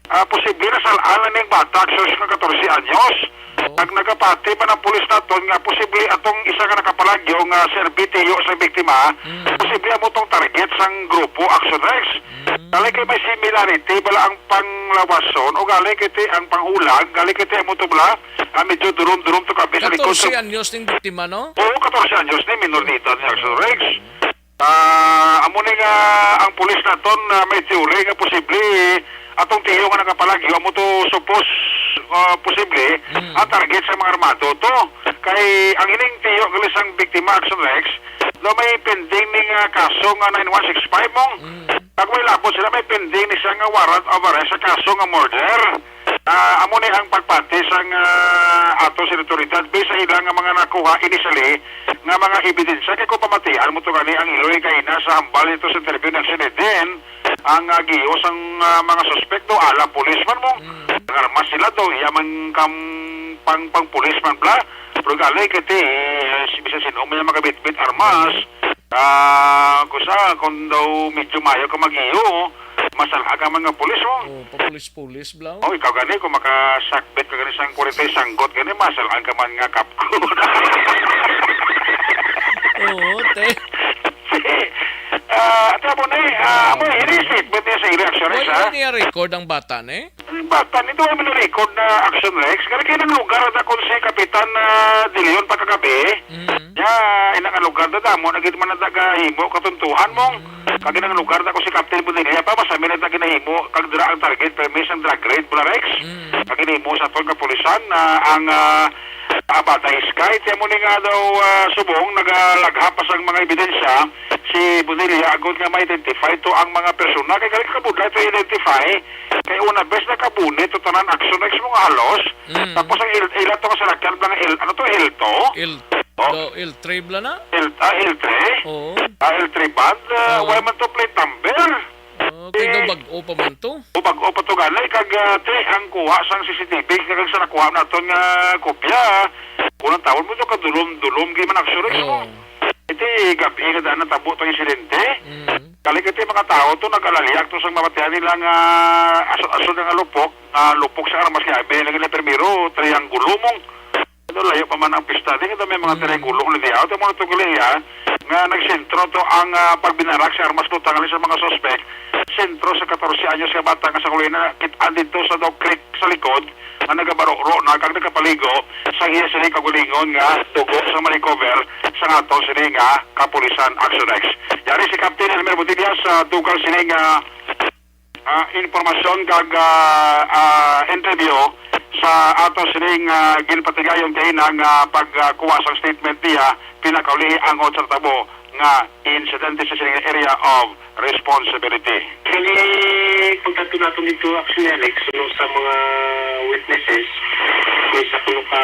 ah, posible na sal-an na ning bata, Action Rex, nga katorse anyos. Oo. Ang nagapati man ang pulis naton nga posible atong isa nga nakapalagyo nga serbi tiyo sa biktima, Mm. posible amo tong target sang grupo, Action Rex. Mm. Gali kay may similarity bala ang panglawason o gali kay ti ang panghulag, gali kay ti amo to bala, ah, medyo durom-durom to kagabi sa likod Katorse sa anyos ning biktima, no? Oo, katorse anyos ni, minor de edad ni, Action Rex. Ah, amo ni nga ang pulis naton, ah, may teori nga posible atong tiyo nga nakapalagyo amo to supos, ah, posible Mm. ang target sa mga armado to. Kay ang ining tiyo gali sang biktima, Action Rex, no, may pending ni nga kaso nga nine one six five mo. Mm. Kag may labot sila, may pending ni siya nga warrant of arrest sa kaso nga murder. Ah, amo ni ang pagpati sang, ah, ato sa otoridad based sa ila nga mga nakuha initially nga mga ebidensya. Kay kung pamatian mo to gani ang iloy kay na sa hambal nito sa interview ni Action Rex, ang, ah, giyo sang, ah, mga suspek do, ala policeman mo. Mm. Ang armas sila do, iya man kam-, pang, pang policeman bla. Pero gali kay ti, eh, si bisan sino may makabitbit armas. Ah, kusa, kung daw medyo mayo ka mag-iyo, Masal-an ka man nga pulis mo. Oh, papulis-pulis, bla. Oh, ikaw gani, kung makasakbit ka gani sang kwarenta sanggot gani, masal-an ka man nga kapkon. Oo, te. Ah, ate, amo ni, ah, amo, ini statement niya sa ila, Action Rex, Wala ha? Niya record ang bata, ne? Ang bata, nito ay man record na Action Rex. Kaya kinang lugar na kung si Kapitan, ah, De Leon pagkagabi. Mm. Ya, inang lugar na damo, nagit man na taga himo, katuntuhan mong. Mm. Kag inang lugar na kung si Captain Bonilla pa, masami na taga ginahimo, kag dira ang target, permis ang drug raid, Bula Rex. Mm. Kag ginahimo sa aton kapulisan na ang, ah, Abada Sky, tiyan mo ni nga daw, ah, subong, nagalaghap pa sang mga ebidensya si Bonilla agod nga ma-identify to ang mga persona. Kay galing kabudlay to identify, kay una bes nakabunit to tanan Action Rex mo nga halos. Mm. Tapos ang il-, ila to nga salakyan lang, il-, ano to, L two? L-, Oh. do, L three bla na? L, ah, L three? Oo. Ah, L three band, ah, Oo. Wala man to plate number. Okay, daw Eh, bag-o pa man to. O bag-o pa to gani, kag, ah, te, ang kuha sang C C T V, kag sa nakuha naton nga kopya, kung ang tawon mo to, kadulom-dulom, gid man Action Rex mo. Oo. Iti gabi nga daan natabo tong insidente. Mm. Kalig iti mga tawo to, nag-alalihak to sang mabatian nila nga aso-aso nga lupok, ah, lupok sa armas niya. May lagi na primero, triangulo mong. Ito, layo pa man ang pista. Di kita may mga Mm. triangulo kung hindi. Ito mo ito gali, ha, nga nagsentro to ang, ah, pagbinarak sa armas to, tangali sa mga suspek. Sentro sa katorse anyos nga bata nga sa kulina, kit-an dito sa daw creek sa likod, nga nagabarukro na kag nagapaligo sa iya sini kaugalingon nga dugo sa ma-recover sa aton sini nga kapulisan Action Rex. Yari si Captain Elmer Butilla sa dugang sini nga, ah, impormasyon kag, ah, ah, interview sa aton sini nga ginpatigayon kay nga pagkuha sang statement niya pinakauli ang sa tabo nga insidente sa sining area of responsibility. Kani, pagkadto naton dito, actually, Alex, suno sa mga witnesses, may isa kuno ka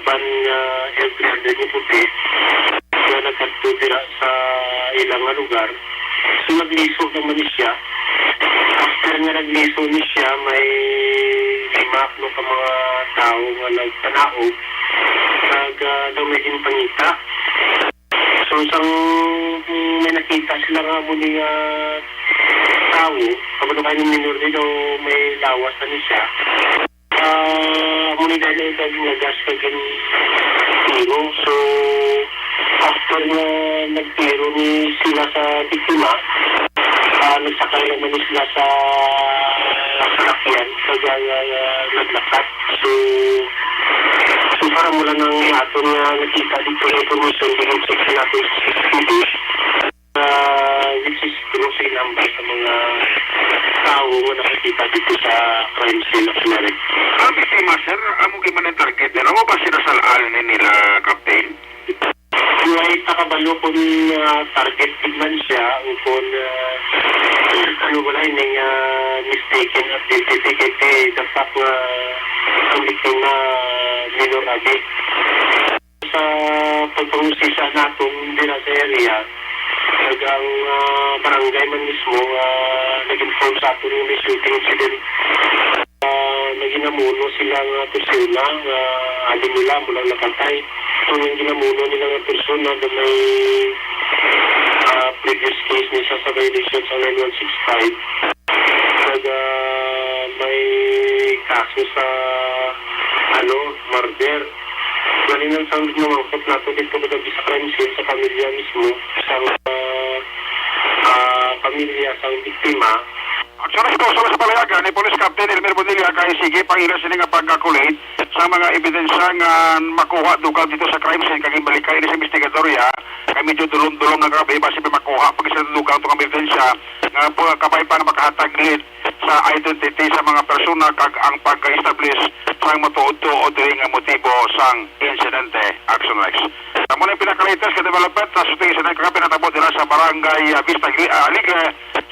van nga L three hundred nga puti nga nagkadto dira sa ilang nga lugar. So, nagliso naman ni siya. After nga nagliso ni siya, may lima kuno ka mga tao nga nagpanaog. Nag, ah, daw may ginpangita. So, sang may nakita sila nga amo ni nga tawo, kabalo kayo ng minor ni daw may lawas na ni siya. Ah, amo ni dahil ito nga gas na gin-, tiro. So, after nga nagtiro ni sila sa biktima, ah, nagsakay naman ni sila sa salakyan, kag, ah, naglakat. So, so para mula nang aton nga nakita dito sa information, ginisip sa natin sa C C T V, ah, which is close in number sa mga tao nga nakakita dito sa crime scene of Sumarig. Ang biktima, sir, amo kay man ang target nila, o ba sila sa ni nila, Captain? Way ta kabalo kung, ah, target man siya o kung, ah, ano, wala ini nga, ah, mistaken identity, kay the fact nga ang biktima minor agi. Sa pagpangusisa naton dira sa area, kag ang, ah, barangay man mismo, ah, nag-inform sa aton nga may shooting incident. Ah, may ginamuno sila nga persona nga agi nila, amo lang napatay. So, ang ginamuno nila nga persona, daw may, ah, previous case ni siya sa violation sa nine one six five. Kag, ah, may kaso sa, ano, murder. Galing ang sound nga mangkot nato dito, kada sa crime scene sa pamilya mismo, sa, ah, ah, pamilya sa biktima. Aksyon eksplosibo sa palayagan ni Police Captain Elmer Bonilla kay sige pang ila sini nga pagkakulit sa mga ebidensya nga makuha dugang dito sa crime scene kag ginbalikay ni sa investigador ya kay medyo dulom-dulom na grabe basi may makuha pag sa dugang tong ebidensya nga po kabay pa nga makahatag lead sa identity sa mga persona kag ang pag-establish sa matuod-tuod diri nga motibo sang insidente. Action Rex. Amo na yung pinaka-latest nga development sa shooting incident nga pinatabo dira sa barangay, ah, Vista Gri-, ah, Alegre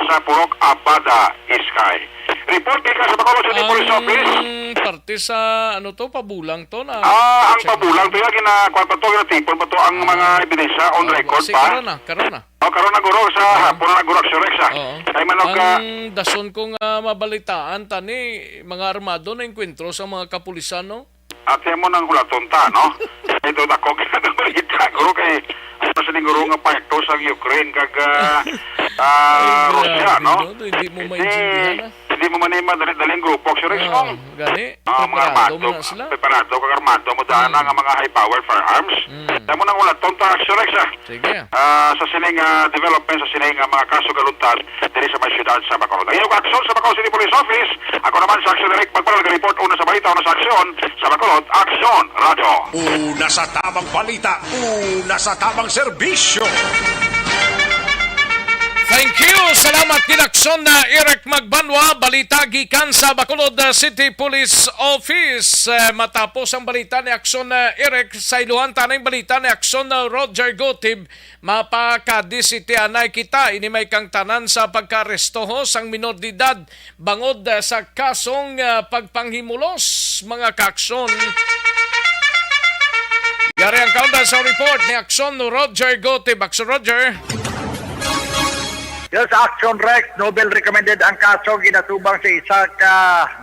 sa Purok Abada, Iskay. Report gikan sa Bacolod City Police Office. Ang parte sa, ano to, pabulang to na Ah, ang check pabulang to, yan, gina-, kuwan pa to, ginatipon pa to ang Ah. mga ebidensya on Ah, record si pa. Karon na, karon na. O, karon na, guro, sa Ah. hapon na, guro, Action Rex, ah. Oo. Kay manog, ah, Ang dason ko nga mabalitaan, tani, mga armado na enkwentro sa mga kapulisan, no? Ate mo nang hulaton ta, no? Ito na ko, balita, guro, kay Sa linguro nga pakto sa Ukraine kag, ah, ah, Ay, Russia, grabe, no? No? Hindi mo Hindi, maintindihan, ah. hindi mo man madali-daling grupo, Action Rex, Ah, no? gani. Ah, mga Preparado armado mo na sila. sila. Preparado kag armado mo daan Mm. nga mga high-powered firearms. Mm. Tamo nang wala, tonta, Action Rex, ah. Sige. Ah, sa sining, ah, development, sa sining, ah, mga kaso galuntan, diri sa may siyudad sa Bacolod. Ang inyong aksyon sa Bacolod City Police Office, ako naman sa Action Direct, magpadala nga report una sa balita, una sa aksyon, sa Bacolod, Aksyon Radio. Una sa tamang balita, una sa tamang serbisyo. Thank you. Salamat gid, Aksyon na Eric Magbanwa. Balita gikan sa Bacolod, uh, City Police Office. Uh, matapos ang balita ni Aksyon na Eric, sa iluhan tanang balita ni Aksyon na Roger Gotib. Mapakadisitianay kita, ini may kangtanan sa pagkaarestoho sang minor de edad bangod, ah, sa kasong, ah, pagpanghimulos, mga kaaksyon. Yari ang kaunda sa report ni Aksyon Roger Gotib. Aksyon Roger. Yes, Action Rex, Nobel recommended ang kaso ginatubang sa isa ka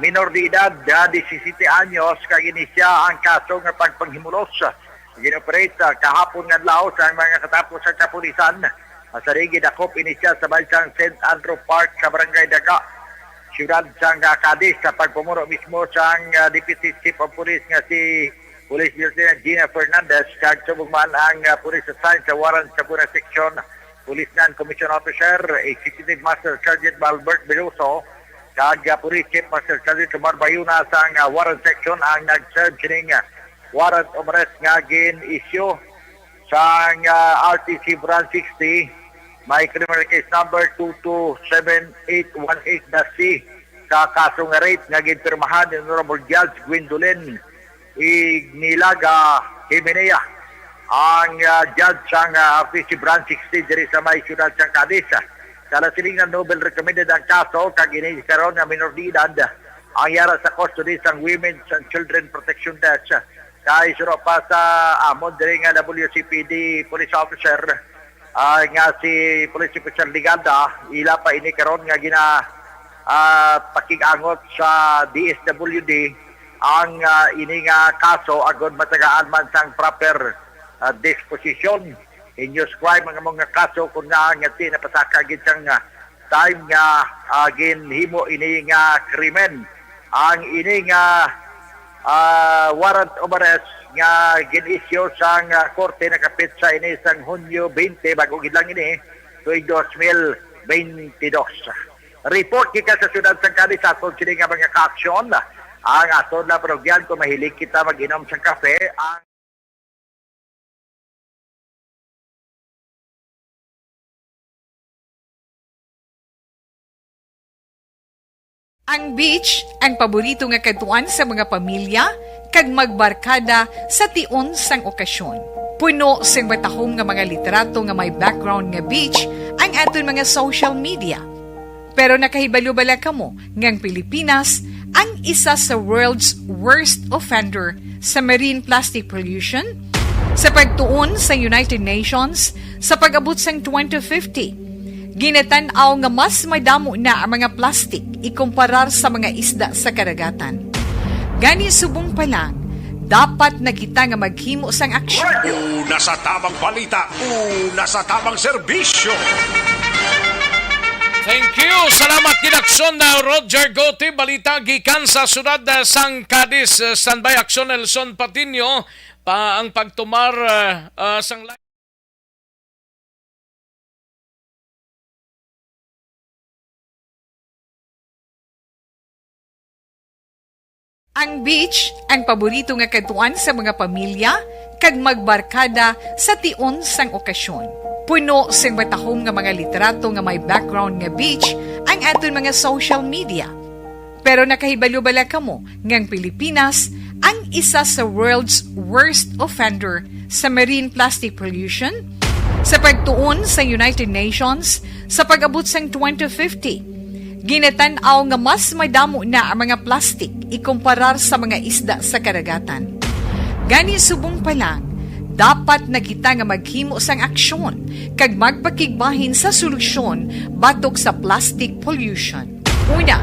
minor de edad, ah, disisiyete anyos, kag inisya ang kaso nga pagpanghimulos. Gin-operate, ah, kahapon nga adlaw sa mga katapos sa kapulisan. Ah, sa ring gidakop ini siya sa balsang Saint Andrew Park sa Barangay Daga, siyudad sang, ah, Cadiz, sa pagpamuno mismo sang, ah, Deputy Chief of Police nga si Police Lieutenant Gina Fernandez, kag subong man ang, ah, police assigned sa Warrant Sabuna Section, Police Non-Commissioned Officer, Executive Master Sergeant Albert Veloso, kag, ah, Police Chief Master Sergeant Omar Bayuna sang, ah, Warrant Section ang nag-serve sining, ah, warrant of arrest nga gin-issue sang, ah, R T C Branch sixty, may criminal case number two two seven eight one eight dash C, sa kaso nga rape nga ginpirmahan ni Honorable Judge Gwendolyn Ignilaga Jimenea, ang, ah, judge sang, ah, R T C Branch sixty diri sa may siyudad sang Cadiz. Sa nasiling nga Nobel recommended ang kaso, kag ini karon nga minor de edad ang yara sa custody sang Women's and Children Protection Desk. Kay suno pa sa amon diri nga W C P D police officer, ah, nga si Police Officer Liganda, ila pa ini karon nga gina, ah, pakig-angot sa D S W D ang, ah, ini nga kaso agod matagaan man sang proper, ah, disposition. Heinous crime ang amo nga kaso, kun nga nga ti napasaka gid sang, ah, time nga, ah, ginhimo ini nga krimen. Ang ini nga, ah, warrant of arrest nga gin-issue sang, ah, korte nakapitsa ini sang Hunyo twenty, bag-o gid lang ini, tuig dos mil bente dos. Report gikan sa siyudad sang Cadiz, sa aton sini nga mga kaaksyon. Ang aton lang parogyan, kung mahilig kita mag-inom sang kape, ang Ang beach, ang paborito nga kadtuan sa mga pamilya kag magbarkada sa tion sang okasyon. Puno sing matahom nga mga litrato nga may background nga beach ang aton mga social media. Pero nakahibalo bala kamo nga ang Pilipinas ang isa sa world's worst offender sa marine plastic pollution? Sa pagtuon sa United Nations, sa pag-abot sang twenty fifty, ginatan-aw nga mas madamo na ang mga plastic ikumparar sa mga isda sa kadagatan. Gani, subong pa lang, dapat na kita nga maghimo sang aksyon. Una sa tamang balita, una sa tamang serbisyo. Thank you. Salamat gid, Aksyon na Roger Goti. Balita gikan sa siyudad, ah, sang Cadiz. Ah, standby, Aksyon Nelson Patiño, pa ang pagtumar, ah, ah, sang live. Ang beach, ang paborito nga kadtuan sa mga pamilya kag magbarkada sa tion sang okasyon. Puno sing matahom nga mga litrato nga may background nga beach ang aton mga social media. Pero nakahibalo bala kamo nga ang Pilipinas ang isa sa world's worst offender sa marine plastic pollution? Sa pagtuon sa United Nations, sa pag-abot sang twenty fifty, ginatan-aw nga mas madamo na ang mga plastic ikumparar sa mga isda sa kadagatan. Gani, subong pa lang, dapat na kita nga maghimo sang aksyon kag magpakigbahin sa solusyon batok sa plastic pollution. Una,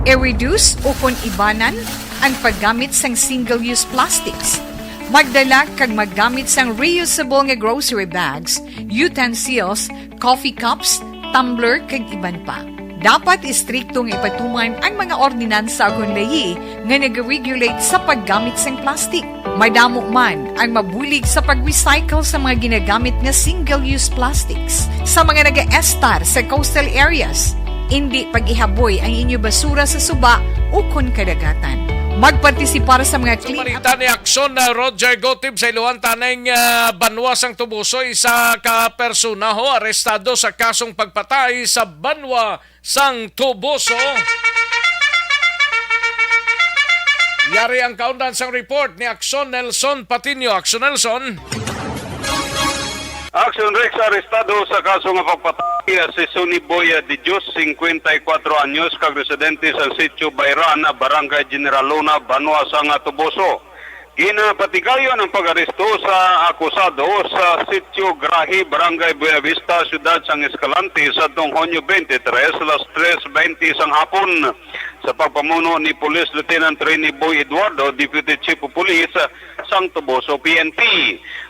i-reduce ukon ibanan ang paggamit sang single-use plastics. Magdala kag maggamit sang reusable nga grocery bags, utensils, coffee cups, tumbler, kag iban pa. Dapat istrikto nga ipatuman ang mga ordinansa ukon layi nga nag-regulate sa paggamit sang plastic. Madamo man ang mabulig sa pag-recycle sa mga ginagamit nga single-use plastics sa mga nagaestar sa coastal areas. Indi pag-ihaboy ang inyo basura sa suba ukon kadagatan. Magpartisipar sa mga clean-up. Balita ni Aksyon na Roger Gotib sa Iloan Tanay nga banwa sang Tubuso, isa ka persona ho arestado sa kasong pagpatay sa banwa sang Tubuso. Yari ang kaundan sang report ni Aksyon Nelson Patiño. Aksyon Nelson. Action Rex, arestado sa kaso nga pagpatay si Sonny Boy de Dios, singkwenta y kuwatro anyos, kag residente sa Sitio Bayran, Barangay General Luna, banwa sang Tubuso. Ginapatigayon ang pag-aresto sa akusado sa Sitio Grahi, Barangay Buenavista, Siyudad sang Escalante, sadtong Hunyo twenty-three, alas tres twenty sang hapon. Sa pagpamuno ni Police Lieutenant Rene Boy Eduardo, Deputy Chief of Police sang Tubuso P N P.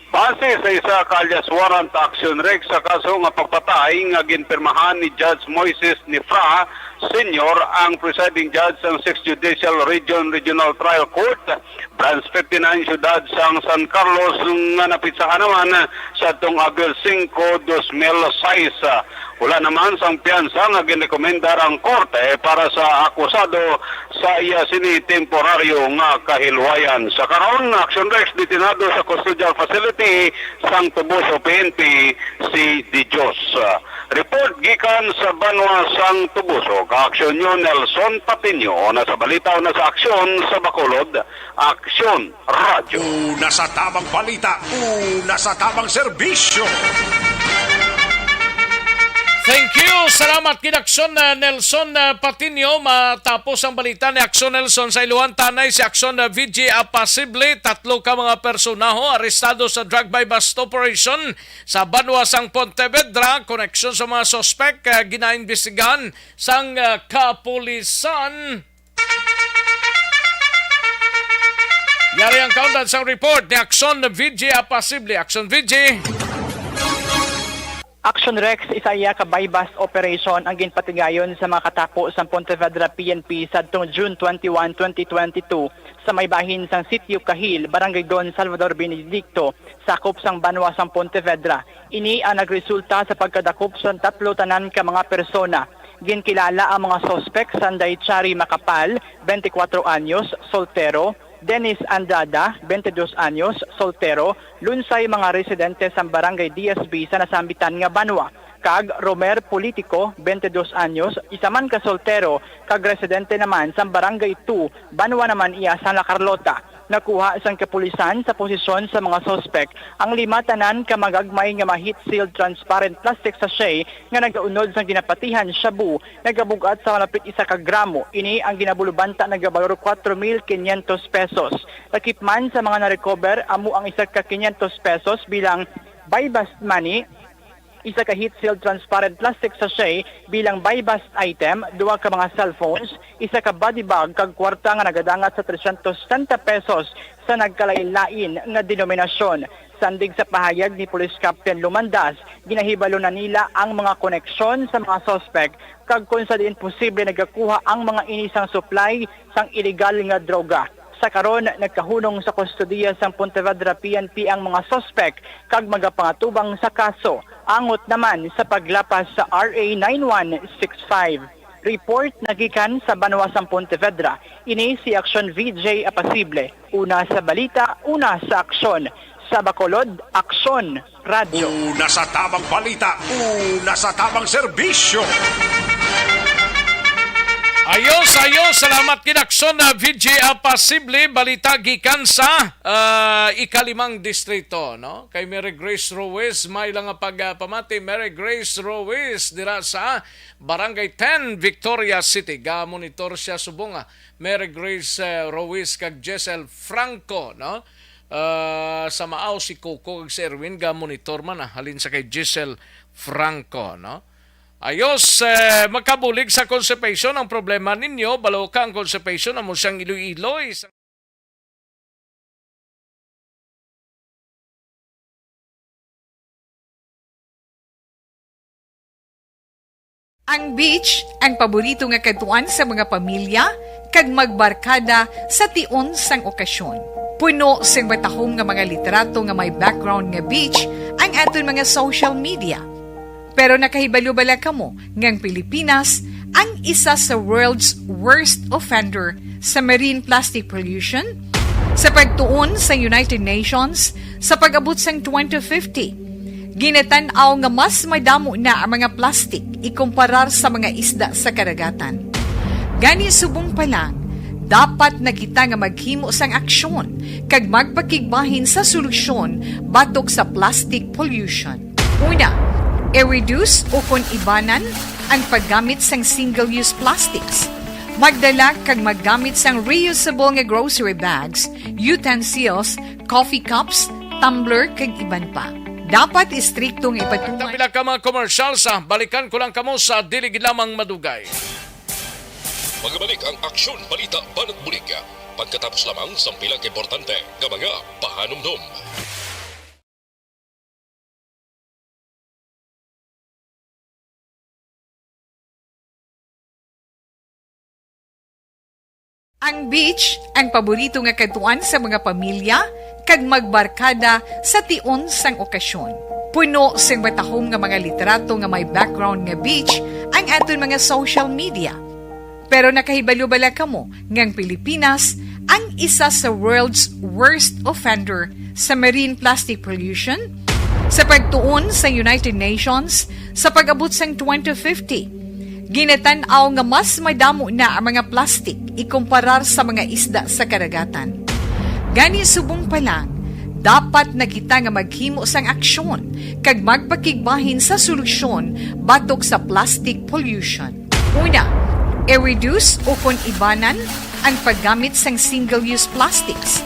Base sa isa ka alias warrant action, Rex, sa kaso nga pagpatay nga ginpirmahan ni Judge Moises Nifra Senior, ang presiding judge sang Sixth Judicial Region Regional Trial Court, Branch fifty-nine, Siyudad sang San Carlos, nga napitsahan naman sa tong Abril singko, dos mil sais. Wala naman sang piyansa nga ginrekomendar ang korte para sa akusado sa iya sini temporaryo nga kahilwayan. Sa karon, Action Rex, detenado sa custodial facility sang Tubuso P N P si De Dios. Report gikan sa banwa sang Tubuso, ka-aksyon nyo Nelson Patiño, una sa balita, una sa aksyon, sa Bacolod, Aksyon Radyo. Una sa tamang balita, una sa tamang serbisyo. Thank you. Salamat, Kinaksyon, uh, Nelson, uh, Patiño. Matapos ang balita ni Aksyon Nelson sa Iloan Tanay, si Aksyon, uh, V G Apasible, tatlo ka mga personaho arestado sa drug buy-bust operation sa banwa sang Pontevedra. Koneksyon sa mga suspek, uh, ginaimbestigahan sang, uh, kapulisan. Yari ang kaundan sang report ni Aksyon V G Apasible. Aksyon V G. Action Rex, isa iya ka buy-bust operation ang ginpatigayon sa mga katapo sa Pontevedra P N P sadtong June twenty-one, twenty twenty-two, sa may bahin sang Sitio Kahil, Barangay Don Salvador Benedicto, sakop sang banwa sang Pontevedra. Ini ang nagresulta sa pagkadakop sang tatlo tanan ka mga persona. Ginkilala ang mga suspek sanday Chari Macapal, twenty-four anyos, soltero, Dennis Andrada, twenty-two anyos, soltero, lunsay mga residente sa Barangay D S B sa nasambitan nga banwa, kag Romer Politico, twenty-two anyos, isa man ka soltero, kag residente naman sa Barangay two, banwa naman iya sa La Carlota. Nakuha sang kapulisan sa posisyon sa mga suspek ang lima tanan ka magagmay nga mga heat-sealed transparent plastic sachet nga nagaunod sang ginapatihan shabu, nagabug-at sa malapit isa ka gramo. Ini ang ginabulubanta nagabalo kuwatro mil kinyentos pesos. Lakip man sa mga na-recover, amo ang isa ka kinyentos pesos bilang buy-bust money, isa ka heat-sealed transparent plastic sachet bilang buy-bust item, duha ka mga cellphones, isa ka body bag, kag kwarta nga nagadangat sa tresyentos sesenta pesos sa nagkalain-lain nga denominasyon. Sandig sa pahayag ni Police Captain Lumandas, ginahibalo na nila ang mga koneksyon sa mga suspek kag kon sa diin posible nagakuha ang mga ini sang supply sang iligal nga droga. Sa karon, nagkahunong sa kustodiya sang Pontevedra P N P ang mga suspek kag magapangatubang sa kaso, angot naman sa paglapas sa R A nine one six five. Report nagikan sa banwa sang Pontevedra. Ini si Aksyon V J Apasible. Una sa balita, una sa aksyon. Sa Bacolod, Aksyon Radyo. Una sa tamang balita, una sa tamang serbisyo. Ayos, ayos. Salamat, Kinaksyon, ah, V J Apasible. Balita gikan sa, ah, ikalimang distrito, no? Kay Mary Grace Ruiz, may lang nga pagpamati. Mary Grace Ruiz, dira sa Barangay ten, Victoria City. Ga-monitor siya subong, ah, Mary Grace, eh, Ruiz kag Jessel Franco, no? Ah, sa Maao si Coco kag si Erwin ga-monitor man, ah, halin sa kay Jessel Franco, no? Ayos, eh, magkabulig sa constipation ang problema ninyo, balo ka ang constipation, amo siyang iloy-iloy. Ang beach ang paborito nga kadtuan sa mga pamilya kag magbarkada sa tion sang okasyon. Puno sing matahom nga mga litrato nga may background nga beach ang aton mga social media. Pero nakahibalo bala kamo nga ang Pilipinas ang isa sa world's worst offender sa marine plastic pollution? Sa pagtuon sa United Nations, sa pag-abot sang twenty fifty, ginatan-aw nga mas madamo na ang mga plastic ikumparar sa mga isda sa kadagatan. Gani, subong pa lang, dapat na kita nga maghimo sang aksyon kag magpakigbahin sa solusyon batok sa plastic pollution. Una, i-reduce ukon ibanan ang paggamit sang single-use plastics. Magdala kag maggamit sang reusable nga grocery bags, utensils, coffee cups, tumbler, kag iban pa. Dapat istrikto nga ipatuman. Pila ka mga commercial sa balikan ko lang kamo sa dili gid lamang madugay. Magabalik ang Aksyon Balita Banat Bulig pagkatapos lamang sang pila ka importante nga mga pahanumdom. Ang beach ang paborito nga kadtuan sa mga pamilya kag magbarkada sa tion sang okasyon. Puno sing matahom nga mga litrato nga may background nga beach ang aton mga social media. Pero nakahibalo bala kamo nga ang Pilipinas ang isa sa world's worst offender sa marine plastic pollution? Sa pagtuon sa United Nations, sa pag-abot sang twenty fifty, ginatan-aw nga mas madamo na ang mga plastic ikumparar sa mga isda sa kadagatan. Gani, subong pa lang, dapat na kita nga maghimo sang aksyon kag magpakigbahin sa solusyon batok sa plastic pollution. Una, i-reduce ukon ibanan ang paggamit sang single-use plastics.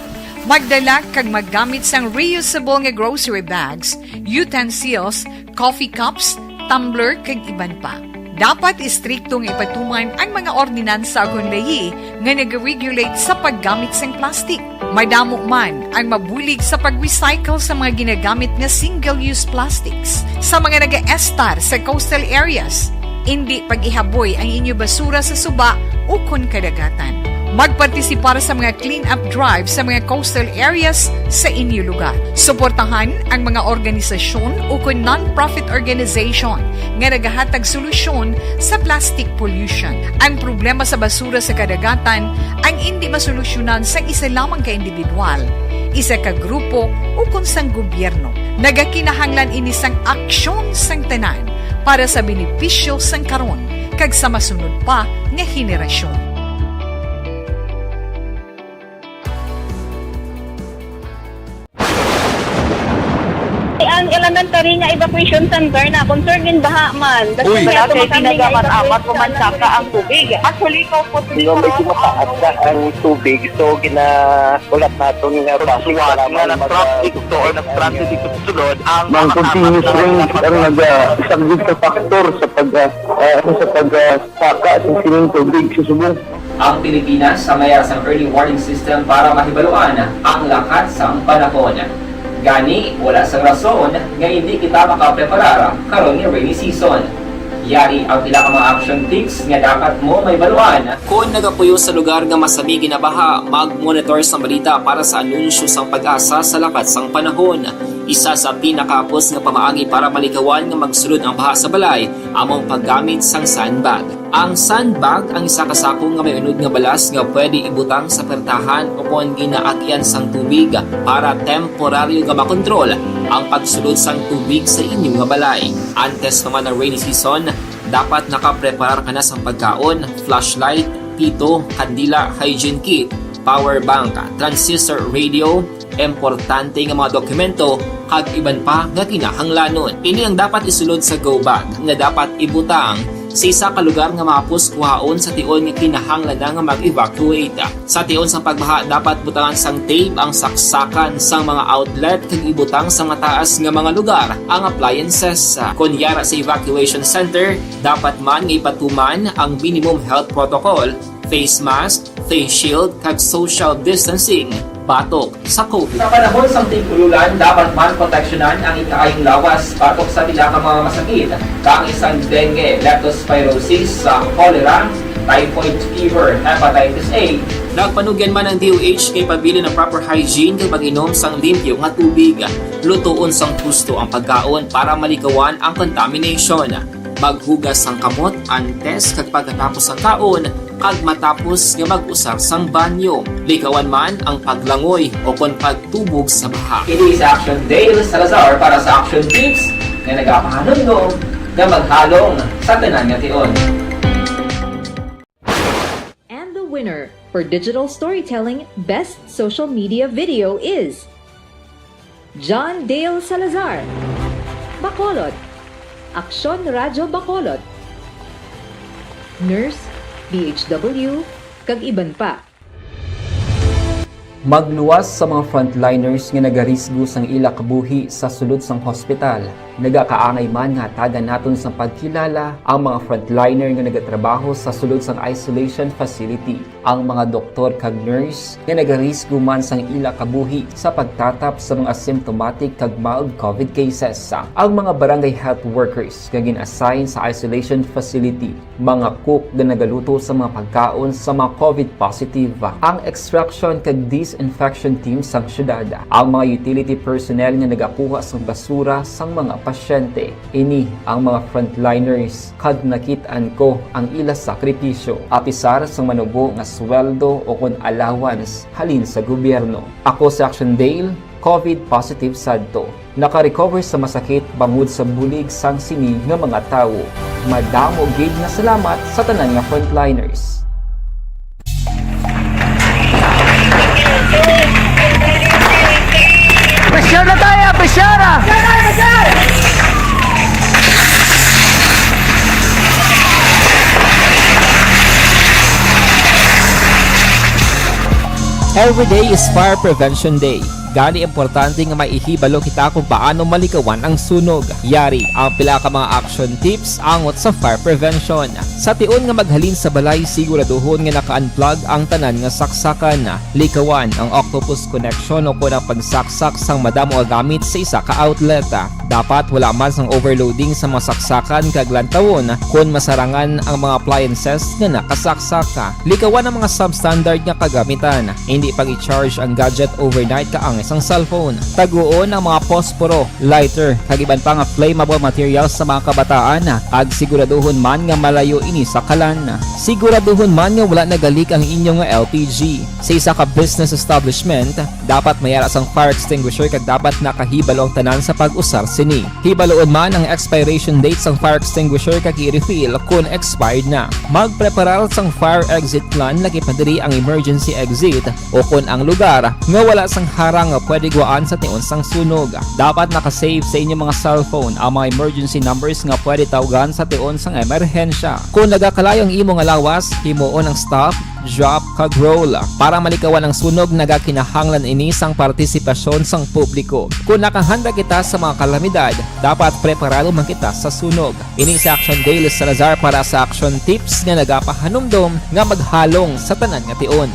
Magdala kag maggamit sang reusable nga grocery bags, utensils, coffee cups, tumbler, kag iban pa. Dapat istrikto nga ipatuman ang mga ordinansa ukon layi nga nag-regulate sa paggamit sang plastic. Madamo man ang mabulig sa pag-recycle sa mga ginagamit nga single-use plastics. Sa mga nagaestar sa coastal areas, indi pag-ihaboy ang inyo basura sa suba ukon kadagatan. Magpartisipar sa mga clean-up drive sa mga coastal areas sa inyo lugar. Suportahan ang mga organisasyon ukon non-profit organization nga nagahatag solusyon sa plastic pollution. Ang problema sa basura sa kadagatan ang indi masolusyonan sang isa lamang ka individual, isa ka grupo, ukon sang gobyerno. Nagakinahanglan ini sang aksyon sang tanan para sa benepisyo sang karon kag sa masunod pa nga henerasyon. Ang elementary nga evacuation center na concern in baha man. Uy. Wala kay ginagamat-amat, kumansaka ang tubig. Actually, ikaw po, hindi ko medyo mataas na ang tubig, so ginakulat naton nga bus para nga mag- nag-traffic to or nag-transit dito sa sulod ang continuous rain ang nag-, ah, isang big factor sa pag, ah, ah, sa pag, ah, saka sa sining tubig sa subong. Ang Pilipinas sa mayara sang early warning system para mahibaluan ang lakat sang panahon. Gani, wala sang rason nga indi kita makapreparar karon nga rainy season. Yari ang pila ka mga action tips nga dapat mo mahibaluan. Kon nagapuyo sa lugar nga masami ginabaha, mag-monitor sang balita para sa anunsyo sang PAGASA sa lakat sang panahon. Isa sa pinakahapos nga pamaagi para malikawan nga magsulod ang baha sa balay amo ang paggamit sang sandbag. Ang sandbag ang isa ka sako nga may unod nga balas nga pwede ibutang sa pertahan ukon ginaagyan sang tubig para temporaryo nga makontrol ang pagsulod sang tubig sa inyo nga balay. Antes pa man ang rainy season, dapat nakapreparar ka na sang pagkaon, flashlight, pito, kandila, hygiene kit, power bank, transistor radio, importante nga mga dokumento, kag iban pa nga kinahanglanon. Ini ang dapat isulod sa go bag nga dapat ibutang sa isa ka lugar nga mahapos kuhaon sa tion nga kinahanglan na nga mag-evacuate. Sa tion sang pagbaha, dapat butangan sang tape ang saksakan sang mga outlet kag ibutang sa mataas nga mga lugar ang appliances. Kon yara sa evacuation center, dapat man nga ipatuman ang minimum health protocol, face mask, face shield, kag social distancing. batok sa COVID. Sa panahon sang tig-ululan, dapat man proteksyonan ang ikaayong lawas batok sa pila ka mga masakit, kaangay sang dengue, leptospirosis, sa cholera, typhoid fever, hepatitis A. Nagpanugyan man ang D O H nga ipabilin ang proper hygiene kag pag-inom sang limpyo nga tubig. Lutoon sang husto ang pagkaon para malikawan ang contamination. Maghugas sang kamot antes kag pagkatapos sang kaon, kag matapos nga mag-usar sang banyo. Likawan man ang paglangoy o kon pagtubog sa baha. Kini si Action Dale Salazar para sa Action Tips nga nagapahanumdom nga maghalong sa tanan nga tion. And the winner for digital storytelling best social media video is John Dale Salazar, Bacolod, Aksyon Radyo Bacolod, Nurse, B H W, kag iban pa. Magluwas sa mga frontliners nga nagarisgo sang ila kabuhi sa sulod sang hospital. Nagakaangay man nga hatagan naton sang pagkilala ang mga frontliner nga nagatrabaho sa sulod sang isolation facility, ang mga doktor kag nurse nga nagarisgo man sang ila kabuhi sa pagtatap sa mga symptomatic kag mild COVID cases, ang mga barangay health workers nga gin-assign sa isolation facility, mga cook nga nagaluto sa mga pagkaon sa mga COVID positive, ang extraction kag disinfection team sang syudad, ang mga utility personnel nga nagakuha sang basura sang mga pasyente. Ini ang mga frontliners, kag nakit-an ko ang ila sakripisyo, apisar sang manubo nga sweldo o kon allowance halin sa gobyerno. Ako si Action Dale, COVID positive sadto. Naka-recover sa masakit bangod sa bulig sang sini nga mga tawo. Madamo gid nga salamat sa tanan nga frontliners. Pressure na tayo! Pressure na! Every day is Fire Prevention Day. Gani, importante nga maihibalo kita kung paano malikawan ang sunog. Yari ang pila ka mga action tips angot sa fire prevention. Sa tion nga maghalin sa balay, siguraduhon nga naka-unplug ang tanan nga saksakan. Likawan ang octopus connection o kon ang pagsaksak sang madamo nga gamit sa isa ka outlet. Dapat wala man sang overloading sa mga saksakan kag lantawon kon masarangan ang mga appliances nga nakasaksak. Likawan ang mga substandard nga kagamitan. Indi pag-i-charge ang gadget overnight kaangay sang cellphone. Taguon ang mga posporo, lighter, kag iban pa nga flammable materials sa mga kabataan, kag siguraduhon man nga malayo ini sa kalan. Siguraduhon man nga wala nagalik ang inyo nga L P G. Sa isa ka business establishment, dapat may ara sang fire extinguisher kag dapat nakahibalo ang tanan sa pag-usar sini. Hibaloon man ang expiration date sang fire extinguisher kag i-refill kon expired na. Magpreparar sang fire exit plan, lakip na diri ang emergency exit o kon ang lugar nga wala sang harang nga pwede guwaan sa tion sang sunog. Dapat naka-save sa inyo mga cellphone ang mga emergency numbers nga pwede tawgan sa tion sang emerhensya. Kon nagakalayo ang imo nga lawas, himuon ang stop, drop, kag roll. Para malikawan ang sunog, nagakinahanglan ini sang partisipasyon sang publiko. Kon nakahanda kita sa mga kalamidad, dapat preparado man kita sa sunog. Ini si Action Dale Salazar para sa Action Tips nga nagapahanumdom nga maghalong sa tanan nga tion.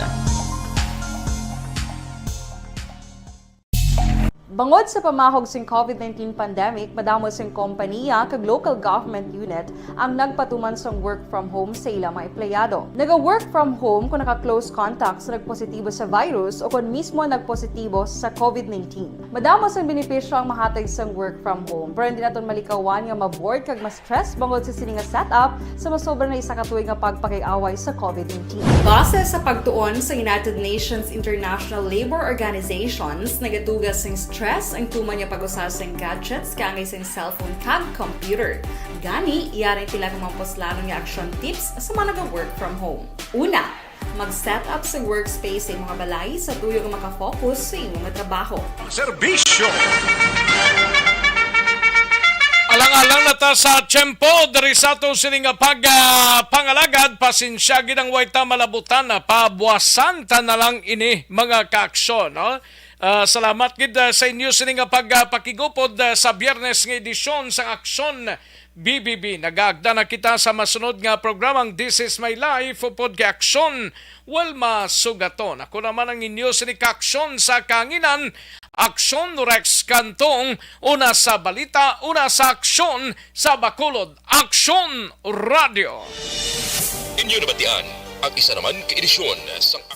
Bangod sa pamahog sing COVID nineteen pandemic, madamo sing kompaniya kag local government unit ang nagpatuman sang work from home sa ila mga empleyado. Naga-work from home kon naka-close contact sa nagpositibo sa virus o kon mismo nagpositibo sa COVID nineteen. Madamo sang benepisyo ang mahatag sang work from home, pero hindi naton malikawan nga ma-bored kag ma-stress bangod sa sini nga setup sa masobra na isa ka tuig nga pagpakig-away sa COVID nineteen. Base sa pagtuon sa United Nations International Labor Organizations, nagatuga sing stress ang tuman nga pag-usa sing gadgets kaangay sing cellphone kag computer. Gani, yari ang pila ka mga puslanon nga action tips sa mga naga-work from home. Una, mag-set up sa workspace sa imong balay sa tuyo nga maka-focus sa imong trabaho. Serbisyo. Alang-alang na ta sa tiyempo diri sa ato sini nga pag, ah, pangalagad. Pasensya gid ang way ta malabutan, ah, pabuasan ta na lang ini, mga kaaksyon, no? Ah, salamat gid, ah, sa inyo sini nga pag, ah, pakigupod, ah, sa Biyernes nga edisyon sang Aksyon B B B. Nagaagda na kita sa masunod nga programang This Is My Life upod kay Aksyon Wilma Sugaton. Ako naman ang inyo sini ka-aksyon sa kahanginan, Aksyon Rex Cantong, una sa balita, una sa aksyon sa Bacolod, Aksyon Radio. Inyo nabatian ang isa naman ka edisyon sang